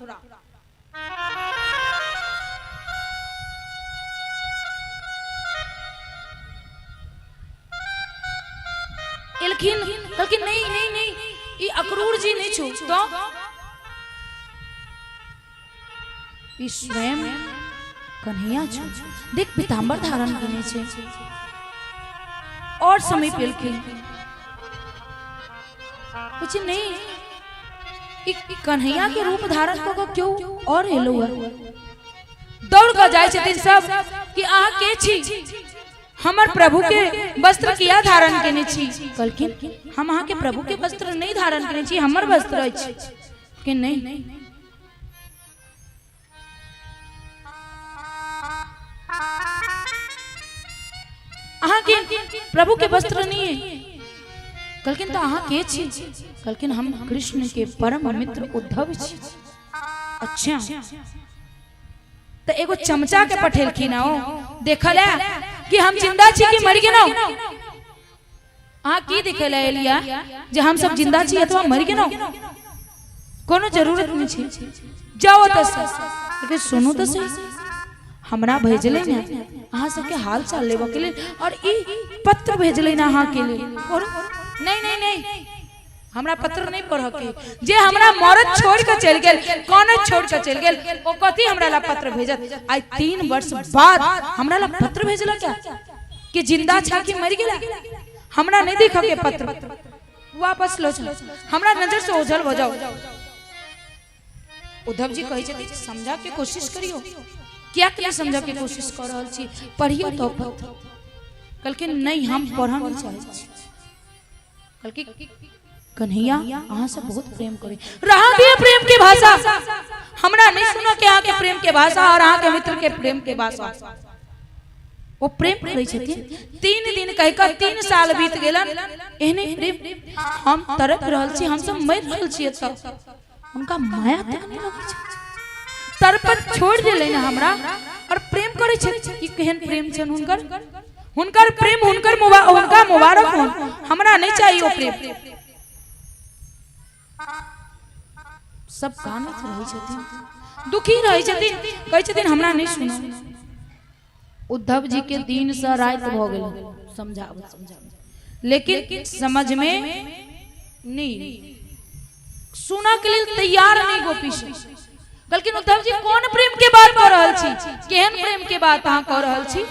एलखिन, कहलखिन नहीं नहीं नहीं, ई अक्रूर जी नहीं छो तो ई स्वयं कन्हैया छो, देख पीताम्बर धारण केने छै। और समय पेलखिन, कुछ नहीं, ई कन्हैया के रूप धारण कऽ कऽ क्यों और एलो है। दौड़ कऽ जाइ छथिन सब कि अहाँ के छी, हमर प्रभु के वस्त्र किया धारण केने छी? कहलखिन हम अहाँ के प्रभु के वस्त्र नहीं धारण केने छी, हमर वस्त्र अछि। कि नहीं, अहाँ के प्रभु के वस्त्र नहीं है। कहलखिन तो अहाँ के छी? कहलखिन हम कृष्ण के परम मित्र उद्धव छी। अच्छा, तो एगो चमचा के पठेलखिन, ओ देखल है कि हम जिंदा छी कि मरि गेलहुँ। अहाँ की देखे लए एलिया जे हम सब जिंदा छी अथवा मरि गेलहुँ? कोनो जरूरत नहीं छै, जाओ ओतऽ से। लेकिन सुनू तऽ सही, हमरा भेजलै ने अहाँ सबके हाल चाल लेबऽ के लेल, और ई पत्र भेजलै ने अहाँ के लेल। पढ़ू। नहीं नहीं नहीं, हमरा पत्र नहीं पढ़ऽ के। जे हमरा मरद छोड़ के चलि गेल, कानैत छोड़ के चलि गेल, ओ कथी हमरा ला पत्र भेजत? आइ 3 वर्ष बाद हमरा ला पत्र भेजलक कि जिंदा छा कि मरि गेला? हमरा नहीं देखऽ के पत्र, वापस लो जाओ, हमरा नजर से ओझल भऽ जाओ। उद्धव जी कहै छथिन समझा के कोशिश करियो। किया के समझा के कोशिश कऽ रहल छी? पढ़ियो तो पत्र। कहलखिन नहीं, हम पढ़ऽ नहीं चाहै छी। कहलखिन कन्हैया अहाँ से बहुत प्रेम करे, रहा दिए प्रेम के भाषा, हमरा नहीं सुनो के अहाँ के प्रेम के भाषा और अहाँ के मित्र के प्रेम के भाषा। ओ प्रेम करै छथिन। 3 दिन कहि कऽ 3 साल बीत गेलन, एहने प्रेम हम तड़प रहल छी, हम सब मरि रहल छी एतऽ, हुनका माया तक नहीं लगै छै। तड़पत छोड़ि देलनि हमरा और प्रेम करै छै। ई केहन प्रेम छनि हुनकर? हुनकर प्रेम हुनकर हुनका मुबारक होन, हमरा नहीं चाहिए ओ प्रेम। सब कानैत रहै छथिन, दुखी रहै छथिन, कहै छथिन हमरा नहीं सुनो। उद्धव जी के दिन से राति भऽ गेल समझाबत समझाबत, लेकिन समझ में नहीं, सुनऽ के लेल तैयार नहीं गोपी से। कहलखिन उद्धव जी कोन प्रेम के बात कऽ रहल छी, केहन प्रेम के बात अहाँ कऽ रहल छी?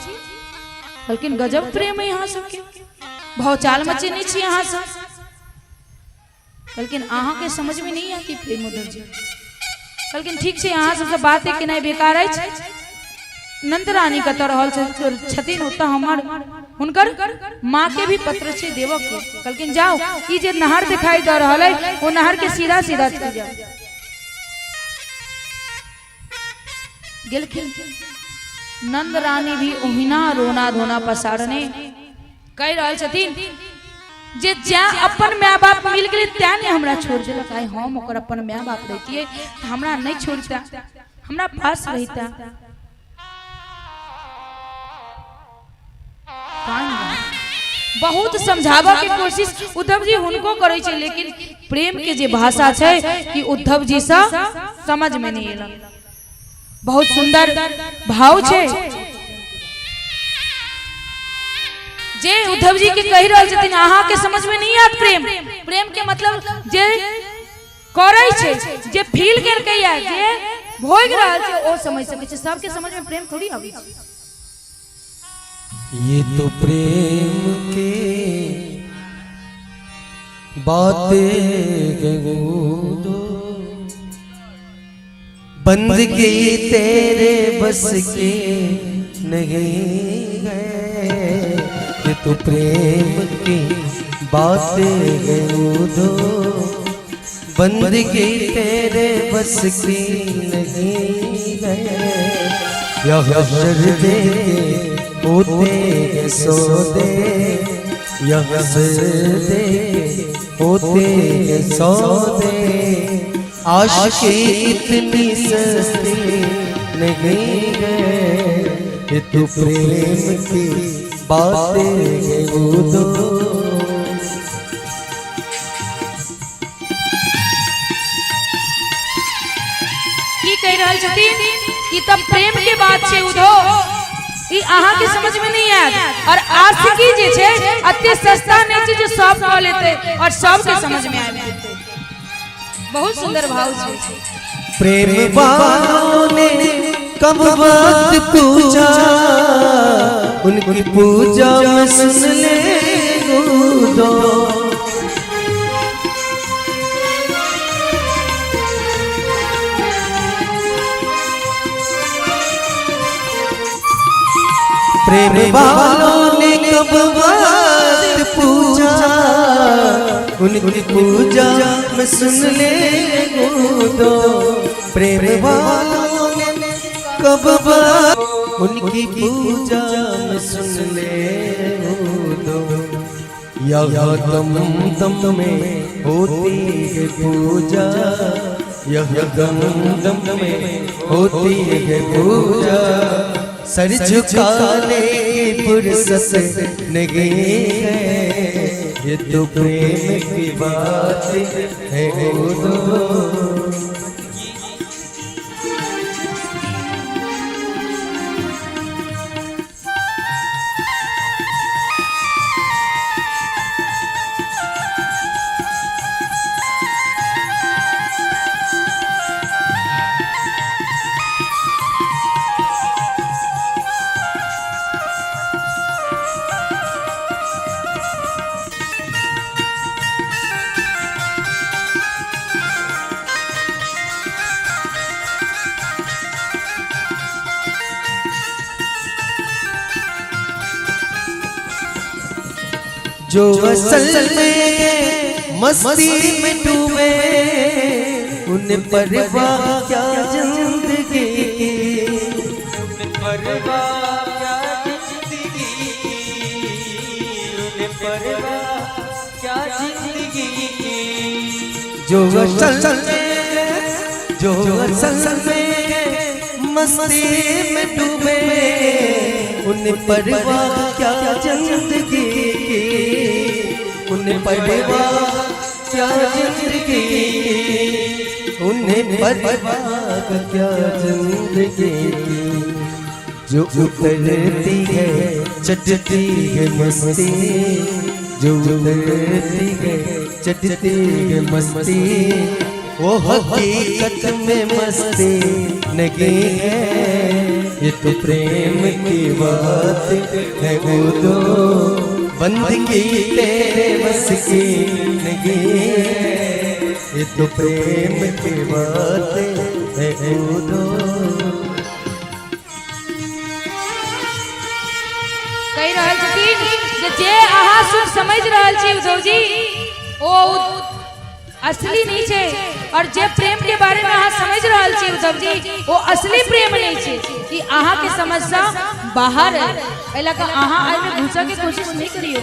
कहलखिन गजब प्रेम है अहाँ सबके, भौचाल मचेने छी अहाँ सब। कहलखिन अहाँ के समझ में नहीं आती प्रेम उद्धव जी। कहलखिन ठीक छै, अहाँ सबसँ बाते केनाइ बेकार अछि। नंद रानी कतऽ रहल छथिन? ओतऽ हमर हुनकर माँ के भी पत्र छै देबऽ के। कहलखिन जाओ, ई जे नहर दिखाई दऽ रहल है ओ नहर के सीधा सीधा चलि जाओ। गेलखिन। नंद रानी भी ओहिना रोना धोना पसारने कहि रहल छथिन जे जै अपन माय बाप मिल गेलै तैं ने हमरा छोड़ि देलक। आइ हम ओकर अपन माय बाप रहितियै तऽ हमरा नहि छोड़िता, हमरा पास रहिता। बहुत समझाबऽ के कोशिश उद्धव जी हुनको करै छै, लेकिन प्रेम के जे भाषा छै कि उद्धव जी से समझ में नहीं एलन। बहुत सुंदर भाव छै जे उद्धव जी के कहि रहल छथिन, अहाँ के समझ में नहीं आत प्रेम। प्रेम के मतलब जे करै छै, जे फील केलकै या जे भोग रहल छै ओ समझ सकै छै। सबके समझ में प्रेम थोड़ी आबै छै। ये तो प्रेम के बातें हैं वो बंदगी तेरे बस की नहीं है। ये तो प्रेम की बातें हैं वो बंदगी तेरे बस की नहीं है। यह हशर के होते हैं सौदे, यह हशर के होते हैं सौदे, आशिकी इतनी सस्ती नहीं है। ये तो प्रेम की बातें हैं वो दो। की कहि रहल छथिन? ई तऽ प्रेम के बात छै उधो, ई अहाँ के समझ में नहीं आयत। और आशिकी जे छै अते सस्ता नहीं छै जे सब कऽ लेतै और सबके समझ में आबि जेतै। बहुत सुंदर भाव छै। प्रेम वालों ने कब वक्त पूछा, उनकी पूजा में सुन ले दो। प्रेम वालों ने कब वक्त पूछा, उनकी पूजा में सुन ले दो। प्रेम वालों ने कब वक्त, उनकी पूजा में सुन ले दो। यह दम दम में होती है पूजा, यह दम दम में होती है पूजा, सर झुकाने की फुर्सत नहीं है। ये तो प्रेम की बात है वो दो। जो असल में मस्ती में डूबे, उन परवाह क्या जिंदगी की। उन परवाह क्या जिंदगी की, उन परवाह क्या जिंदगी की। जो असल में मस्ती में डूबे, उन परवाह क्या जिंदगी की, उन परवाह क्या जिंदगी की, उन्हें परवाह क्या जिंदगी की। जो उतरती है चढ़ती है मस्ती, जो उतरती है चढ़ती है मस्ती, वो हकीकत में मस्ती नहीं है। ये तो प्रेम की बात है वो दो, बंदगी तेरे बस की नहीं है। ये तो प्रेम की बात है उदो। कहि रहल छथिन जे जे अहाँ सुख समझि रहल छी उद्धव जी, ओ असली नहीं छै, और जे प्रेम के बारे में अहाँ समझ रहल छी उद्धव जी, ओ असली प्रेम नहीं छै। ई अहाँ के समझ से बाहर है, एहि लऽ कऽ अहाँ एहिमे घुसऽ के कोशिश नहीं करियौ।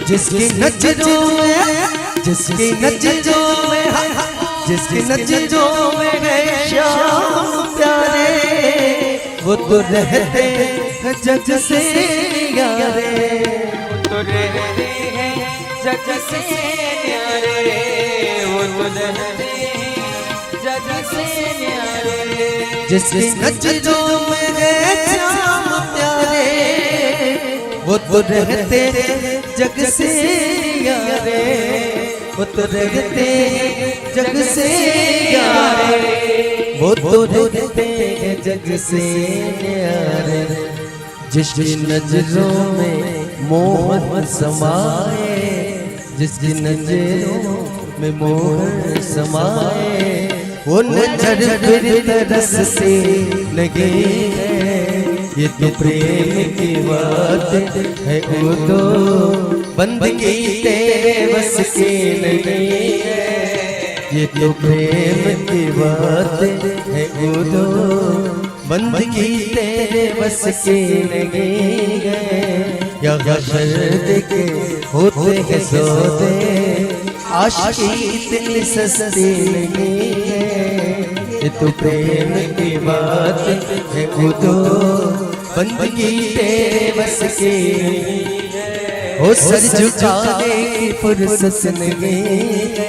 जिसकी नजरों में, जिसकी नजरों में, जिसकी नजरों में है श्याम प्यारे, वो तो रहते हैं जग से न्यारे। वो तो रहते हैं जग से न्यारे, वो तो रहते हैं जग से न्यारे। जिसकी नजरों में है श्याम प्यारे, वो तो रहते हैं जग से न्यारे, वो तो रहते हैं जग से न्यारे, वो तो रहते हैं जग से न्यारे। जिसकी नजरों में मोहन समाए, जिसकी नजरों में मोहन समाए, वो नजर फिर तरसती लगी है। ये तो प्रेम की बात है वो तो बंदगी तेरे बस की नहीं है। ये तो प्रेम की बात है वो तो बंदगी तेरे बस की नहीं है। या शर्त के होते हैं सौदे, आशिकी इतनी सस्ती नहीं है। ये तो प्रेम की बात है वो तो बंदगी तेरे बस की नहीं है। हो सर झुकाने की फुर्सत नहीं है,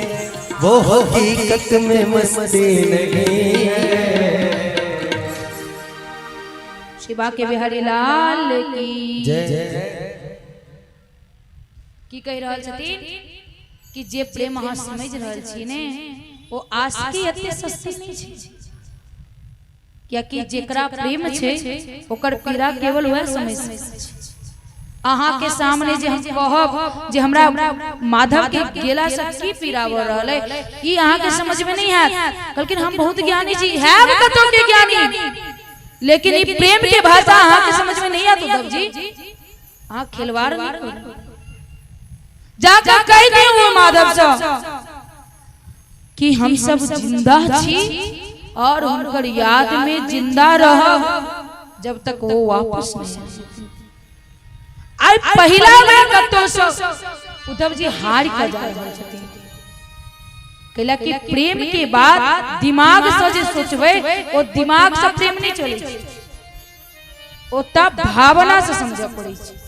वो हकीकत में मस्ती नहीं है। शिवा के बिहारी लाल की जय। की कहि रहल छथिन कि जे प्रेम अहाँ समझि रहल छी ने, ओ आशिकी एते सस्ती नहीं छै, कियाकि जेकरा प्रेम छै ओकर पीड़ा केवल वएह समझि सकै छै। अहाँ के सामने जे हम कहब जे हमरा माधव के गेला से की पीड़ा भऽ रहल है, ई अहाँ के समझ में नहीं आयत। कहलखिन हम बहुत ज्ञानी छी, हैब कतौ के ज्ञानी, लेकिन ई प्रेम के भाषा अहाँ के समझ में नहीं आयत। उद्धव जी अहाँ खिलवाड़ नहीं करू, जाकर कहि दियौ ओ माधव से कि हम सब जिंदा छी और हुनकर याद में जिंदा रहब जब तक वो वापस नहीं आए। आइ पहिला बेर कतौ से उद्धव जी हारि कऽ जा रहल छथिन, कैला कि प्रेम के बाद दिमाग से जे सोचबै ओ दिमाग से प्रेम नहीं चलै छै, ओ तब भावना से समझऽ पड़ै छै।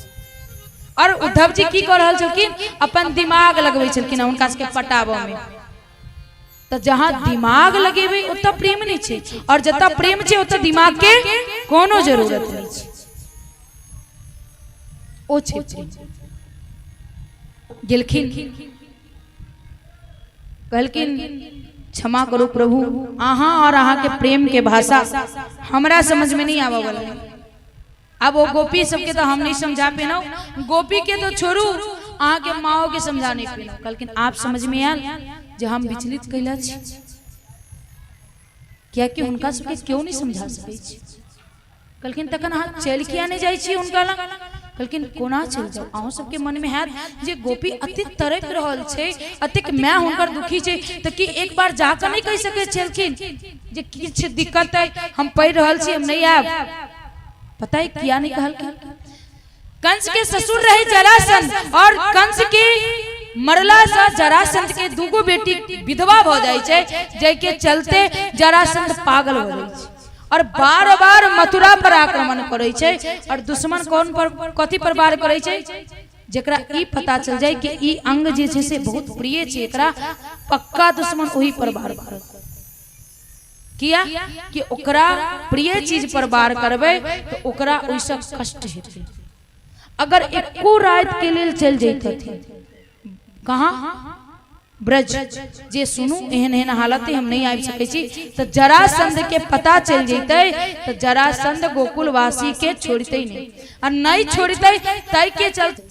और उद्धव जी की कऽ रहल छलखिन, अपन दिमाग लगबै छलखिन हुनका सबके पटाबऽ में। तऽ जहाँ दिमाग लगेबै ओतऽ प्रेम नहीं छै, और जतऽ प्रेम छै ओतऽ दिमाग के कोनो जरूरत नहीं छै, ओ छै प्रेम। गेलखिन, कहलखिन क्षमा करू प्रभु, अहाँ और अहाँ के प्रेम के भाषा हमरा समझ में नहीं आबऽ वाला है। अब वो गोपी सबके तो हम नहीं समझा पेनौ, गोपी के तो छोड़ू अहाँ के माओ के समझा नहीं पेनौ। कहलखिन आप समझ में आयल जे हम विचलित कैला छी, कियाकि हुनका सबके क्यों नहीं समझा सकै छी। कहलखिन तखन अहाँ चलि किया नहीं जाइ छी हुनका लग? कहलखिन कोना चलि जाउ, अहूँ सबके मनमे हैत जे गोपी अतेक तड़पि रहल छै, अतेक माय हुनकर दुखी छै, तऽ की एक बार जाकऽ नहि कहि सकै छलखिन जे किछु दिक्कत अइ, हम पढ़ि रहल छी, हम नहीं आयब? पता है किया नहीं कहलखिन? कंस के ससुर रहे जरासंध, और कंस के मरला से जरासंध के दूगो बेटी विधवा भ जाइ छै, जाहिके चलते जरासंध पागल हो जाइ छै और बार बार मथुरा पर आक्रमण करै छै। और दुश्मन कौन पर कथी पर वार करै छै? जेकरा ई पता चल जाए कि ई अंग जे छै से बहुत प्रिय छै एकरा, पक्का दुश्मन ओही पर वार करत। किया कि ओकरा प्रिय चीज पर वार करबै तऽ ओकरा ओहिसँ कष्ट हेतै। अगर एको राति के लेल चलि जैतथिन कहाँ ब्रज, जे सुनू एहन एहन हालत है, हम नहीं आबि सकै छी, तऽ जरासंध के पता चलि जैतै तऽ जरासंध गोकुलवासी के छोड़तै नहीं, आ नहीं छोड़तै तै के चलते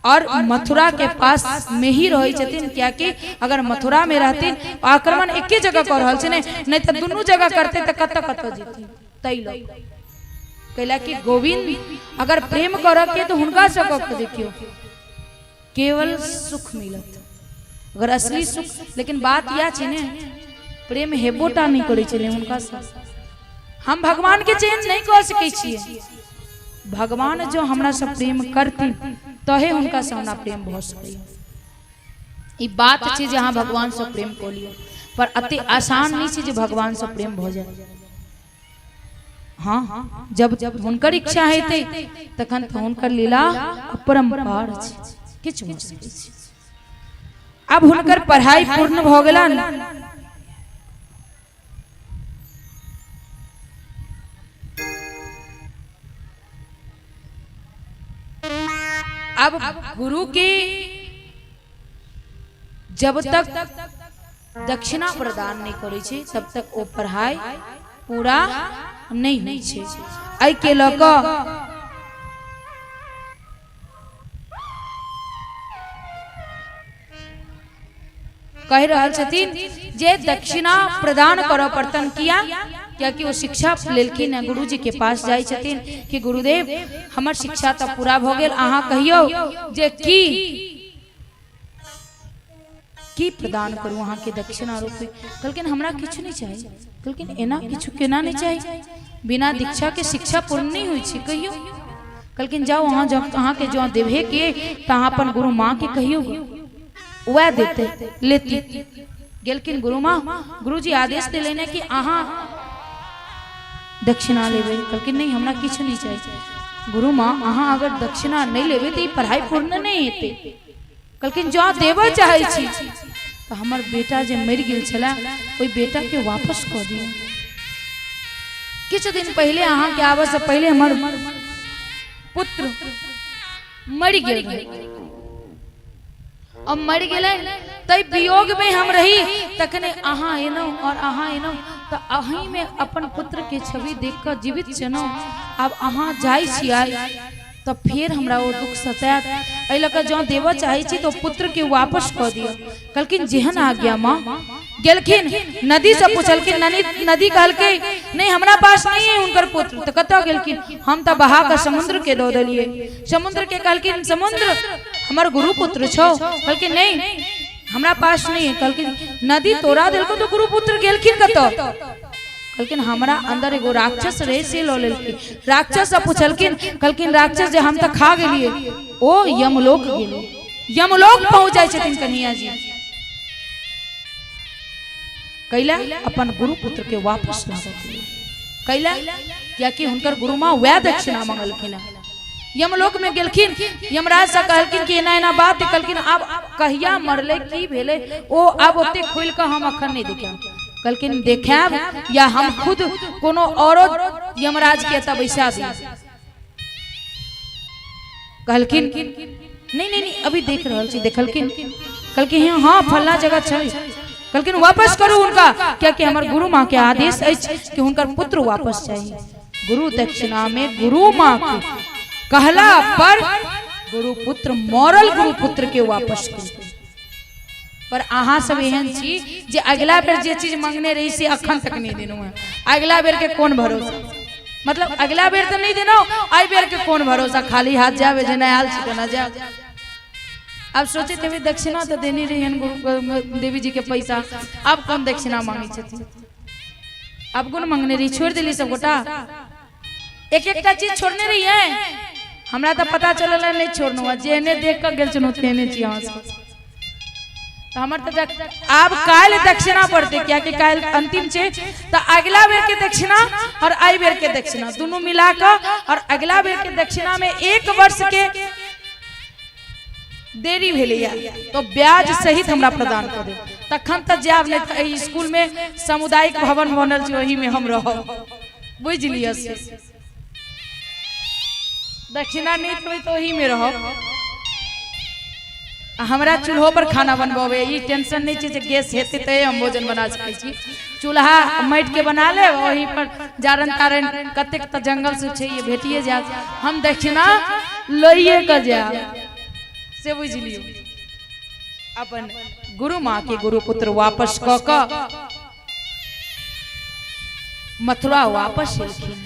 और मथुरा के पास में ही रहै छथिन, कियाकि अगर मथुरा में रहथिन आक्रमण एके जगह कऽ रहल छै ने, नहीं तऽ दुनू जगह करते तऽ कतऽ कतऽ जेथिन। तै लऽ कैला कि गोविंद अगर प्रेम करऽ के तऽ हुनका से कऽ के देखियौ केवल सुख मिलत, अगर असली सुख। लेकिन बात यह छै ने, प्रेम हेबोटा नहीं करै छलै हुनका से। हम भगवान के चेंज नहीं कऽ सकै छियै, भगवान जो हमरा से प्रेम करथिन तहे हुनका से हमरा प्रेम भऽ सकैए। ई बात छै जे अहाँ भगवान से प्रेम कऽ लियौ, पर अते आसान नहीं छै जे भगवान से प्रेम भऽ जाए। हाँ, जब जब हुनकर इच्छा हेतै तखन तऽ हुनकर लीला अपरम्पार छै, किछु भऽ सकै छै। आब हुनकर पढ़ाई पूर्ण भऽ गेलनि। अब गुरु के जब तक दक्षिणा प्रदान नहीं करै छै तब तक ओ पढ़ाई पूरा नहीं होइ छै। एहि के लऽ कऽ कहि रहल छथिन जे दक्षिणा प्रदान करऽ पड़तन। किया? कियाकि ओ शिक्षा लेलखिन हैं, गुरुजी के पास जाइ छथिन कि गुरुदेव हमर शिक्षा तऽ पूरा भऽ गेल, अहाँ कहियौ जे की की प्रदान करू अहाँके दक्षिणा रूपे। कहलखिन हमरा किछु नहि चाही। कहलखिन एना किछु केना नहि चाही, बिना दीक्षा के शिक्षा पूर्ण नहि होइ छै, कहियौ। कहलखिन जाउ अहाँ जँ अहाँके जँ देबहे के तऽ अहाँ अपन गुरु माँ के कहियौ, वएह देतै लेती। गेलखिन गुरु माँ, गुरुजी आदेश देलनि कि अहाँ दक्षिणा लेबै। कहलखिन नहि हमरा किछु नहि चाही। गुरु माँ अहाँ अगर दक्षिणा नहि लेबै तऽ ई पढ़ाइ पूर्ण नहि हेतै। कहलखिन जँ देबऽ चाहै छी तऽ हमर बेटा जे मरि गेल छलै ओहि बेटाके वापस कऽ दियौ। किछु दिन पहिले अहाँके आबऽसँ पहिले हमर पुत्र मरि गेल रहै, अब मरि गेलै तै वियोग में हम रही, तखने अहाँ एलहुँ और अहाँ एलहुँ तऽ अहीं में अपन पुत्र के छवि देख कऽ जीवित छलहुँ। आब अहाँ जाइ छी आइ तऽ फेर हमरा ओ दुख सतायत, एहि लऽ कऽ जँ देबऽ चाहै छी तऽ ओ पुत्र के वापस कऽ दिअ। कहलखिन जेहन आज्ञा माँ। गेलखिन नदी से पूछलखिन, नदी कहलकै नहीं हमरा पास नहीं है हुनकर पुत्र। तऽ कतऽ गेलखिन? हम तऽ बहा कऽ समुद्र के दऽ देलियै। समुद्र के कहलखिन समुद्र हमर गुरु पुत्र छौ। कहलखिन नहीं हमरा पास नहीं है। कहलखिन नदी तोरा देलको तो गुरु पुत्र गेलखिन कतऽ? कहलखिन हमरा अंदर एगो राक्षस रहे से लऽ लेलखिन। राक्षस से पूछलखिन, कहलखिन राक्षस जे हम तऽ खा गेलियै, ओ यमलोक गेलै, यमलोक पहुँच जाइ छथिन कन्हैया जी। कैला अपन गुरु पुत्र के वापस लाबऽ के लेल। कैला कियाकि हुनकर गुरु माँ वएह दक्षिणा मंगलखिन हँ। यमलोक में गेलखिन, यमराज से कहलखिन कि एना एना बात। कहलखिन आब कहिया मरलै की भेलै ओ आब ओते खोलि कऽ हम अखन नहि देखायब। कहलखिन देखायब या हम खुद कोनो औरो यमराज के एतऽ बैसा दी। कहलखिन नहीं नहीं नहीं अभी देख रहल छी। देखलखिन, कहलखिन हाँ फल्ला जगह छै। कहलखिन वापस करू हुनका, कियाकि हमर गुरु माँ के आदेश अछि कि हुनकर पुत्र वापस चाही। गुरु दक्षिणा में गुरु माँ के कहला पर गुरु पुत्र मरल गुरु पुत्र के वापस केलकै। पर अहाँ सब एहन छी जे अगिला बेर जे चीज मंगने रही से अखन तक नहीं देलहुँ हैं। अगिला बेर के कोन भरोसा, मतलब अगिला बेर तऽ नहीं देलहुँ, एहि बेर के कोन भरोसा, खाली हाथ जायब जेना आयल छी तेना जायब। आब सोचैत हेबै दक्षिणा तऽ देने रहियन गुरु देवी जी के पैसा, आब कोन दक्षिणा मांगै छथिन, आब कोन मंगने रही, छोड़ि देली सब गोटा, एक एकटा चीज छोड़ने रहियै। हमरा तऽ पता चलल है नहीं छोड़नु है, जेहने देख कऽ गेल छलहुँ तेहने छी अहाँ सब। तऽ हमर तऽ आब काल्हि दक्षिणा पड़तै, कियाकि काल्हि अंतिम छै, तऽ अगिला बेर के दक्षिणा और एहि बेर के दक्षिणा दुनू मिला कऽ, और अगिला बेर के दक्षिणा में 1 वर्ष के देरी भेलैया तो ब्याज सहित हमरा प्रदान कऽ देब, तखन तऽ जायब, नहि तऽ एहि स्कूल में सामुदायिक भवन बनल छै ओही में हम रहब, बुझि लिअ। से दक्षिणा नहि देबै तऽ ओही में रहब। आ हमरा चूल्हो पर खाना बनबे ई टेंशन नहि छै जे गैस हेतै तऽ हम भोजन बना सकै छी, चूल्हा माटि के बना लेब, ओही पर जारन तारन कतेक तऽ जंगल सब छै ये भेटिए जायत, हम दक्षिणा लइए कऽ जायब। से बुझि लियौ। अपन गुरु माँ के गुरु पुत्र वापस कऽ कऽ मथुरा वापस एलखिन।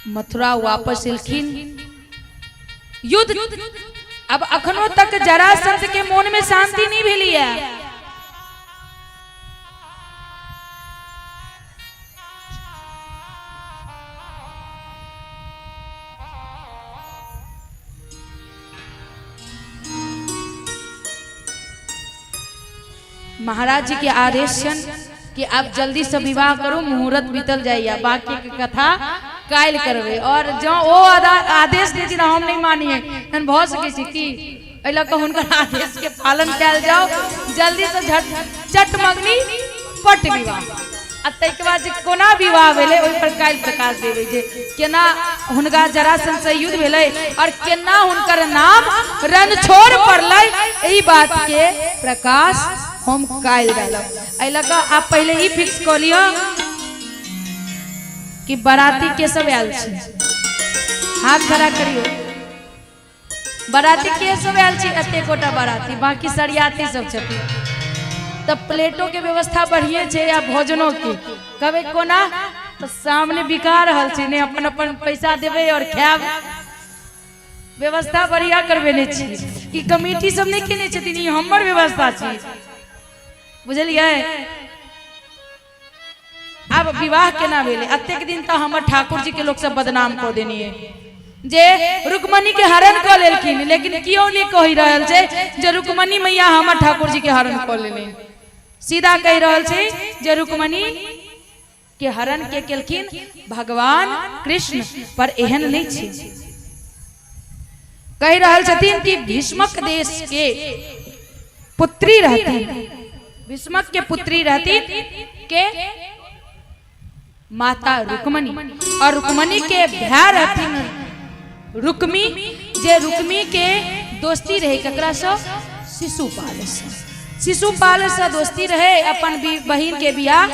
मथुरा वापस एलखिन। युद्ध अब अखनो तक जरासंध के मोन में शांति नहीं भेली है। महाराज जी के आदेश छन कि आप जल्दी से विवाह करू, मुहूर्त बीतल जाइए, बाकी के कथा काल्हि करबै। और जँ ओ आदेश देथिन हम नहीं मानिए तहन भऽ सकै छै कि एहि लऽ कऽ हुनकर आदेश के पालन कयल जाओ, जल्दी से झट चट मगनी पट विवाह। आ ताहिके बाद जे कोना विवाह भेलै ओहि पर काल्हि प्रकाश देबै जे केना हुनका जरासंध से युद्ध भेलै और केना हुनकर नाम रणछोड़ पड़लै, एहि बात के प्रकाश हम काल्हि डालब। एहि लऽ कऽ आब पहिले ई फिक्स कऽ लिअ कि बराती के सब आयल छै, हाथ खड़ा करियौ। बराती के सब आयल छी? एते गोटा बराती, बाकी सरियाती सब छथिन। तऽ प्लेटो के व्यवस्था बढ़िए छै आ भोजनो के। कहबै कोना? तऽ सामने बिका रहल छै ने, अपन अपन पैसा देबै और खायब। व्यवस्था बढ़िया करबेने छी, ई कमिटी सब नहि केने छथिन, ई हमर व्यवस्था छी, बुझलियै? आब विवाह केना भेलै? एतेक दिन तऽ हमर ठाकुर जी के लोक सब बदनाम कऽ देनिये जे रुक्मणी के हरण कऽ लेलखिन, लेकिन केओ नहि कहि रहल छै जे रुक्मणी मैया हमर ठाकुर जी के हरण कऽ लेने। सीधा कहि रहल छै जे रुक्मणी के हरण के केलखिन? भगवान कृष्ण। पर एहन नहि छै। कहि रहल छथिन कि भीष्मक देश के पुत्री रहथिन, भीष्मक के पुत्री रहथिन के माता रुक्मणी, और रुक्मणी के भाय रहथिन रुक्मी, जे रुक्मी के दोस्ती रहे ककरा से? शिशुपाल से। शिशुपाल से दोस्ती रहे। अपन बहिन के बियाह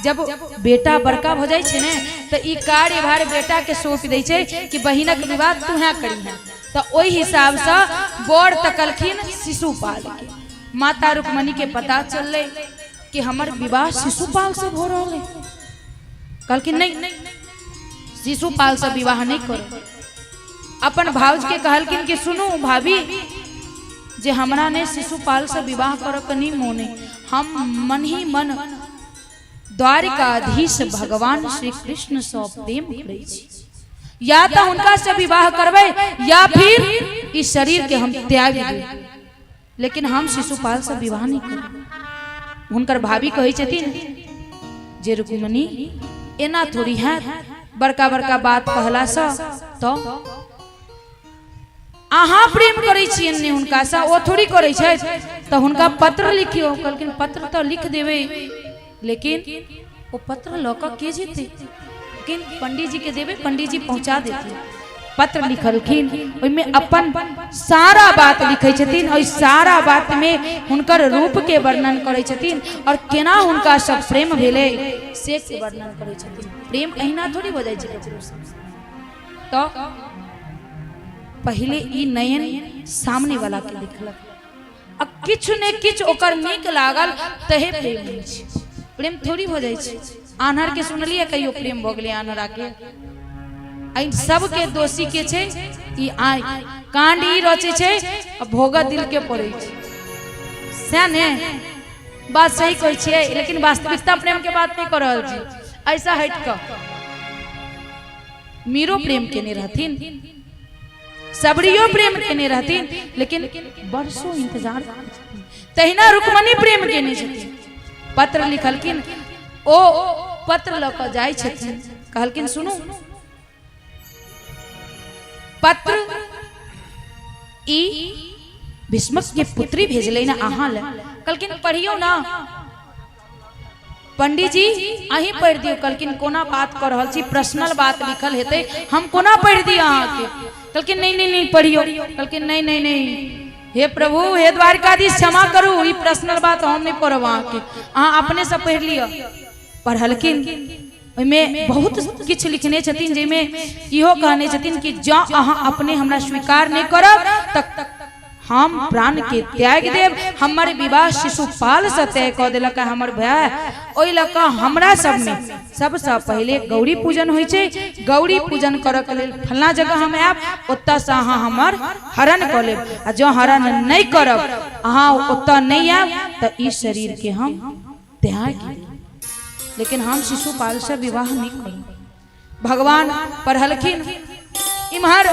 जब बेटा बड़का भ जाइ छै ने तऽ ई कार्यभार बेटा के सौंप दै छै कि बहिनक विवाह तुहे करिहे। तऽ ओहि हिसाब से बर तकलखिन शिशुपाल के। माता रुक्मणी के पता चललै कि हमर विवाह शिशुपाल से भऽ रहल है। कहलखिन नहीं, शिशुपाल से विवाह नहीं करो। अपन भाउज के कहलखिन कि सुनू भाभी, जे हमरा ने शिशुपाल से विवाह करऽ के नहीं मोन है, हम मन ही मन द्वारिकाधीश भगवान श्री कृष्ण से प्रेम करै छी, या तो हुनका से विवाह करबै या फिर इस शरीर के हम त्याग देबै, लेकिन हम शिशुपाल से विवाह नहीं करब। हुनकर भाभी कहै छथिन जे रुक्मणी एना थोड़ी हैत, बड़का बड़का बात कहला से तो अहाँ प्रेम करै छियनि ने हुनकासँ, ओ थोड़ी करै छथि। तऽ हुनका पत्र लिखियौ। कहलखिन पत्र तऽ लिख देबै, लेकिन ओ पत्र लऽ कऽ के जेतै? लेकिन पंडीजी के देबै, पंडीजी पहुँचा देथिन। पत्र लिखलखिन, ओहिमे अपन सारा बात लिखै छथिन, ओहि सारा बातमे हुनकर रूपके वर्णन करै छथिन और केना हुनका सब प्रेम भेलै से के वर्णन करै छथिन। प्रेम अहिना थोड़ी भऽ जाइ छै ककरो। तऽ पहिले ई नयन सामने वाला के देखलक आ किछु ने किछु ओकर नीक लागल तहे प्रेम होइ छै। प्रेम थोड़ी भऽ जाइ छै। आन्हर के सुनलियै कहियो प्रेम भऽ गेलै आन्हरा के? एहि सबके दोषी के छै? ई आँखि। कांड ई रचै छै आ भोगऽ दिल के पड़ै छै। सएह ने बात सही कहै छियै, लेकिन वास्तविकता प्रेम के बात नहि कऽ रहल छी, ऐसा हटि कऽ। मीरो प्रेम केने रहथिन, सबरियो प्रेम केने रहथिन, लेकिन बरसों इंतजार तहिना रुक्मणी प्रेम केने छथिन। पत्र लिखलखिन, ओ पत्र लऽ कऽ जाइ छथिन, कहलखिन सुनू पत्र ई भीष्मक के पुत्री भेजलै ने अहाँ लए। कहलखिन पढ़ियौ ना पंडीजी, अहीं पढ़ि दियौ। कहलखिन कोना बात कऽ रहल छी, पर्सनल बात लिखल हेतै, हम कोना पढ़ि दिअ अहाँके? कहलखिन नहीं नहीं नहीं पढ़ियौ। कहलखिन नहीं नहीं नहीं, हे प्रभु हे द्वारिकाधीश क्षमा करू, ई पर्सनल बात हम नहीं पढ़ब अहाँके, अहाँ अपने से पढ़ि लिअ। पढ़लखिन, ओहिमे बहुत किछु लिखने छथिन, जाहिमे इहो कहने छथिन कि जँ अहाँ अपने हमरा स्वीकार नहि करब तऽ हम प्राण के त्याग देब। हमर विवाह शिशुपाल से तय कऽ देलक हमर भाय, ओहि लऽ कऽ हमरा सबमे सबसँ पहिले गौरी पूजन होइ छै। गौरी पूजन करऽ के लेल फलना जगह हम आयब, ओतऽसँ अहाँ हमर हरण कऽ लेब, आ जँ हरण नहि करब, अहाँ ओतऽ नहि आयब तऽ ई शरीर के हम त्याग देब, लेकिन हम शिशुपाल से विवाह नहि करब। भगवान पढ़लखिन। इम्हर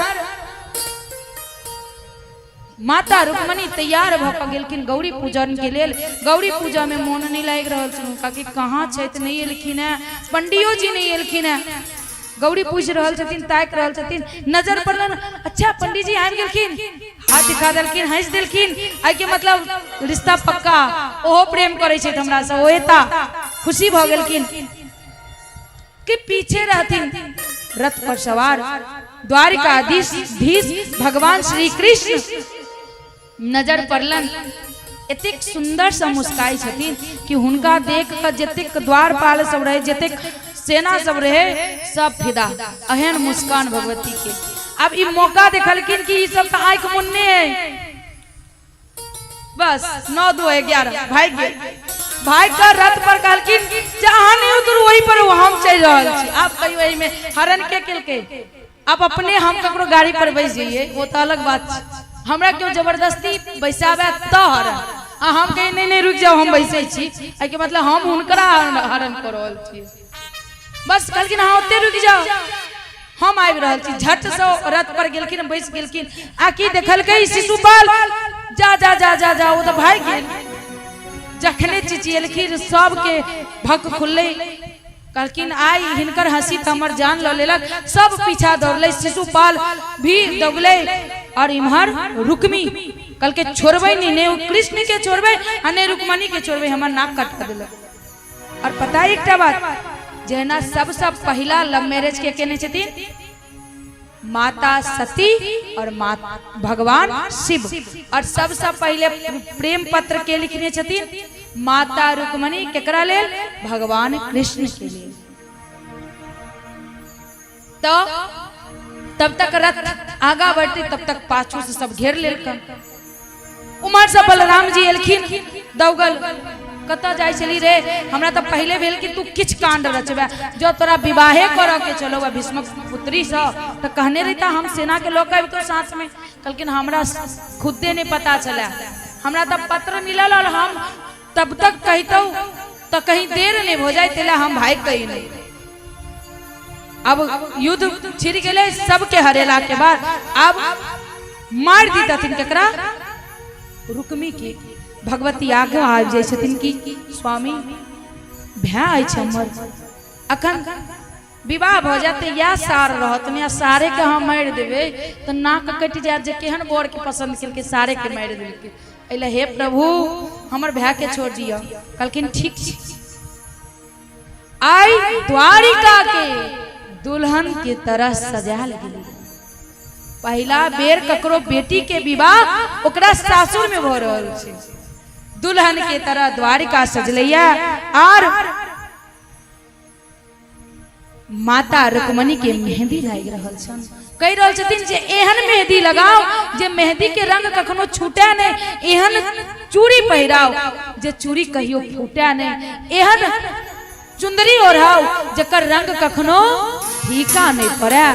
माता रुक्मणी तैयार भऽ कऽ गेलखिन गौरी पूजन के लेल। गौरी पूजा में मोन नहीं लागि रहल छल हुनका कि कहाँ छथि, नहीं एलखिन हैं, पंडियो जी नहीं एलखिन हैं। गौरी पूछि रहल छथिन, ताकि रहल छथिन, नजर पड़लन, अच्छा पंडित जी आबि गेलखिन, हाथ दिखा देलखिन, हंसि देलखिन, एहिके मतलब रिश्ता पक्का, ओहो प्रेम करै छथि हमरा से, ओ एता खुशी भऽ गेलखिन। के पीछे रहथिन रथ पर सवार द्वारिकाधीश धीश भगवान श्री कृष्ण नजर पड़लन, एतेक सुंदर से मुस्काई छथिन कि हुनका देख कऽ जतेक द्वारपाल सब रहे, जतेक सेना सब रहे, सब फिदा, एहन मुस्कान भगवती के। अब ई मौका देखलखिन कि ई सब तऽ आँखि मुन्ने है, बस 9 2 11 भागि गेल। भागि कऽ रथ पर कहलखिन जे अहाँ नहि उतरू, ओहि पर हम चलि रहल छी। आब कहियो एहिमे हरण के केलकै? आब अपने हम ककरो गाड़ी पर बैस जइयै ओ तऽ अलग बात छै, हमरा केओ जबरदस्ती बैसाबै तऽ हरण, आ हम कही नहि नहि रुकि जाउ हम बैसै छी, एहिके मतलब हम हुनकरा हरण कऽ रहल छी। बस कहलखिन अहाँ ओते रुकि जाउ, हम आबि रहल छी। झट से रथ पर गेलखिन, बैस गेलखिन, आ की देखलकै शिशुपाल, जा जा जा जा जा, ओ तऽ भागि गेल। जखने चिचियलखिन सबके भक खुललै, कहलखिन आइ हिनकर हंसी तऽ हमर जान लऽ लेलक। सब पीछा दौड़लै, शिशुपाल भी दौड़लै, और इम्हर रुक्मी कहलकै छोड़बै नहि, ने कृष्ण के छोड़बै आ ने रुक्मणी के छोड़बै, हमर नाक कटा देलक। और पता है एकटा बात, जहिना सबसँ पहिला लव मैरिज के केने छथिन माता सती और मा भगवान शिव, और सबसँ पहिले प्रेम पत्र के लिखने छथिन माता रुक्मणी, केकरा लेल? भगवान कृष्ण के लेल। तो तब तक रथ आगा बढ़ते तब तक पाछू से सब घेर लेलकन। उम्हर से बलराम जी एलखिन दौगल, कतऽ जाइ छली रे? हमरा तऽ पहिले भेल कि तू किछु कांड रचबे, जो तोरा विवाहे करऽ के चलो भीष्मक पुत्री से तऽ कहने रहिता हम सेना के लऽ के अबितौ साथ में। कहलखिन हमरा खुदे नहीं पता चला, हमरा तऽ पत्र मिलल और हम तब तक कहितौ तऽ कहीं देर नहीं हो जाए तेला हम भाई कही नहीं। अब युद्ध छिड़ गेलै, सबके हरेला के बाद अब मार दितथिन केकरा? रुक्मी के। भगवती आगे आबि जाइ छथिन कि स्वामी भाय अछि हमर, अखन विवाह भऽ जायत तऽ इएह सार रहत ने, आ सारे के हम मारि देबै तऽ नाक कटि जायत जे केहन बर के पसन्द केलकै, सारे के मारि देलकै। एहि हे प्रभु हमर भाय के छोड़ दिअ। कहलखिन ठीक छै। आई द्वारिका के दुल्हन के तरह सजायल गेलै। पहिला बेर ककरो बेटी के विवाह ओकरा सासुर में भऽ रहल छै। दुल्हन के तरह द्वारिका सजलैया आर माता रुक्मणी के मेहंदी लागि रहल छन। कहि रहल छथिन जे एहन मेहंदी लगाओ जे मेहंदी के रंग कखनो छूटे नहीं, एहन चूड़ी पहिराओ जे चूड़ी कहियो फूटे नहीं, एहन चुंदरी ओढ़ाओ जकर रंग कखनो फीका नहीं पड़े।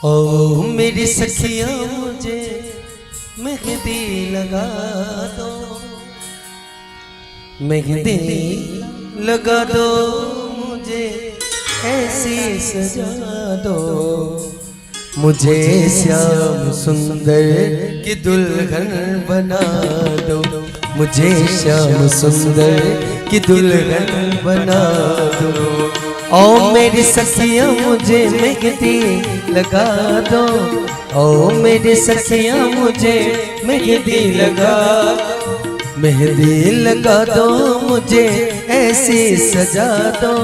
ओ मेरी सखिया मुझे मेहंदी लगा दो, मेहंदी लगा दो मुझे ऐसी सजा दो, मुझे श्याम सुंदर की दुल्हन बना दो, मुझे श्याम सुंदर की दुल्हन बना दो। ओ मेरी सखिया मुझे मेहंदी लगा दो, ओ मेरी सखिया मुझे मेहंदी लगा, मेहंदी लगा दो मुझे ऐसी सजा दो,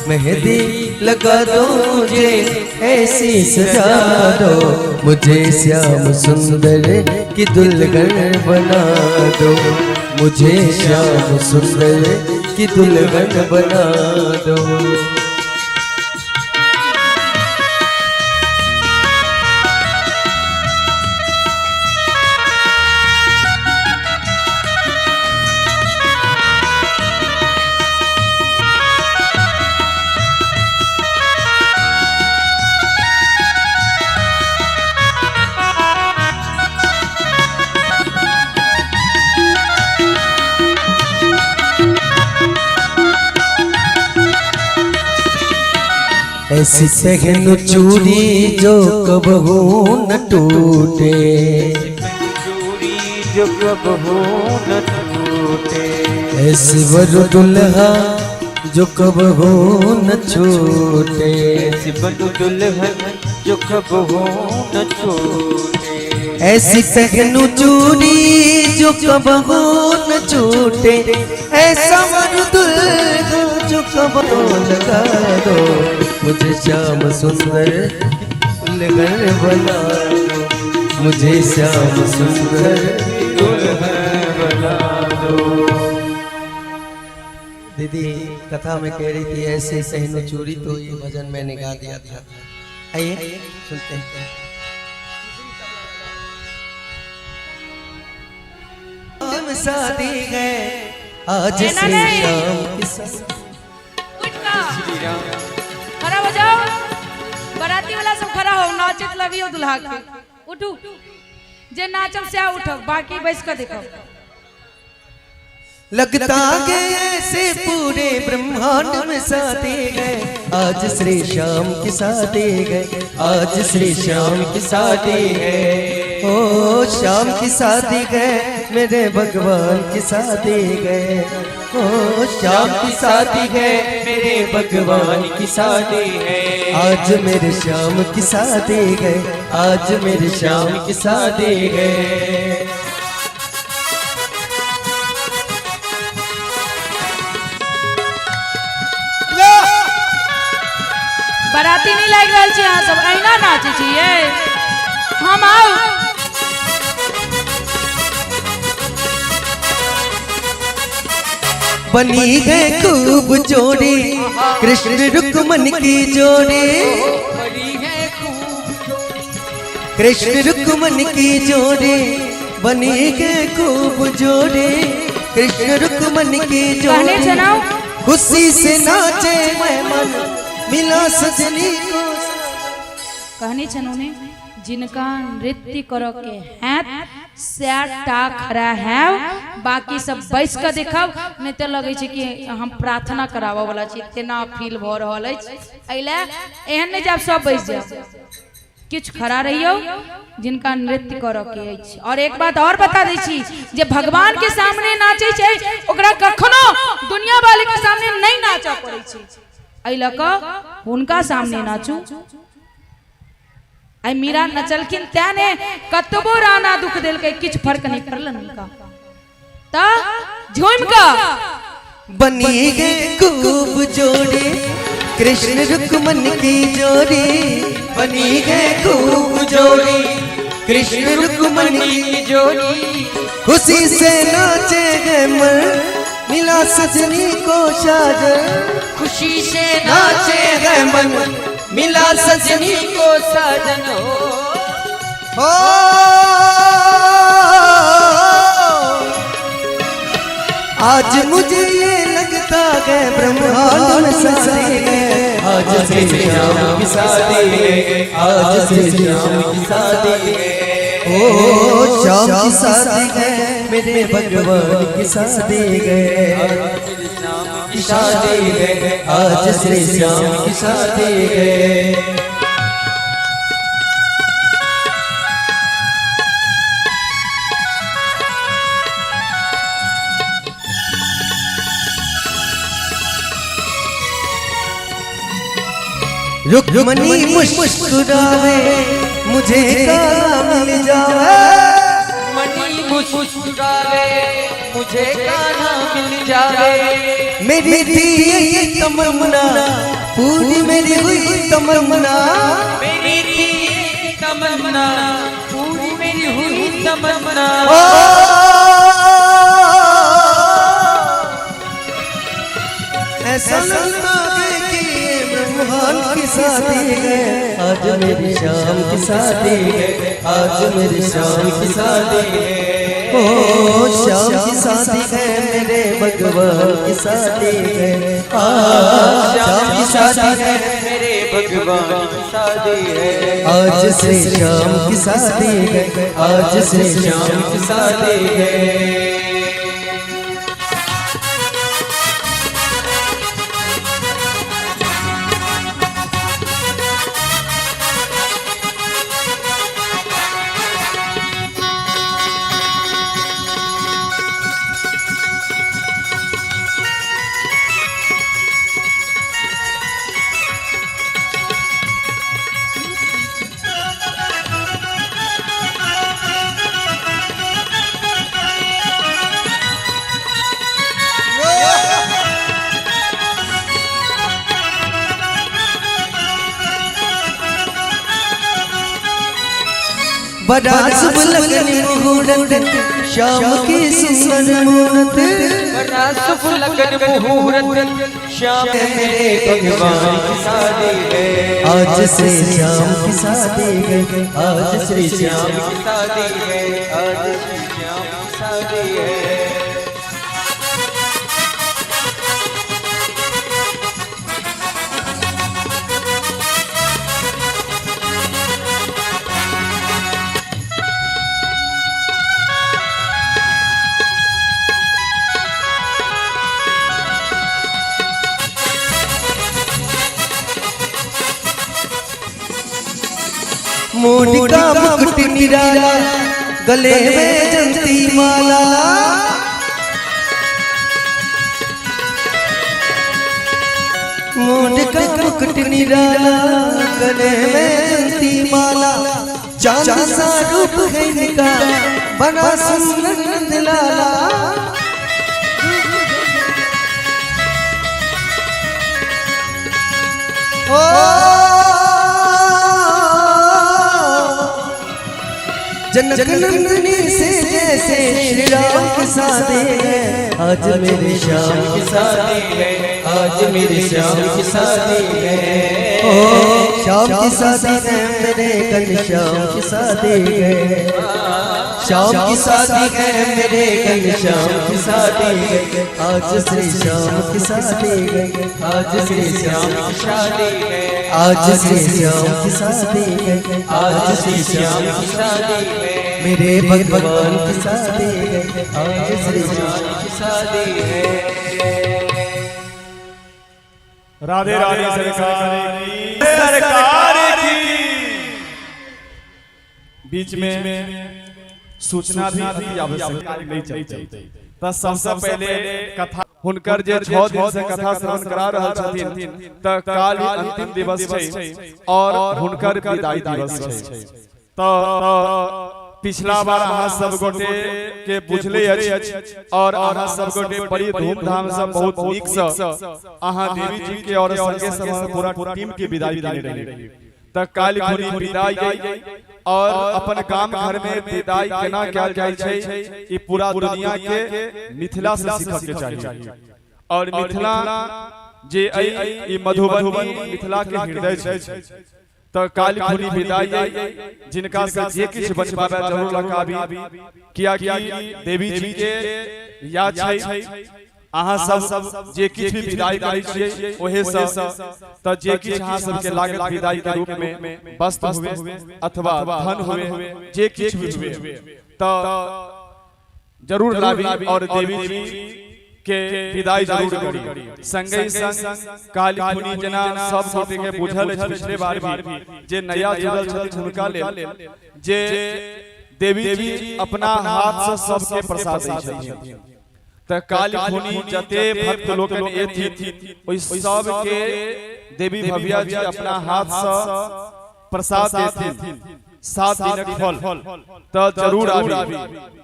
मेहंदी लगा दो मुझे ऐसी सजा दो, मुझे श्याम सुंदर की दुल्हन बना दो, मुझे श्याम सुंदर की दुल्हन बना दो। ऐसी पहनो चूड़ी जो कबहू न टूटे। चूड़ी जो कबहू न टूटे। ऐसी वर दुल्हा जो कबहू न छूटे। ऐसी बनु दुल्हन जो कबहू न छूटे। ऐसी पहनो चूड़ी जो कबहू न छूटे। ऐसा वर दुल्हा जो कबहू लगा दो मुझे श्याम सुंदर दुल्हन बना दो। मुझे श्याम सुंदर दुल्हन बना दो। दीदी कथा में कह रही थी ऐसे पहनो चूड़ी, तो ये भजन मैंने गा दिया था। आइए सुनते हैं। शादी है आज एना से नहीं। शाम की शादी। उठ कऽ श्री राम। खड़ा हो जाओ। बराती वाला सब खड़ा हो, नाचत लगियो दुल्हा के। उठू, जे नाचब से उठब, बाकी बैस कऽ देखब। लगता गए ऐसे पूरे ब्रह्मांड में शादी गए आज श्री श्याम की शादी गए आज श्री श्याम की शादी है। ओ श्याम की शादी गए मेरे भगवान की शादी गए। ओ श्याम की शादी है मेरे भगवान की शादी है। आज मेरे श्याम की शादी गए आज मेरे श्याम की शादी गए। बराती नहीं लागि रहल छै, अहाँ सब अहिना नाचै छियै। हम आउ। बनी है खूब जोड़ी कृष्ण रुक्मन की जोड़ी। बड़ी है खूब जोड़ी। कृष्ण रुक्मन की जोड़ी बनी है खूब जोड़ी कृष्ण रुक्मन की कहने जोड़ी। छनौ खुशी से नाचे मेहमान मिला सजनी को। कहने छनौ ने, जिनका नृत्य करऽ के हैत सएह टा खड़ा हैब, बाकी सब बैस कऽ देखब। नहि तऽ लगै छै कि हम प्रार्थना कराबऽ वाला छी, तेना फील भऽ रहल अछि। एहि लए एहन नहि जे आब सब बैस जायब, किछु खड़ा रहियौ जिनका नृत्य करऽ के अछि। और एक बात और बता दै छी, जे भगवान के सामने नाचै छै ओकरा कखनो दुनिया वाले के सामने नहि नाचऽ पड़ै छै। एहि लऽ कऽ हुनका सामने नाचू। आइ मीरा नचलखिन, तैं ने कतबो राना दुख देलकै किछु फर्क नहि पड़लन हुनका। तऽ झूमि कऽ बनी है खूब जोड़ी कृष्ण रुक्मन की जोड़ी। बनी है खूब जोड़ी कृष्ण रुक्मन की जोड़ी। खुशी से नाचे गए मन मिला सजनी को साजन। खुशी से नाचे गए मन मिला सजनी को साजन हो। हो आज मुझे ये लगता है ब्रह्मांड में शादी गए आज से श्याम की शादी है। आज से श्याम की शादी है। ओ श्याम की शादी है मेरे भगवान की शादी गए श्याम की शादी है आज श्री श्याम की शादी है। रुक्मणी मुस्कुरावे मुझे कान्हा मिल जावे। मणि मुस्कुरावे मुझे कान्हा मिल जावे। मेरी थी यही तमन्ना पूरी मेरी हुई तमन्ना। मेरी थी ये तमन्ना पूरी मेरी हुई तमन्ना। ओ ऐसा लगता है कि ये ब्रह्मांड की शादी है आज मेरी श्याम की शादी है। आज मेरी श्याम की शादी है। ओ श्याम की शादी है मेरे भगवान की शादी है। आ श्याम की शादी है मेरे भगवान की शादी है। आज से श्याम की शादी है। आज से श्याम की शादी है। बड़ा शुभ लगन मुहूर्त, श्याम की सुंदर मूरत। बड़ा शुभ लगन मुहूर्त, श्याम मेरे भगवान की शादी है। आज श्री श्याम की शादी है, आज श्री श्याम की शादी है, आज श्री श्याम की शादी है। मोर का मुकुट निराला, गले में जंती माला। मोर का मुकुट निराला, गले में जंती माला। चांद सा रूप है इनका, बड़ा सुंदर नंदलाला। ओ जनक नंदिनी से जैसे श्री राम की शादी है, आज मेरे श्याम की शादी है, आज मेरे श्याम की शादी है। ओ श्याम की शादी है मेरे घनश्याम की शादी है। श्याम की शादी है मेरे घनश्याम की शादी है। आज श्री श्याम की शादी है, आज श्री श्याम की शादी है, आज श्री श्याम की शादी है, आज श्री श्याम की शादी है, मेरे भगवान की शादी है, आज श्री श्याम की शादी है। राधे राधे सरकार की, सरकार की। बीच में सूचना भी अति आवश्यक नहीं चलती। त सबसे पहले कथा हुनकर जे 6 दिन से कथा श्रवण करा रहल छथिन, त काल्हि अंतिम दिवस छै और हुनकर विदाई दिवस छै। त पिछला बार अहाँ सब गोटे के बुझले अछि और अहाँ सब गोटे बड़ी धूमधाम से बहुत नीक से अहाँ देवी जी के और संगे संग पूरा टीम के विदाई देने रही। त काल्हि खुनी विदाई और अपन गाम घर में विदाई केना कयल जाइ छै, ई पूरा दुनिया के मिथिला से सीखऽ के चाही। और मिथिला जे ई मधुबनी मिथिला के हृदय छै। त काल्हि खुनी विदाई जिनका से जे किछु बच पाबै जरूर लकाबी, कियाकि देवी जी के या छै अहाँ सब जे किछु भी विदाई करै छियै ओहे सब। त जे किछु अहाँ सबके लागत विदाई के रूप में वस्त्र हुए अथवा धन हुए, जे किछु भी हुए त जरूर लाबी और देवी जी के विदाई जरूर करी। संगहि संग काल्हि खुनी जेना सब गोटे के बुझल अछि पिछले बार भी जे नया जुड़ल छथिन हुनका लेल जे देवी जी अपना हाथ से सबके प्रसाद दै छथिन। त काल्हि खुनी जते भक्त लोकनि एथिन ओहि सबके देवी भव्या जी अपना हाथ से प्रसाद देथिन, 7 दिनक फल। त जरूर आबी।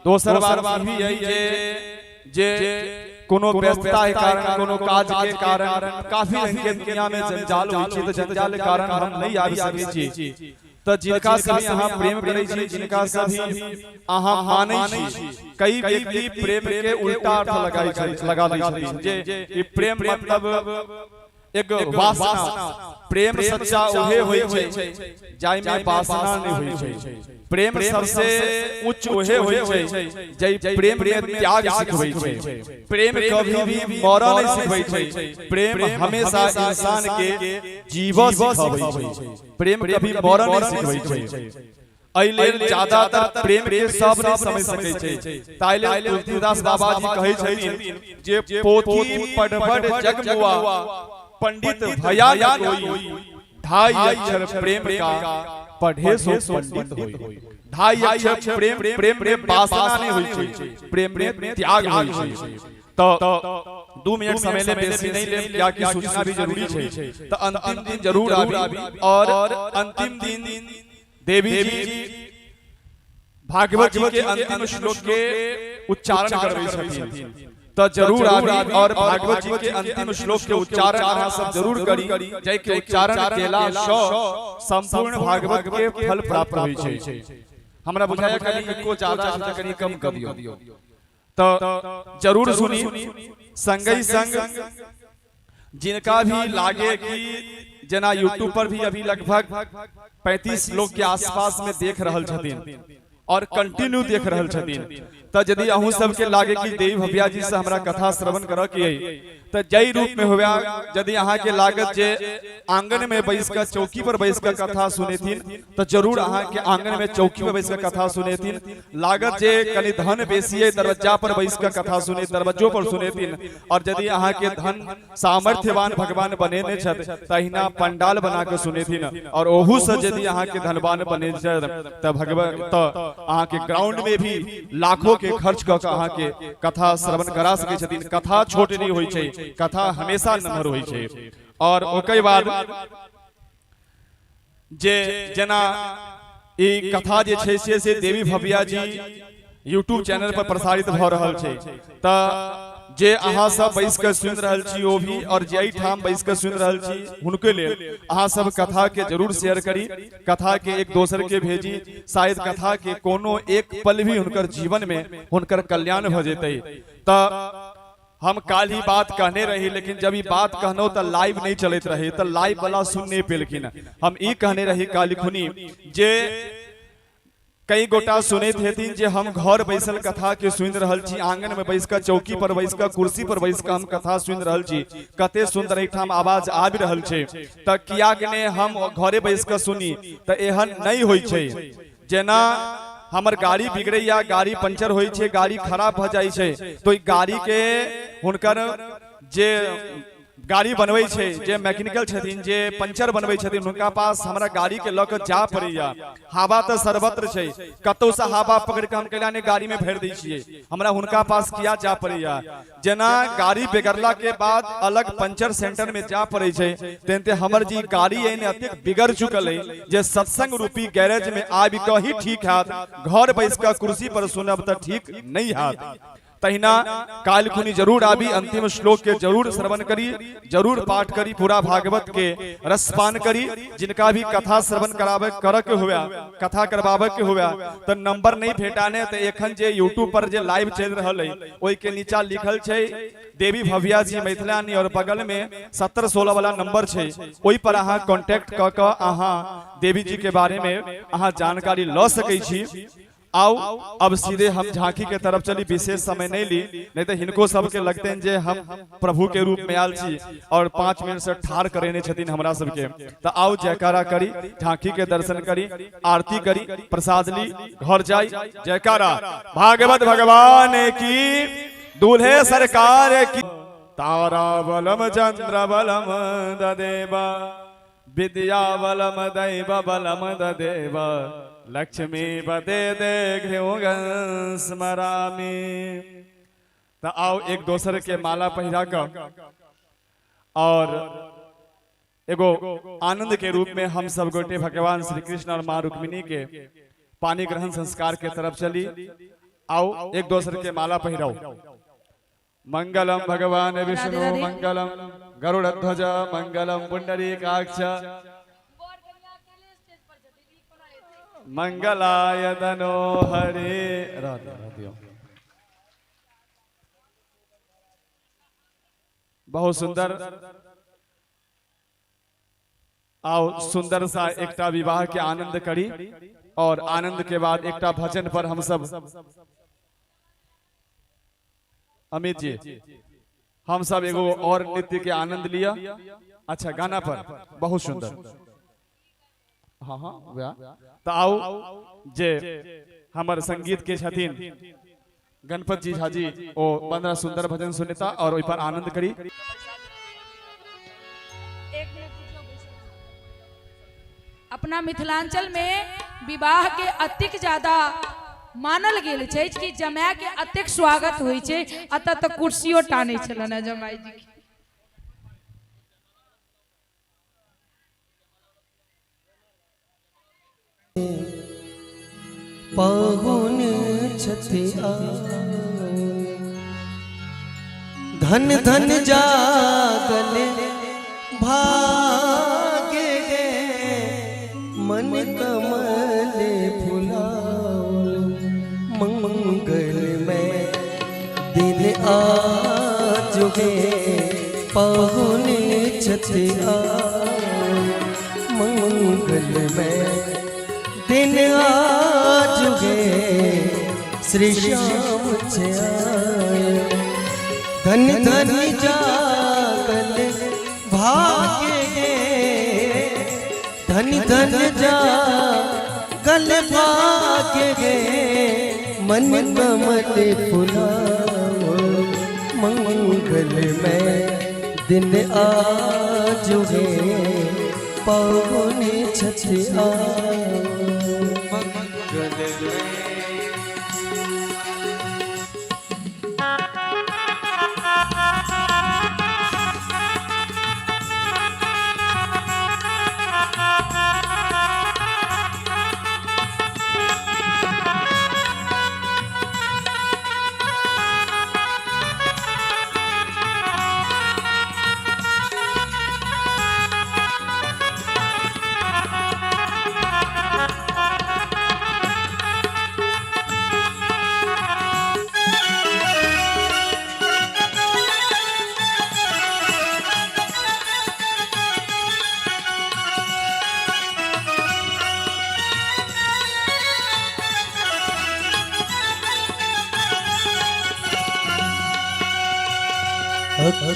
दोसर बार भी यही जे कोनो व्यस्तता के कारण, कोनो काज के कारण काफी रंग के दुनिया में जंजाल होइ छै, त जंजाल के कारण हम नहीं आबि सकै छी। त जिनका से भी अहाँ प्रेम करै छी, जिनका से भी अहाँ मानै छी, कई व्यक्ति प्रेम के उल्टा अर्थ लगा दै छथिन जे ई प्रेम मतलब एक वासना। प्रेम सच्चा उहे होइ छै जाहि में वासना नहीं होइ छै। प्रेम सबसे उच्च उहे होइ छै जाहि प्रेम में त्याग सिखबै छै। प्रेम कभी भी मरऽ नहीं सिखबै छै। प्रेम हमेशा इंसान के जीवऽ सिखबै छै। प्रेम कभी मरऽ नहीं सिखबै छै। एहि लेल ज्यादातर प्रेम के सब नहीं समझ सकै छै। ताहि लेल तुलसीदास बाबा जी कहै छथिन जे पोथी पढ़ पढ़ जग मुआ पंडित भया न कोई, 2.5 अक्षर प्रेम का पढ़े सो पंडित होई। 2.5 अक्षर प्रेम, प्रेम में वासना नहीं होइ छै, प्रेम में त्याग होइ छै। त 2 मिनट समय ले बेसी नहीं ले, कियाकि सूचना भी जरूरी छै। त अंतिम दिन जरूर आबी और अंतिम दिन देवी जी भागवत जी के अंतिम श्लोक के उच्चारण करबै छथिन। त जरूर आबी और भागवत जी के अंतिम श्लोक के उच्चारण अहाँ सब जरूर करी, जाहि के उच्चारण केला सँ संपूर्ण भागवत के फल प्राप्त होइ छै। हमरा बुझाया कनी इको ज्यादा छै तऽ कनी कम कऽ दियौ। तऽ जरूर सुनी। संगहि संग जिनका भी लागे कि जेना यूट्यूब पर भी अभी लगभग 35 लोग के आसपास में देख रहल छथिन और कंटिन्यू देख रहल छथिन, तऽ यदि अहूँ सबके लागे कि देवी भव्या जी से हमरा कथा श्रवण करऽ के अइ, तऽ जै रूप में हुए, यदि अहाँ के लागत जे आंगन में बैस कऽ चौकी पर बैस कऽ कथा सुनेथिन, तऽ जरूर अहाँ के आंगन में चौकी पर बैस कऽ कथा सुनेथिन। लागत जे कनि धन बेसी अइ, दरवज्जा पर बैस कऽ कथा सुने, दरवज्जो पर सुनेथिन। और यदि अहाँ के धन सामर्थ्यवान भगवान बनेने छथि, तहिना पंडाल बना के सुनेथिन। और ओहू से यदि अहाँ के धनवान बने छथि, तऽ भगवान तऽ अहाँ के ग्राउंड में भी लाखों के खर्च कऽ के अहाँ के कथा श्रवण करा सकै छथिन। कथा छोट नहि होइ छै, कथा हमेशा नमहर होइ छै। और ओकर बाद जे जेना ई कथा जे छै से देवी भव्या जी यूट्यूब चैनल पर प्रसारित भऽ रहल छै, तऽ जे अहाँ सब बैस कऽ सुनि रहल छी ओ भी, और जे एहिठाम बैस कऽ सुनि रहल छी हुनके लेल, अहाँ सब कथा के जरूर शेयर करी, कथा के एक दोसर के भेजी। शायद कथा के कोनो एक पल भी हुनकर जीवन में हुनकर कल्याण भऽ जेतै। तऽ हम काल्हि बात कहने रही, लेकिन जब ई बात कहनौ तऽ लाइव नहि चलैत रहे, तऽ लाइव वाला सुन नहि पेलखिन। हम ई कहने रही काल्हि खुनी जे कई गोटा सुनैत हेथिन जे हम घर बैसल कथा के सुनि रहल छी, आंगन में बैस कऽ, चौकी पर बैस कऽ, कुर्सी पर बैस कऽ हम कथा सुनि रहल छी, कते सुंदर एहिठाम आवाज आबि रहल छै, तऽ कियाक ने हम घरे बैस कऽ सुनी? तऽ एहन नहि होइ छै। जेना हमर गाड़ी बिगड़ैया, गाड़ी पंचर होइ छै, गाड़ी खराब भऽ जाइ छै, तऽ ओहि गाड़ी के हुनकर जे गाड़ी बनबै छै, जे मैकेनिकल छथिन, जे पंचर बनबै छथिन, हुनका पास हमरा गाड़ी के लऽ कऽ जा पड़ैया। हवा तऽ सर्वत्र छै, कतौसँ हवा पकड़ि कऽ हम कैला नहि गाड़ी में भरि दै छियै? हमरा हुनका पास किया जा पड़ैया? जेना गाड़ी बिगड़ला के बाद अलग पंचर सेंटर में जा पड़ै छै, तेनाहिते हमर जी गाड़ी अइ ने एतेक बिगड़ चुकल अइ जे सत्संग रूपी गैरेज में आबि कऽ ही ठीक हैत, घर बैस कऽ कुर्सी पर सुनब तऽ ठीक नहि हैत। तहिना काल्हि खुनी जरूर आबी, अंतिम श्लोक के जरूर श्रवण करी, जरूर पाठ करी, पूरा भागवत के रसपान करी। जिनका भी कथा श्रवण कराबे करऽ के हुए, कथा करबाबे के हुए, तऽ नंबर नहीं भेटाने तऽ एखन जे यूट्यूब पर जे लाइव चलि रहल है, ओहि के नीचा लिखल छै देवी भव्या जी मैथिलानी और बगल में 7016 वाला नंबर छै, ओहि पर अहाँ कॉन्टेक्ट कऽ कऽ अहाँ देवी जी के बारे में अहाँ जानकारी लऽ सकै छी। आओ अब सीधे हम झांकी के तरफ चली, विशेष समय नहीं ली, नहीं तो हिनको सबके लगते हैं जे हम प्रभु के रूप में आयल छी और 5 मिनट से ठार करेने छथिन हमरा सबके। तो आओ जयकारा करी, झांकी के दर्शन करी, आरती करी, प्रसाद ली, घर जाई। जयकारा भागवत भगवान की, दूल्हे सरकार की। तारा बलम चंद्र बलम ददेवा, विद्या बलम दैव बलम ददेव, लक्ष्मी पते दे स्मरामि। तो आओ एक दोसर के माला पहिरा कऽ और एगो आनंद के रूप में हम सब गोटे भगवान श्री कृष्ण और माँ रुक्मिणी के पानी ग्रहण संस्कार के तरफ चली। आओ एक दोसर के माला पहिराओ। मंगलम भगवान विष्णु मंगलम गरुड़ध्वज मंगलम पुंडरीकाक्ष मंगलाय तनो हरे। बहुत सुंदर। आओ सुंदर सा एकटा विवाह के आनंद करी और आनंद के बाद एकटा भजन पर हम सब अमित जी हम सब एगो और नृत्य के आनंद लिया। अच्छा गाना पर बहुत सुंदर। हाँ हाँ तो आओ जे हमर संगीत के छथिन गणपत जी झा जी ओ 15 सुंदर भजन सुनेता और ओहि पर आनंद करी। अपना मिथिलांचल में विवाह के अतिक ज्यादा मानल गेल छै कि जमाय के अतिक स्वागत होइ छै, अतः तऽ कुर्सियो टानै छलनि जमाई जी के। पाहुन छथि धन धन जागल भाग्य गे, मन कमल फुलाओ। छठ आओ, मंगलमय दिन आज गे श्री श्याम छे आयो। धन धन जागल भाग्य गे, धन धन जागल भाग्य गे, मन कमल फुलाओ, मंगलमय दिन आज गे पवने छठ आओ।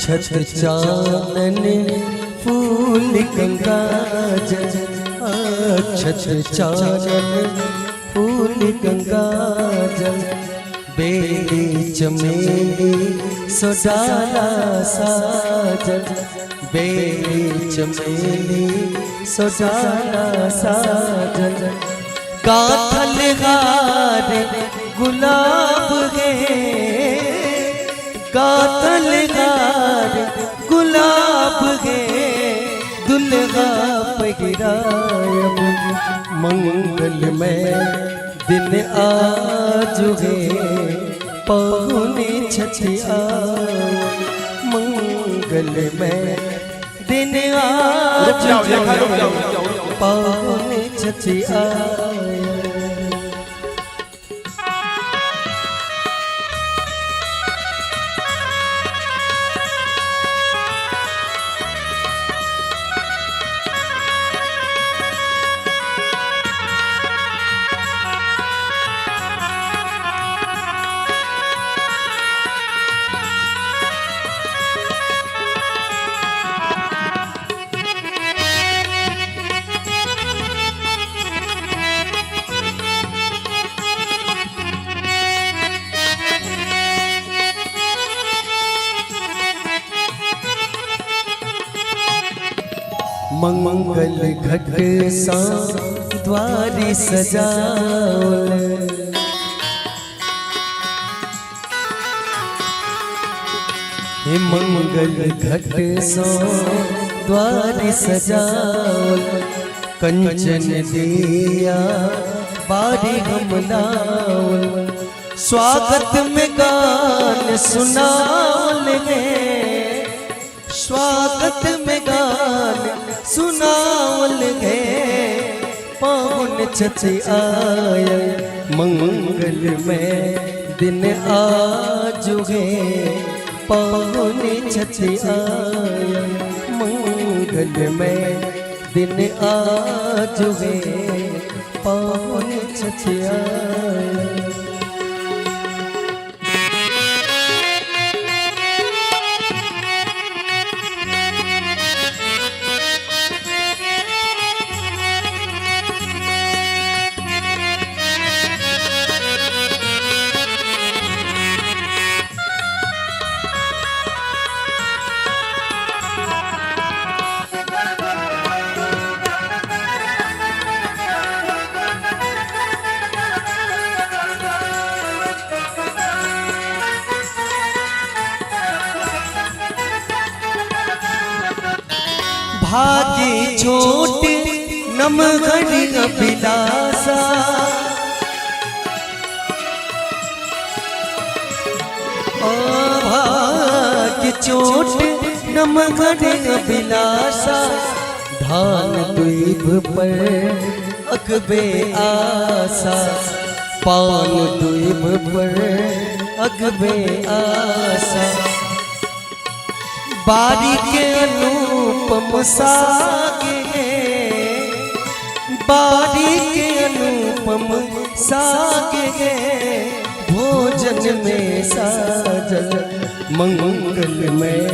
अक्षत चानन फूल गंगा जल, अक्षत चानन फूल गंगा जल, बेली चमेली सोडाला साजन, बेली चमेली सोडाला साजन, गाथल हार गुलाब गे, गातल गार गुलाब गे, दुल्हा पहिरायब, मंगलमय दिन आज गे पहुने छठ आओ, मंगलमय दिन आज रुक जाओ, रेखा, रुक जाओ, गे रुक जाओ, रुक जाओ। पहुने छठ आओ। मंगल घट सा द्वारी सजाओल, हे मंगल घट सा द्वारी सजाओल, कंचन दिया बारी हम लाओल, स्वागत में गान सुनाओल गे, स्वागत में गान सुनावल गे, पावन छठ आय, मंगलमय दिन आज गे पावन छठ आय, मंगलमय दिन आज गे पावन छठ आय। भागी छोट नम घड़ी अभिलाषा, ओ भागी छोट नम घड़ी अभिलाषा, धान द्वीप पर अगबे आशा, पान द्वीप पर अगबे आशा, बारी के अनुपम साग है, बारी के अनुपम साग है, भोजन में साजल मंगल में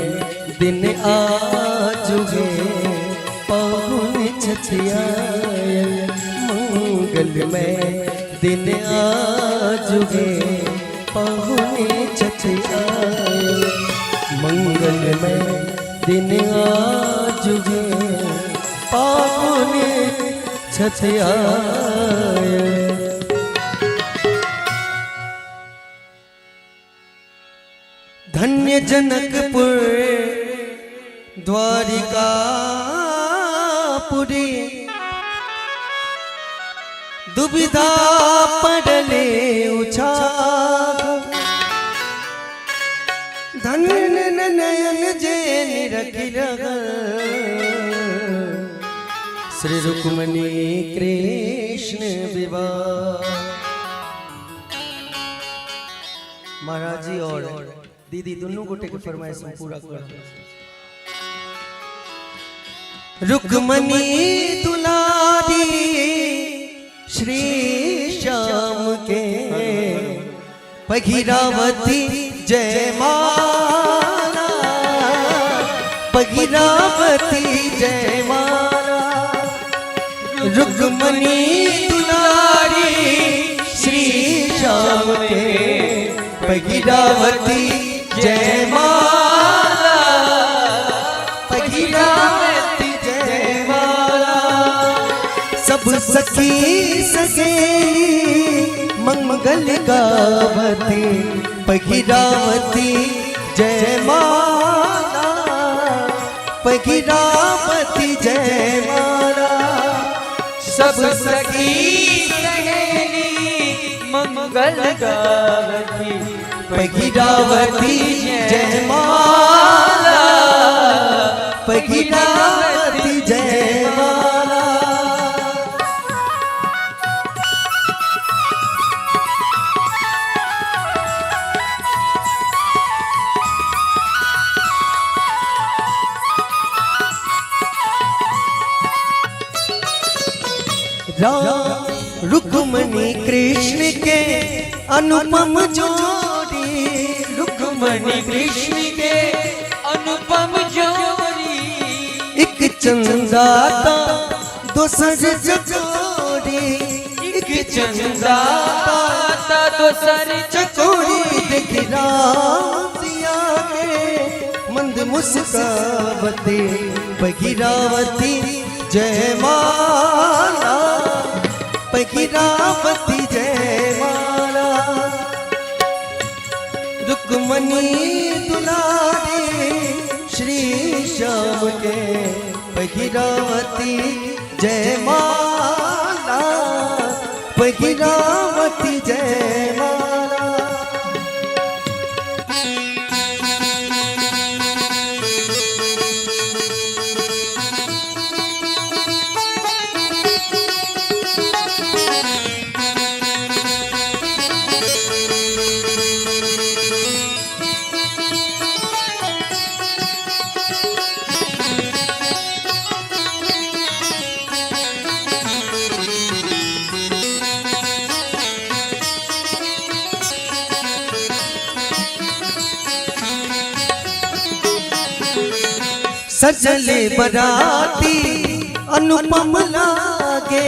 दिन आज है, पाहुन छछियायल मंगल में दिन आज है, पाहुन छछियायल मंगल में दिन आज है, पाहुन छछियायल। धन्य जनकपुर द्वारिकापुरी, दुविधा पड़ले उछाग, धन्य नयन जे निरख रहल, श्री रुक्मणी कृष्ण विवाह। महाराज जी और दीदी दोनों गोटे के फरमाइश हम पूरा कर। रुक्मणी दुलारी श्री श्याम के, पगिरावती जय माला, पगिरावती जय माला। रुक्मणी दुलारी श्री श्याम के, पगिरावती जय माला, पगिरावती जय माला। सब सखी सहेली मंगल गावती, पगिरावती जय माला, पगिरावती जय माला। सब सखी सहेली मंगल गावती, पगिरावती जय माला, पगिरावती जय माला। राम रुक्मणी कृष्ण के अनुपम जोड़ी, रुक्मणी कृष्ण के अनुपम जोड़ी, एक चंदाता दोसर चकोरी, एक चंदाता दोसर चकोरी। देख राम सिया के मंद मुस्कावती, पगिरावती जय माला, पगिरावती जय माला। रुक्मणी दुलारी श्री श्याम के, पगिरावती जय माला, पगिरावती जय माला। सजल बराती अनुपम लागे,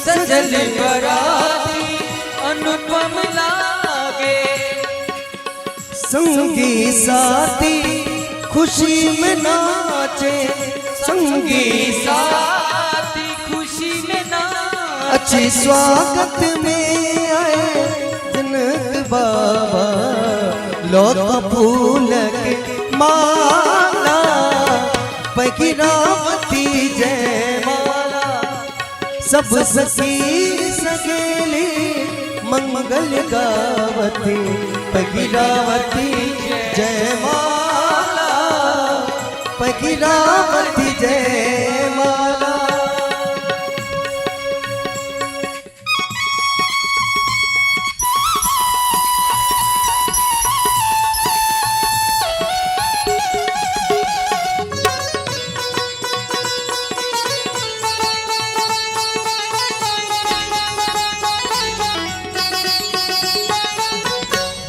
सजल बराती अनुपम लागे, संगी साथी खुशी में नाचे, संगी साथी खुशी में नाचे, अच्छे स्वागत में आए जनक बाबा, लोक फूल के माला, पगिरावती जय माला। सब सखी सहेली मंगल गावती, पगिरावती जय माला, पगिरावती जय माला।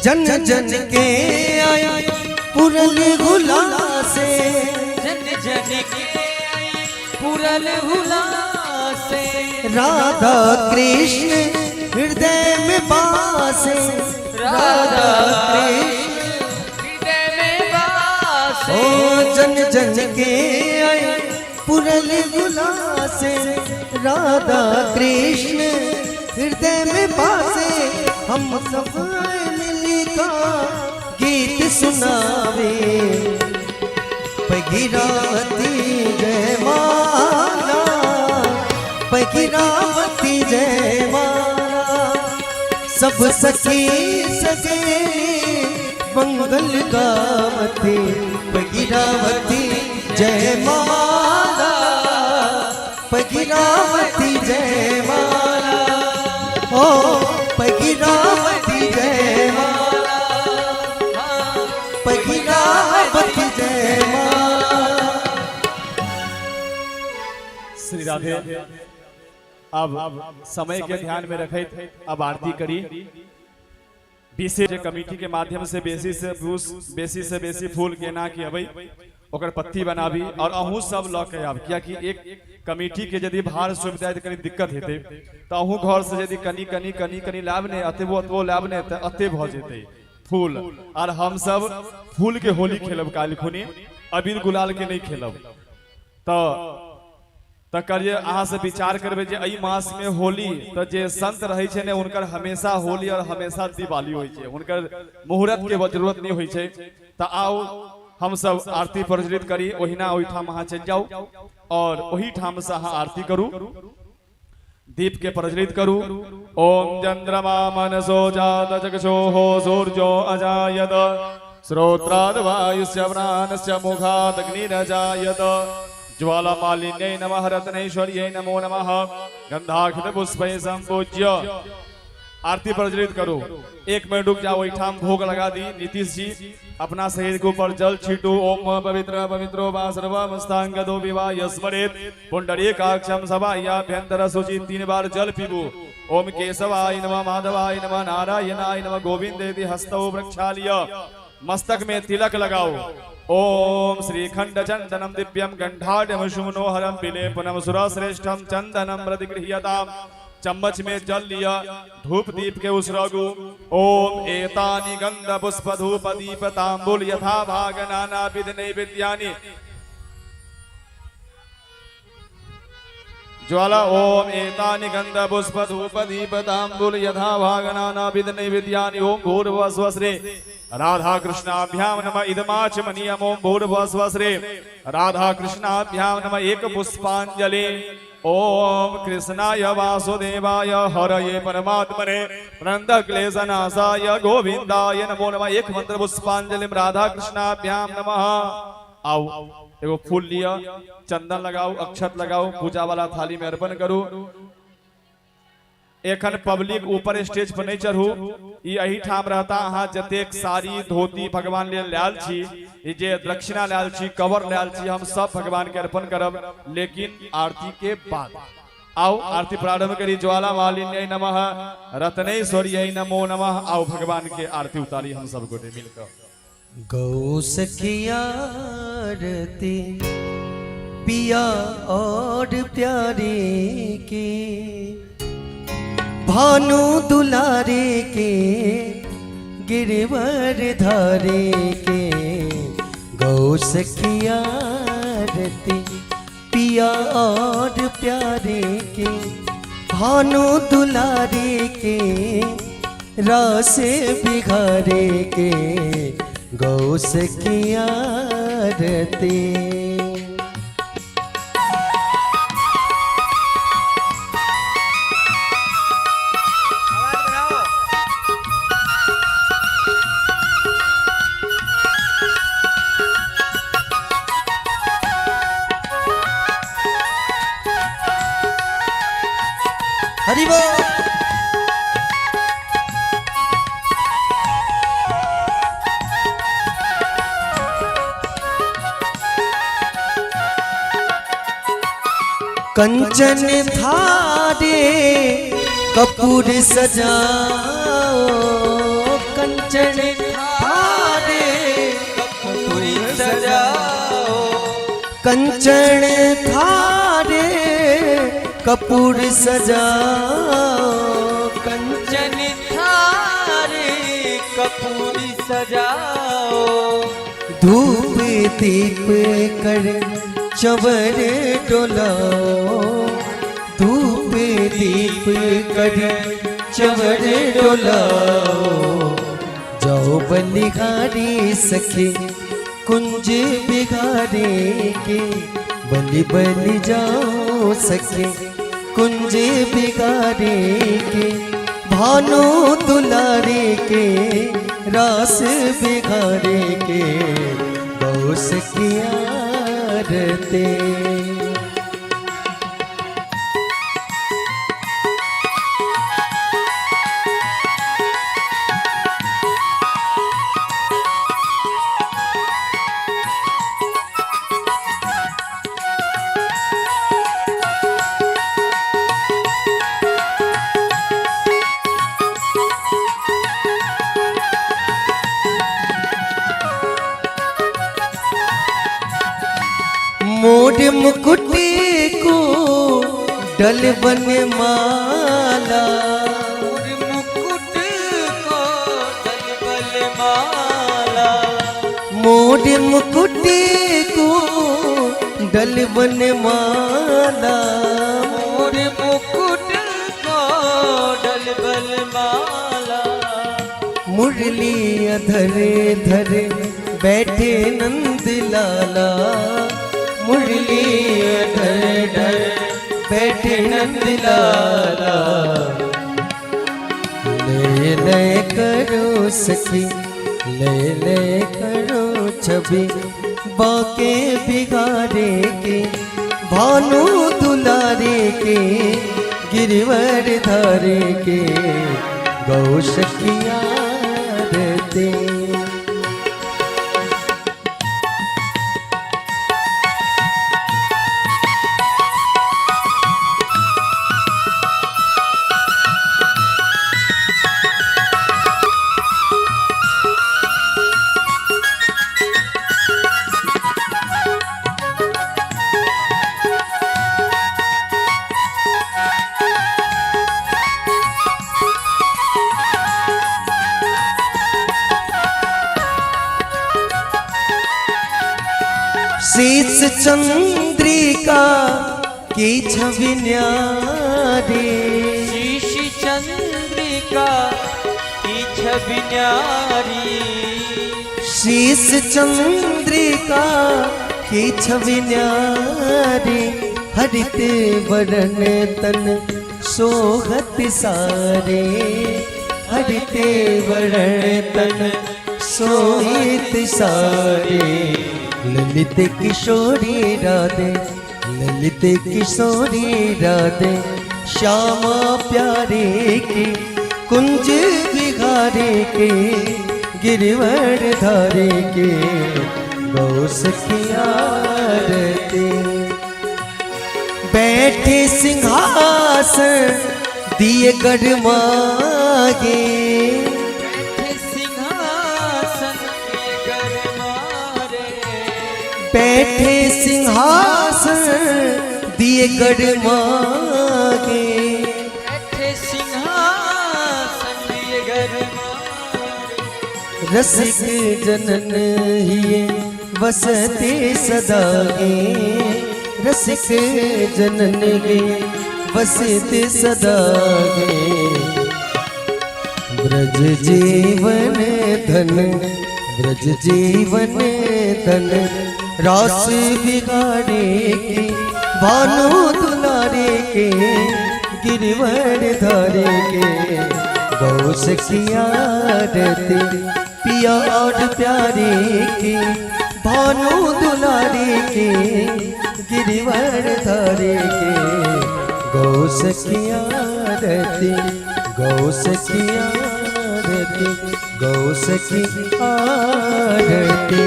जन जन के आए पुरल हुलासे। जन जन के पुरल हुलासे। राधा कृष्ण हृदय में बासे। राधा कृष्ण हृदय में बासे। ओ जन जन के आए पुरल हुलासे। राधा कृष्ण हृदय में बासे। हम सब आए मिल का गीत सुनावे। भगीरथी जय माला, भगीरथी जय माला। सब सखी सहेली मंगल गावती। भगीरथी जय माला, भगीरथी जय माला। ओ भगीरथी जय माला, भगीरथी जय माला। श्री राधे। अब समय के ध्यान में रखैत अब आरती करी। विशेष कमिटी के माध्यम से बेसी से फूस बेसी से बेसी फूल केना के अबै, ओकर पत्ती बनाबी और अहूँ सब लऽ के आब, कियाकि एक कमिटी के यदि भार सौंप जाए तऽ कनी दिक्कत हेतै। तऽ अहूँ घर से यदि कनी कनी कनी कनी लाब ने, अतेबो अतबो लाब ने, तऽ अते भऽ जेतै फूल। और हम सब फूल के होली खेलब काल्हि खुनी, अबीर गुलाल के नहीं खेलब। तऽ तकर जे अहाँ से विचार करबै जे एहि मास में होली, तऽ जे संत रहै छै ने, हुनकर हमेशा होली और हमेशा दिवाली होइ छै, हुनकर मुहूर्त के जरूरत नहीं होइ छै। तऽ आउ हम सब आरती प्रज्वलित करी। ओहिना ओहिठाम अहाँ चलि जाउ और ओहिठाम से अहाँ आरती करू, दीप के प्रज्वलित करू। ओम चंद्रमा मनसो जात चक्षुः सूर्यो अजायत श्रोत्राद वायुस्य प्राणस्य मुखादग्निरजायत। ज्वालामालिन्यै नमः, रत्नेश्वर्यै नमो नमः। गंधाक्षत पुष्पै संपूज्य आरती प्रज्वलित करू। एक मिनट रुक जाओ, ओहिठाम भोग लगा दी। नीतीश जी अपना शरीर के ऊपर जल छीटू। ओम पवित्र पवित्रो वा सर्वमस्तांगदो विवाह स्मरेत पुंडरीकाक्षम सभायाभ्यंतर शुचि। 3 बार जल पीबू। ओम केशवाय नमः, माधवाय नमः, नारायणाय नमः, गोविंदेति हस्तौ प्रक्षाल्य मस्तक में तिलक लगाओ। ओम श्रीखंड चंदनम दिव्यम गंधाढ्यम सुमनोहरम विलेपनम सुरश्रेष्ठम चंदनम प्रतिगृह्यताम। चम्मच में जल लिया, धूप दीप के उसरगु। ओम एतानि गंध पुष्प धूप दीप तांबुल यथा भाग नाना विध नैवेद्यानि ज्वाला। ओम एतानि गंध पुष्प धूप दीप तांबुल यथा भाग नाना विध नैवेद्यानि। ओम भूर्भुवः स्वः श्री राधा कृष्णाभ्याम नमः। इदमाचमनीयम। ओम भूर्भुवः स्वः श्री राधा कृष्णाभ्याम नमः। एक पुष्पांजलि। ओम कृष्णाय वासुदेवाय हरये परमात्मने नंद क्लेशनाशाय गोविंदाय नमो नमः। एक मंत्र पुष्पांजलि राधा कृष्णाभ्याम नमः। आओ एगो फूल लिया, चंदन लगाओ, अक्षत लगाओ, पूजा वाला थाली में अर्पण करू। एखन पब्लिक ऊपर स्टेज पर नहीं चढ़ू, ई एही ठाम रहता। अहाँ जतेक साड़ी धोती भगवान लेल लायल छी, ई जे दक्षिणा लायल छी, कवर लायल छी, हम सब भगवान के अर्पण करब, लेकिन आरती के बाद। आओ आरती प्रारंभ करी। ज्वाला मालिन्यै नमः, रत्नेश्वर्यै नमो नमः। आओ भगवान के आरती उतारी हम सब गोटे मिलकर। गौ सखिया आरती पिया और प्यारे के, भानु दुलारे के, गिरवर धारे के। गौ सखिया आरती पिया और प्यारे के, भानु दुलारे के, रास बिघारे के। गौ सखिया आरती। हरि बोल। कंचन थारे कपूर सजाओ, कंचन कंचन थारे कपूरी सजाओ। कंचन थारे कपूर सजाओ। कंचन थारे कपूरी सजाओ। धूप दीप कर चवर डोलाओ। धूप दीप कर चवर डोलाओ। जाओ बलिहारी सखी कुंज बिहारी के। बलि बलि जाओ सखी कुंज बिहारी के। भानु दुलारे के रास बिहारे के। गौ सखी आरती। मोर मुकुट को डलबन माला। मोर मुकुट को डलबल माला। मोर मुकुट को डलबन माला। मोर मुकुट को डलबल माला। मुरली अधरे धरे बैठे नंद लाला। मुरली अधर धर बैठे नंद लाला। ले ले करो सखी ले ले करो छवि बाके बिगारे के। भानु दुलारे के गिरवर धारे के। गौ सखिया आरती। शीश चंद्रिका की छवि न्यारी। शीश चंद्रिका की छवि न्यारी। शीश चंद्रिका की छवि न्यारी। हरित वरण तन सोहत सारे। हरित वरण तन सोहित सारे। ललित किशोरी राधे ललित किशोरी राधे। श्यामा प्यारे के कुंज बिहारे के। गिरवर धारे के गौ सखिया आरती। बैठे सिंहासन दिए गरमागे। बैठे सिंहासन के गरमारे। बैठे सिंहासन दिए गरमागे। बैठे सिंहासन दिए गरमारे। रसिक जनन हिये बसते सदा गे। रसिक जनन गे बसते सदा गे। ब्रज जीवन धन ब्रज जीवन धन रास बिगाड़े के। भानु दुलारे के गिरवर धारे के। गौ सखिया आरती पिया और प्यारे के। भानु दुलारे के गिरवर धारे के। गौ सखिया आरती गौ सखिया आरती गौ सखी आरती।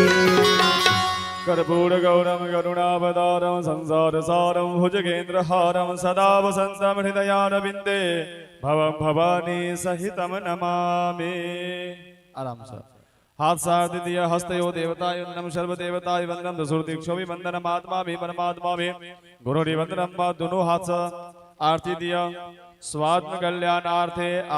कर्पूर गौरम करुणावतारम संसार सारम भुजगेन्द्रहारम सदा वसंतम हृदयारविंदे भवं भवानी सहितं नमामि। आरामसँ हाथ सँ आरती दिअ। हस्तयो देवताय वंदनम, सर्व देवताय वंदनम, दसुर वंदनम, आत्मा भी परमात्मा भी गुरु वंदनम। दुनू हाथ सँ आरती दिअ। स्वात्म कल्याणार्थे